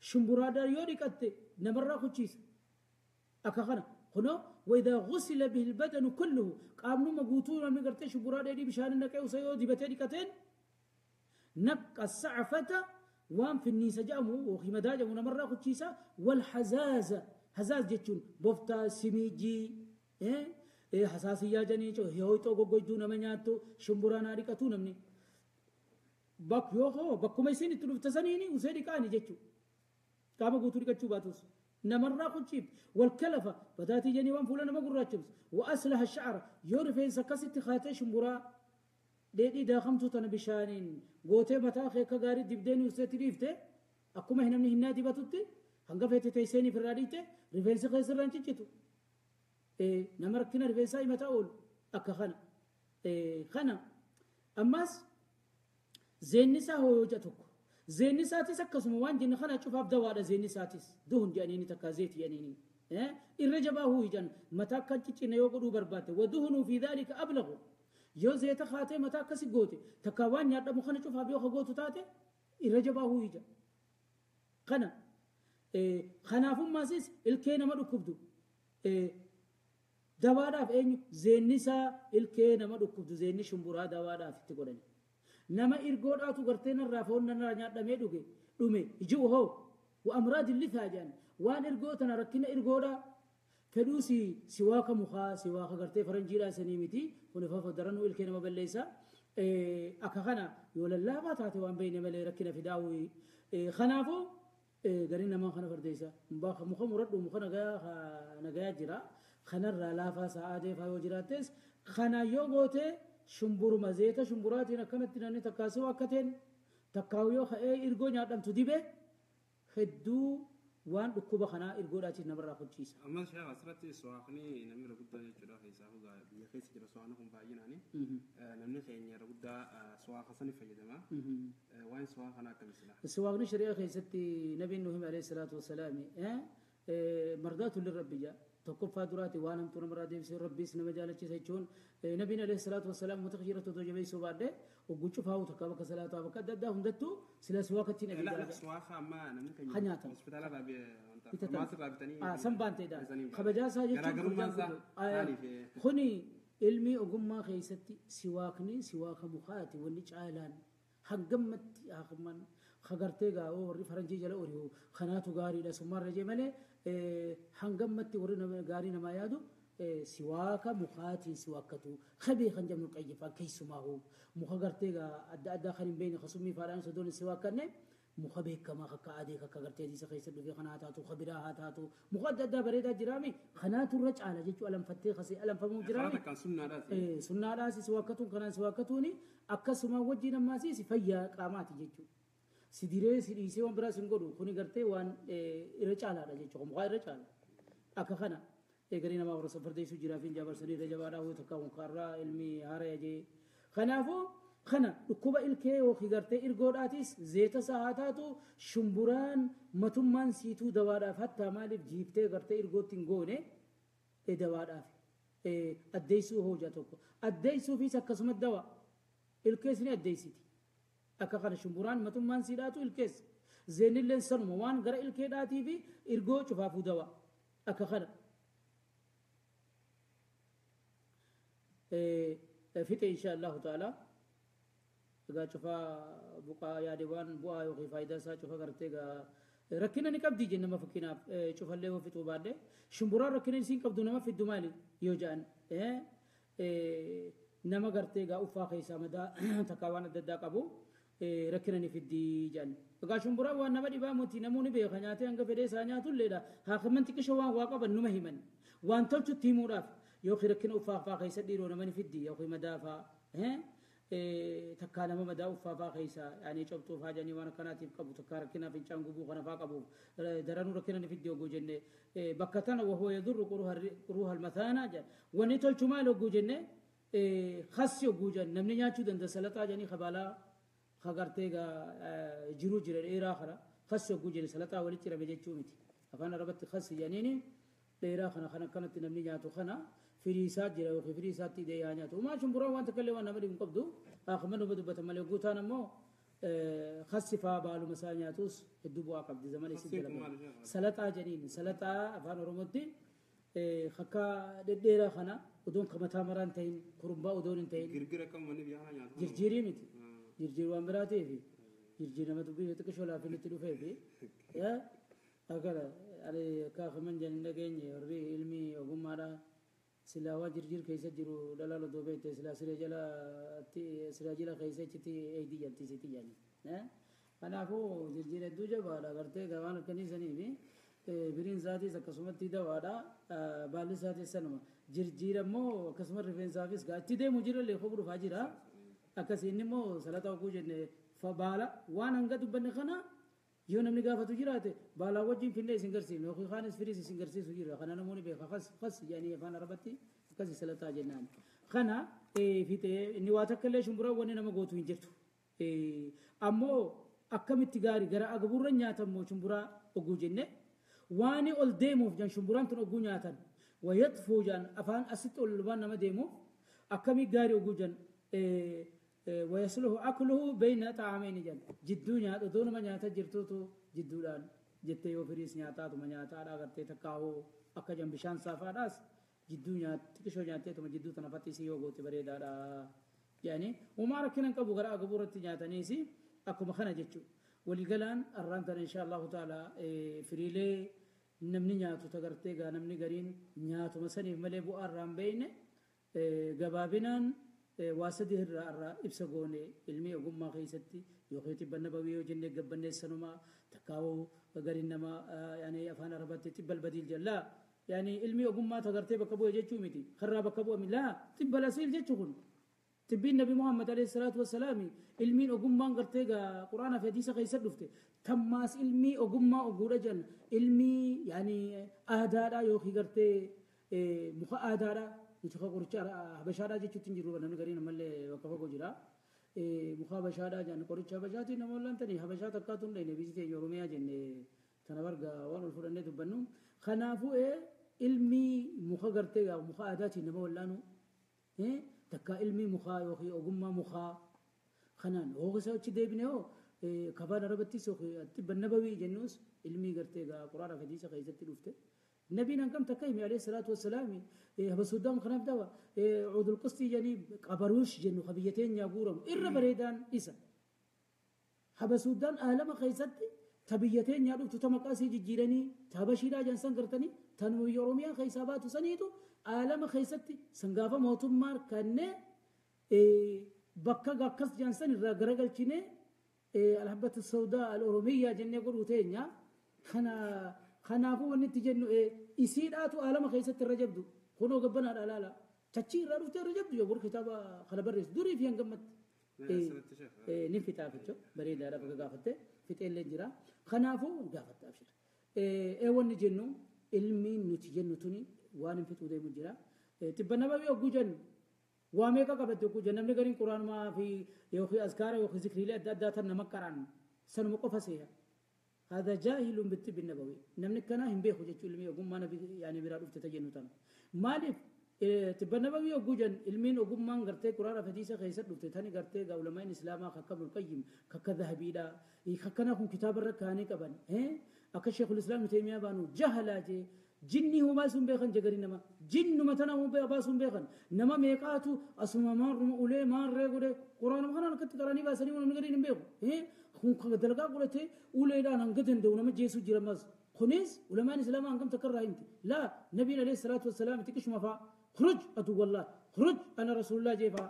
shumburaadhaan yoo dhiqatte namarraa kuchiisa akka kana kunoo وإذا غسل به البدن كله qaamnuma guutuu namni gartee shumburaa dheedhii bishaan naqee usa yoo dibatee dhiqateen نقى السعفة وان في النيسة جامو وخي جامو نمرة خدشيسة والحزازة حزاز جتشون بوفتا سميجي إيه حساسية جاني شو هيوتو غوغوجو نمنياتو شمبرانا ريكاتو نمني بك يوخو بكو ميسيني تلوف تسنيني وسيدي كاني جتشو كابا غوتو ريكاتشو باتوس نمرة خدشيب والكلفة بداتي جاني وان فولانا ما قراتشبس وأسلح الشعر يورفين سكست خاتي شمبرا dheedhii daakamtuu tana bishaaniin gootee mataa kee akka gaarii dibdeen useetti dhiifte akkuma namni hinnaa dibatutti hanga feete teesseen irraa dhiite rifeensi keessa irraa hin ciccitu. Nama rakkina rifeensaa himataa oolu akka kana. Kana ammas zeenni isaa hooyoo tokko zeenni isaatis akkasuma waan jenne kana cufaaf dawaadha zeenni isaatis duhun jedhaniini takka zeeti jedhaniini. Irra jabaa huu jedhan mataa akka ciccinne yoo godhuu barbaadde waduhunuu fi dhaalika ablagu. Yoo zeeta kaatee mataa akkasi goote takka waan nyaadhamu kana cufaaf yoo gootu taate irra jabaa huuyija. Kana kanaafummaas ilkee nama dhukkubdu dawaadhaaf eenyu zeenni isaa ilkee nama dhukkubdu zeenni shumburaa dawaadhaaf itti godhani. Nama irgoodhaatu gartee narraa foon narraa nyaadhamee dhuge dhume iji hoo wa amraadi lithaa jedhan waan irgoo tana rakkina irgoodhaa fedhuusi siwaaka mukaa siwaaka gartee faranjiidhaa sanii miti kun ifa daranuu ilkee nama balleessa. Akka kana yoo lallaafaa taate waan beeyne malee rakkina fidaawii. Kanaafuu gariin namaa kana fardeessa. Muka muradhu muka nagayaa jira. Kanarraa laafaa sa'aa deefaa yoo jiraattes kana yoo goote shumburuma zeeta shumburaatiin akkanatti namni takkaasuu akka ta'en takkaawu yoo ka'ee irgoo nyaadhamtu dibe hedduu waan dhukkuba kanaa irgoodhaatiin namarraa hojjiisa. Ammas sheekh asirratti suwaaqni namni irra guddaa jechuudha keessaa fugaa biyya keessa jira suwaaqni kun baay'inaani. Namni keenya irra guddaa suwaaqa sani fayyadama. Waan suwaaqa kana akkam sila? Suwaaqni shari'a keessatti nabiin Nuhim alayhi salaatu wassalaam mardaatu lirabbi jaa tokkoffaa duraati waan hamtuu namarraa deebisee rabbiis nama jaalachiisa jechuun nabiin alayhi salaatu wassalaam uummata jiraatu otoo jabeessuu baadhee ogguu cufaa'u takka bakka salaataa bakka adda addaa hundattuu sila suwaaqattiin ajajaa. Suwaaqa ammaa namni keenya hospitaala irraa bitanii. San baanteedha. Kabajaa isaa jechuun kuni ilmi ogummaa keessatti siwaaqni siwaaqa mukaati wanni caalaan hangammatti haqman kagartee gaa warri faranjii jala ori'u kanaatu gaariidha summaarra jee malee hangammatti warri gaarii namaa yaadu siwaaka mukaatiin siwaakkatu kabee kan jedhamu qayyifaa keessumaahu muka gartee gaa adda addaa kan hin beekne kasummii faadhaan sodoon siwaakkanne muka beekamaa akka adii akka gartee adiisa keessa dhufee kana haa taatu kabiraa haa taatu muka adda addaa bareedaa jiraami kanaatu irra caala jechuu alanfattee kasee alanfamuu jiraami. Sunnaadhaas siwaakkatuun kanaan siwaakkatuuni akkasuma wajjin ammaasiis fayyaa qaamaati jechuudha. Si diree si dhiisee waan biraas hin godhu kuni gartee waan irra caalaadha jechuudha mukaa irra caala akka kana garii namaa warra fardeessuu jiraa fi jaabarsanii irra jabaadhaa hoo takka mukaarraa ilmi haara jee kanaafuu kana dhukkuba ilkee yookiin gartee irgoodhaatis zeeta isaa haa taatu shumburaan matummaan siituu dawaadhaaf hattaa maaliif jiiftee gartee irgootti hin goone dawaadhaaf addeessuu hooja tokko addeessuufis akkasuma dawa ilkees ni addeessiti. Akka kana shumburaan matummaan siidhaatu ilkeessa. Zeenilleen sanuma waan gara ilkeedhaatii fi irgoo cufaafuu dawa. Akka kana. Fixe insha Allahu ta'ala. Egaa cufaa buqaa yaade waan bu'aa yookiin faayidaa isaa cufa gartee egaa rakkina ni qabdi jenna nama fakkeenyaaf cufallee yoo fixuu baadde shumburaan rakkina isiin qabdu nama fiddu maali yoo jedhan nama gartee egaa uffaa keessaa madaa takkaa waan adda addaa qabu. Rakkina ni fiddii jedhan. Egaa shumburaan waan nama dhibaa miti namoonni beeka nyaatee hanga fedhee isaa nyaatulleedha. Haakiman xiqqisho waan waa qaban numa himan. Waan tolchutti himuudhaaf yookiin rakkina uffaa fa'aa keessa dhiiroo nama ni fiddi yookiin madaa fa'aa takkaa nama madaa uffaa fa'aa keessa yaani cobxuu fa'aa jedhanii waan akkanaatiif qabu takkaa rakkina fincaan gubuu kana fa'aa qabu daranuu rakkina ni fiddi yogguu jenne bakka tana wahoo yadurru quruha almathaana jedhan. Wanni tolchu maal yogguu jenne khassi yogguu jedhan namni nyaachuu danda'a salaxaa jedhanii kabaalaa kagartee jiruu jira dheeraa kana khassi yogguu jenne salaxaa walitti cirame jechuu miti. Afaan Arabatti khassi jedhaniini dheeraa kana kan akkanatti namni nyaatu kana firii isaa jira yookiin firii isaatti hidhee yaa nyaatu. Uumaa shumburaan waan takka illee waan nama dhibu hin qabdu. Akkuma nama dubbatan malee guutaan ammoo khassi fa'aa baaluma isaa nyaatus hedduu bu'aa qabdi zamana isin jalaqabu. Salaxaa jedhaniin salaxaa afaan Oromootti akka dhedheeraa kana odoon kamataa maraan ta'in kurumbaa odoon hin ta'in. Girgira kam manni biyya kana nyaatu. Jirjiirii miti. Jirjiir waan biraa ta'eef jirjiir nama dubbii xiqqishoo laafinitti dhufee fi akkana ani kaafaman jedhan dhageenye warri ilmi ogummaadha silaa waan jirjiir keessa jiru dhalaa odoo beekte silaa siree jala silaa jala keessa achitti eegdii jalti sitti jedhani. Kanaafuu jirjiir hedduu jabaadha gartee waan akkanii sanii fi biriin isaatis akkasumatti dawaadha baalli isaatis sanuma jirjiir ammoo akkasuma rifeensaafis itti deemu jirallee kobu dhufaa jira. Akkasii inni immoo salaxa oguu jenne baala waan hanga dubbanne kana yoo namni gaafatu jiraate baalaa wajjin finnee isin garsiifne yookiin kaanis firiis isin garsiisu jira kana namoonni beeka khas khas jedhanii afaan Arabatti akkasii salaxaa jennaan. Kana fixee inni waa takka illee shumburaan wanni nama gootu hin jirtu. Ammoo akkamitti gaarii gara agaburra nyaatammoo shumburaa oguu jenne waan ol deemuuf jan shumburaan tun oguu nyaatan wayatfuu jan afaan asitti ol waan nama deemuuf akkamii gaarii oguu jan ويصلح أكله بين طعامين جن جدو نيات دون ما نياتا جرتوتو جدودان جتة يوفريس نياتا تو منياتا أغرتي تكاو أكا جنب بشان صافا جدو نيات تكشو نياتي تو جدو تنفتي سيو غوتي بريدا يعني وما ركنا كبو غرا غبورتي نياتا نيسي أكو مخنا جتشو ولقلان الرانتان إن شاء الله تعالى فريلي نمني نياتو تغرتي غا نمني غرين نياتو مسني ملي بو الران بين غبابنان Waa sadii irraa ibsa goone ilmi ogummaa keessatti yookiin tibba nabawii yoo jennee gabbannee sanuma takkaawuu gariin namaa yaani afaan arabaatti tibba albadiil jallaa yaani ilmi ogummaa tagartee bakka bu'e jechuu miti karraa bakka bu'ame laa tibba lasiil jechuu kun tibbiin nabi Muhammad alayhi salaatu wassalaami ilmiin ogummaan gartee quraana fi hadiisa keessa dhufte tammaas ilmii ogummaa oguudha jedhan ilmii yaani aadaadha yookiin gartee muka aadaadha nuti qoricha habashaadhaa jechuutti hin jiru namni gariin ammallee bakka fagoo jira. Muka habashaadhaa jedhan qoricha habashaatiin nama wallantanii habashaa takkaatu hin dhayne biyyi teenya Oromiyaa jenne tana barga waan ol fudhannee dubbannu. Kanaafuu ilmii muka gartee muka aadaatiin nama wallaanu takka ilmii mukaa yookiin ogummaa mukaa kanaan hoogisa achi deebine hoo kafaan arabattis yookiin tibba nabawii jennus ilmii gartee quraana fi hadiisa keessatti dhufte. نبينا كم تكيم عليه الصلاة والسلام هبسودام خناف دوا عود القسطي يعني قبروش جنو خبيتين يا غورم إر بريدان إسا هبسودان أهلما خيستي تبيتين يا دكتور تمقاسي جيراني تبشيرا جنسان قرتني تنو يروميا خيسابات سنيتو أهلما خيستي سنغافا موتمار كنه بكا قص جنسان الرجل كنه الحبة السوداء الأورومية جنة قروتين يا خنا خنافو wanni jennu isiidhaatu alama keessatti irra jabdu kunoo gabbanaadha laala tachii irraa dhuftee irra jabdu yoo kitaaba kana barreessu durii fi hangammatti ni fixaaf jechuudha bareedaadha bakka gaafatte fixeellee jira kanaafuu gaafatte abshir wanni jennu ilmiin nuti jennu tuni waan hin fixuu deemu jira tibba nabawii hogguu jennu waa meeqa qabatte hogguu jennu namni gariin quraanumaa fi yookiin azkaara yookiin zikriilee adda addaa tan nama qaraan sanuma qofa seeha. هذا جاهل بالطب النبوي نملك كنا هم بيخو جتشو علمي وقوم ما نبي يعني برا رفت تجنو تام مالف طب النبوي وجوجن علمين وقوم ما قرتي قرآن فديسة خيسر رفت ثاني قرتي علماء الإسلام خكب القيم خك الذهبي لا خكنا هم كتاب الركاني كبن ها أكشيخ الإسلام تيمية بانو جهلا جي جني هو ما سum beekan jagari nama jinnu matana hum be sum beekan nama meeqaatu asuma maar ule maar re gode quraan kana nakatti qarani baasani won gari hin beeku kun ka dalga gulate uleedaan hanga danda'u nama jeesu jira mas kunis ulamaan islaamaa hangam takarraa himti laa nabiin alayhi salaatu wassalaam xiqqishuma faa khruj atu wallah khruj ana rasuulullah jee faa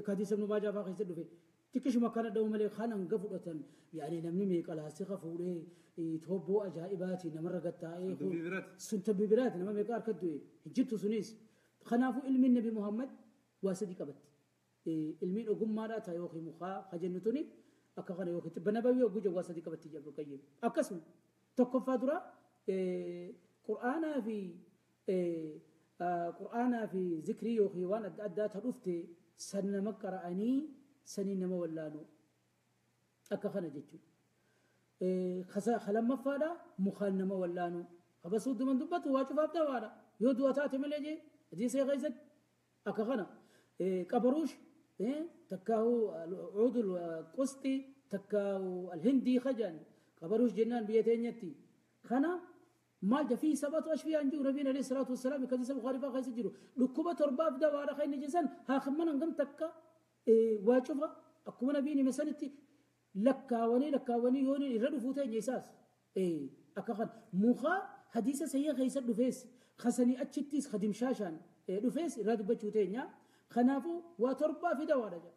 hadiisa ibnu maajaa faa keessa dhufe xiqqishuma kana dha'u malee kan hanga fudhatan yaani namni meeqa laasika fuudhee toobboo ajaa'ibaati namarra gattaa'ee sun tabbi biraati nama meeqa harka du'e hin jirtu sunis kanaafuu ilmiin nabi Muhammad waa sadii qabatti ilmiin ogummaadhaa taa yookiin mukaa ka jennu tuni akka kana yookiin tibba nabawii hogguu jennu waa sadii qabatti jedhu qayyim akkasuma tokkoffaa dura qur'aanaa fi zikrii yookiin waan adda addaa ta dhufte san nama qara'anii sanii nama wallaanu akka kana jechuudha. Lamaffaadha mukaan nama wallaanu habasuudduman dubbatu waa cufaaf dawaadha yoo du'a taate malee jee hadiisa keessatti akka kana qabaruush takkaahu cuudul qusxi takkaahu alhindii kajan qabaruush jennaan biyya teenyatti kana maal jafii sabatu ashfiyaa hin jiru nabiin alayhi salaatu wassalaam hadiisa bukaarii faa keessa jiru dhukkuba torbaaf dawaadha kan inni jedhan haa hangam takka waa cufa akkuma nabiin hime sanitti lakkaawanii yooniin irra dhufuu teenya isaas akka kan mukaa hadiisa sayya keessa dhufees kasanii achittis kadimshaashaan dhufees irraa dubbachuu teenya kanaafuu waa torbaa fi dawaadha jedha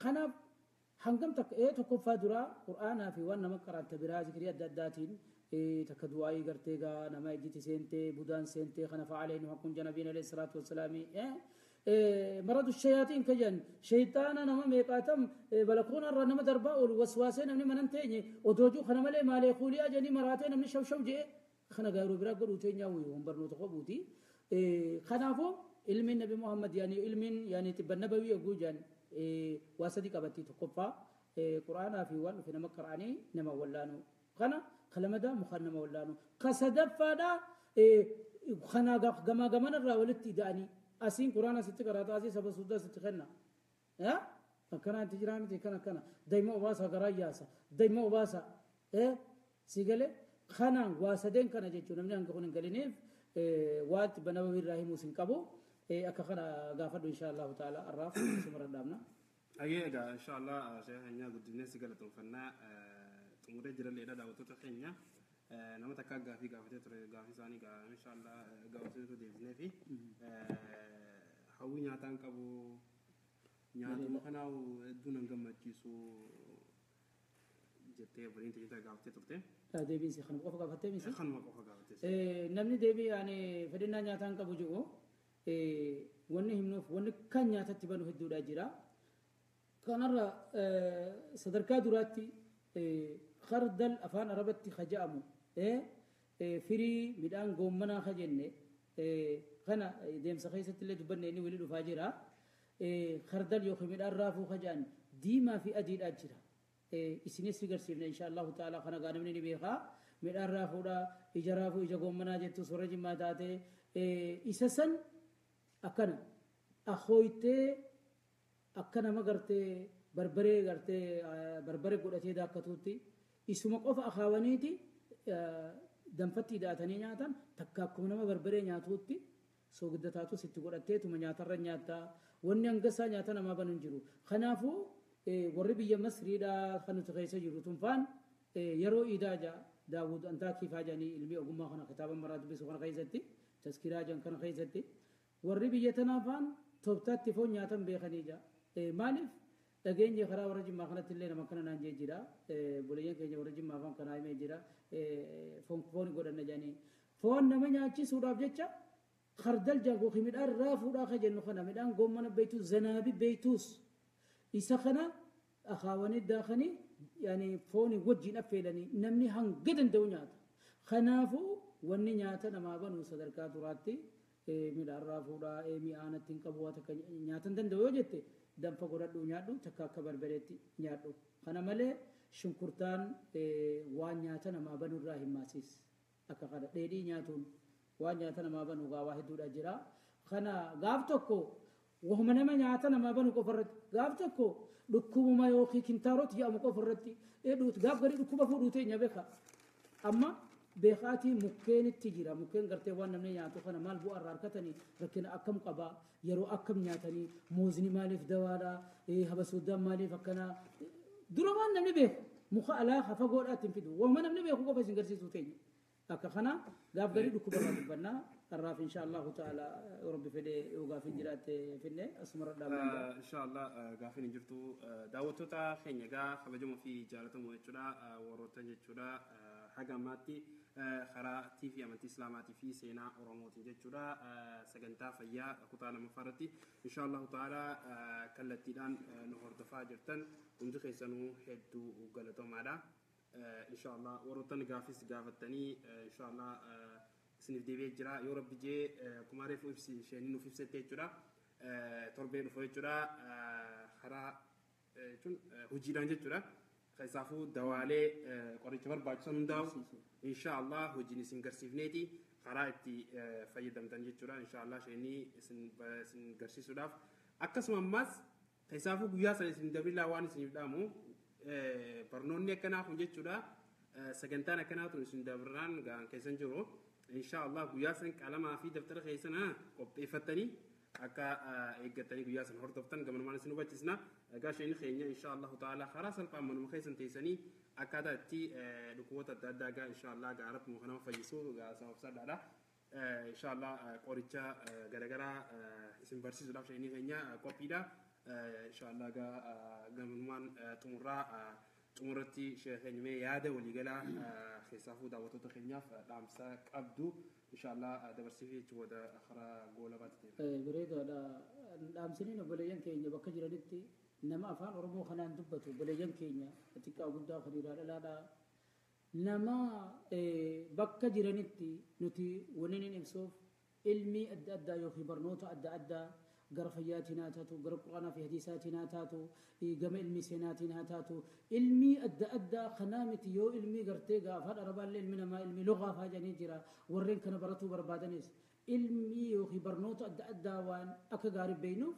kanaaf hangam takka tokkoffaa duraa qur'aanaa fi waan nama qaraanta biraa zikrii adda addaatiin takka du'aayii gartee gaa nama ijjiti seentee budaan seentee kana fa'alee nu hakkuun janabiin alayhi salaatu wassalaami مرض الشياطين كجن شيطانا نما ميقاتم بلكونا نما دربا والوسواسين نمني مننتيني ودوجو خنا مالي مالي خولي اجني مراتين نمني شو شو جي خنا غيرو برا غلو تينيا وي ومبرنو تقبوتي خنافو علم النبي محمد يعني علم يعني طب النبوي وجن واسدي قبتي تقفا قرآن في وان في نما قراني نما ولانو خنا خلمدا مخنما ولانو قصدفدا خنا غما غما راولتي داني asiin quraana sitti qaraata asii saba suddaa sitti kenna akkana itti jiraa miti kana kana daa'ima obaasa garaa yaasa daa'ima obaasa si galee kanaan waa sadeen kana jechuun namni hanga kun hin galiniif waan tibba nabawi irraa himuus hin qabu akka kana gaafadhu insha allahu ta'ala arraaf asumarra dhaabna. Ayyee egaa insha allah sheekh keenya guddinee si galatoonfannaa xumuree jiralleedha daawwattoota keenya. Nama takka gaafii gaafatee ture gaafii isaanii insha allah gaafachuu deebisnee fi hawwii nyaataan qabu Nyaatuma kanaa hedduu nan gammachiisu jettee waliin tajaajila gaafattee turte. Deebiin si kanuma qofa gaafattee misi? Kanuma qofa gaafattee. Namni deebii ani fedhinnaa nyaataan qabu jiru wanni himnuuf wanni kan nyaatatti banu hedduudha jira. Kanarra sadarkaa duraatti khardal afaan arabatti khaja'amu firii midhaan goommanaa ka jenne kana deemsa keessatti illee dubbanne inni wali dhufaa jira. Khardal yookiin midhaan raafuu ka jedhan diimaa fi adiidhaa jira. Isinis garsiifne insha Allahu ta'ala kana gaa namni ni beekaa. Midhaan raafuudha ija raafuu ija goommanaa jettu soora jimmaa taate isa san akkana akooytee akka nama gartee barbaree gartee barbaree godhatee daakkatuutti isuma qofa akaawaniiti danfatti hidhaatanii nyaatan takka akkuma nama barbaree nyaatuutti soogidda taatus itti godhatteetuma nyaatarra nyaattaa wanni hangasaa nyaata namaa banu hin jiru. Kanaafuu warri biyya Masriidhaa kan nuti keessa jiru tunfaan yeroo iidaa jaa Daawud Antaakii faa jedhanii ilmi ogummaa kana kitaaba maraa dubbisu kana keessatti taskiraa jedhan kana keessatti warri biyya tanaa faan tooftaatti foon nyaatan beekanii jaa. Maaliif dhageenye karaa warra jimmaa kanatti illee nama kana naan jee jira. Buleeyyan keenya warra jimmaa afaan kanaa himee jira. Foon godhanna jedhanii. Foon nama nyaachisuudhaaf jecha khardal jaagoo midhaan raafuudhaa ka jennu kana midhaan goommana beektus zanaabi beektus isa kana akaawanii daakanii yaani foonii wajjin affeelanii namni hanga danda'u nyaata. Kanaafuu wanni nyaata namaa banu sadarkaa duraatti midhaan raafuudhaa mi'aanatti hin qabu waa takka nyaata hin danda'u yoo jette danfa godhadhu nyaadhu takka akka barbareetti nyaadhu. Kana malee shunkurtaan waan nyaata namaa banu irraa hin maasiis. Akka kana dheedhii nyaatuun waan nyaata namaa banu gaawaa hedduudha jira. Kana gaaf tokko wahuma nama nyaata namaa banu qofa irratti gaaf tokko dhukkubuma yookiin kintaarota jedhamu qofa irratti gaaf gadi dhukkuba fuudhuu teenya beeka. Amma beekaatii mukkeenitti jira. Mukkeen gartee waan namni nyaatu kana maal bu'aa irraa harkatanii rakkina akkam qabaa yeroo akkam nyaatanii muuzni maaliif dawaadha habasuuddaan maaliif akkanaa dura waan namni beeku muka alaa hafa godhaatti hin fidu wahuma namni beeku qofa isin garsiisuu teenya. Akka kana gaaf gadi dhukkuba irraa dubbannaa har'aaf insha Allahu ta'ala rabbi fedhee yoo gaafin jiraatte finne asumarra dhaabna. Insha Allah gaafin hin jirtu daawwattoota keenya egaa kabajamoo fi jaallatamoo jechuudha warroota jechuudha haga ammaatti karaa TV amantii Islaamaatii fi seenaa Oromootiin jechuudha sagantaa fayyaa kutaa lammaffaa irratti insha Allahu ta'ala kallattiidhaan nu hordofaa jirtan hundi keessanuu hedduu galatoomaadha. Insha Allah warroottan gaafis gaafattanii insha Allah isiniif deebi'ee jira yoo rabbi jee akkuma reefu ibsi isheen nuuf ibsette jechuudha torbee dhufu jechuudha karaa jechuun hojiidhaan jechuudha keessaafuu dawaalee qoricha barbaachisan hundaa'u insha Allah hojiin isin garsiifneeti karaa itti fayyadamtan jechuudha insha Allah isheenii isin garsiisuudhaaf akkasuma ammas keessaafuu guyyaa sana isin dabalaa waan isiniif dhaamu barnoonni akkanaa kun jechuudha sagantaan akkanaa tun isin dabarraan gaan keessan jiru insha Allah guyyaa san qalamaa fi daftara keessan qopheeffattanii akka eeggattanii guyyaa san hordoftan gamanumaan isin hubachiisna. Egaa isheen keenya insha Allahu ta'ala karaa salphaan manuma keessan teessanii akkaataa itti dhukkuboota adda addaa egaa insha Allah gaa rabbi kanama fayyisu gaa sabab sadhaadha. Insha Allah qoricha garaagaraa isin barsiisuudhaaf isheen keenya qophiidha. Insha Allah gaa gamanumaan xumurraa xumurratti keenya mee yaada waliigalaa keessaafuu daawwattoota keenyaaf dhaamsa qabdu insha Allah dabarsii fi jechuudha karaa goolabaatti ta'e. Bareedaadha. Dhaamsiniin obboleeyyan keenya bakka jiranitti nama afaan Oromoo kanaan dubbatu obboleeyyan keenya xiqqaa guddaa kan dhiiraa dhalaadha. Nama bakka jiranitti nuti wanni inni ibsuuf ilmi adda addaa yookiin barnoota adda addaa gara fayyaatiin haa taatu, gara quraanaa fi hadiisaatiin haa taatu, gama ilmi seenaatiin haa taatu, ilmi adda addaa kanaa miti yoo ilmi gartee afaan arabaallee ilmi namaa ilmi lugaa faa jedhanii jira warreen kana baratuu barbaadanis ilmi yookiin barnoota adda addaa waan akka gaarii beeknuuf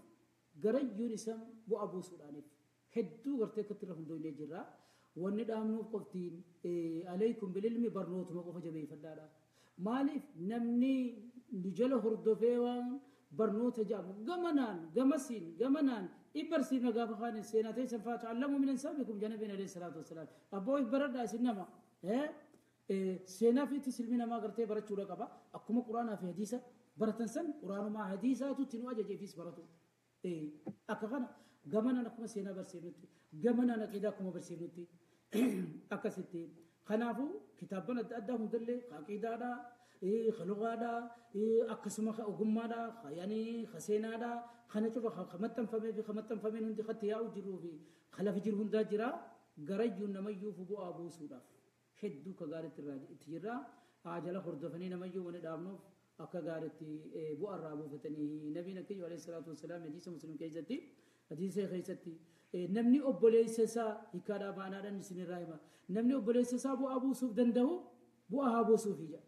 garayyuun isa bu'aa buusuudhaaniif hedduu gartee akkatti irra hundoofnee jirra. Wanni dhaamnuuf qoftiin alaykum bililmi barnootuma qofa jabeeffadhaadha. Maaliif namni nu jala hordofee waan barnoota jedhamu gamanaan gamasiin gamanaan ibbarsiifna gaafa kaanin seenaa teessan faa ta'allamu min ansaabikum janabiin alayhi salaatu wassalaam. Abboo if baradhaa isin nama seenaa fi ilmi namaa gartee barachuudha qaba. Akkuma quraanaa fi hadiisa baratan san quraanumaa hadiisaatu itti nu ajajeefis baratu. Akka kana gamanaan akkuma seenaa barsiifnutti, gamanaan aqiidaa akkuma barsiifnutti akkasitti. Kanaafuu kitaabban adda addaa hundallee aqiidaadhaa, lugaadhaa, akkasuma ogummaadhaa, yaani seenaadhaa kana cufa ka maxxanfamee fi ka maxxanfameen hundi katti yaa'u jiruu fi ka lafa jiru hundaa jira. Garayyuu namayyuu bu'aa buusuudhaaf hedduu ka gaariitti irraa itti jirra. Jala hordofanii namayyuu wani dhaabnuuf akka gaariitti bu'aa irraa buufatanii. Nabiin akkayyuu alayhi salaatu wassalaam hadiisa Muslim keessatti, hadiisa keessatti, namni obboleessa isaa hiikkaadhaa baanaadhaan isinirraa hima, namni obboleessa isaa bu'aa buusuuf danda'u bu'aa haa buusuufi jedha.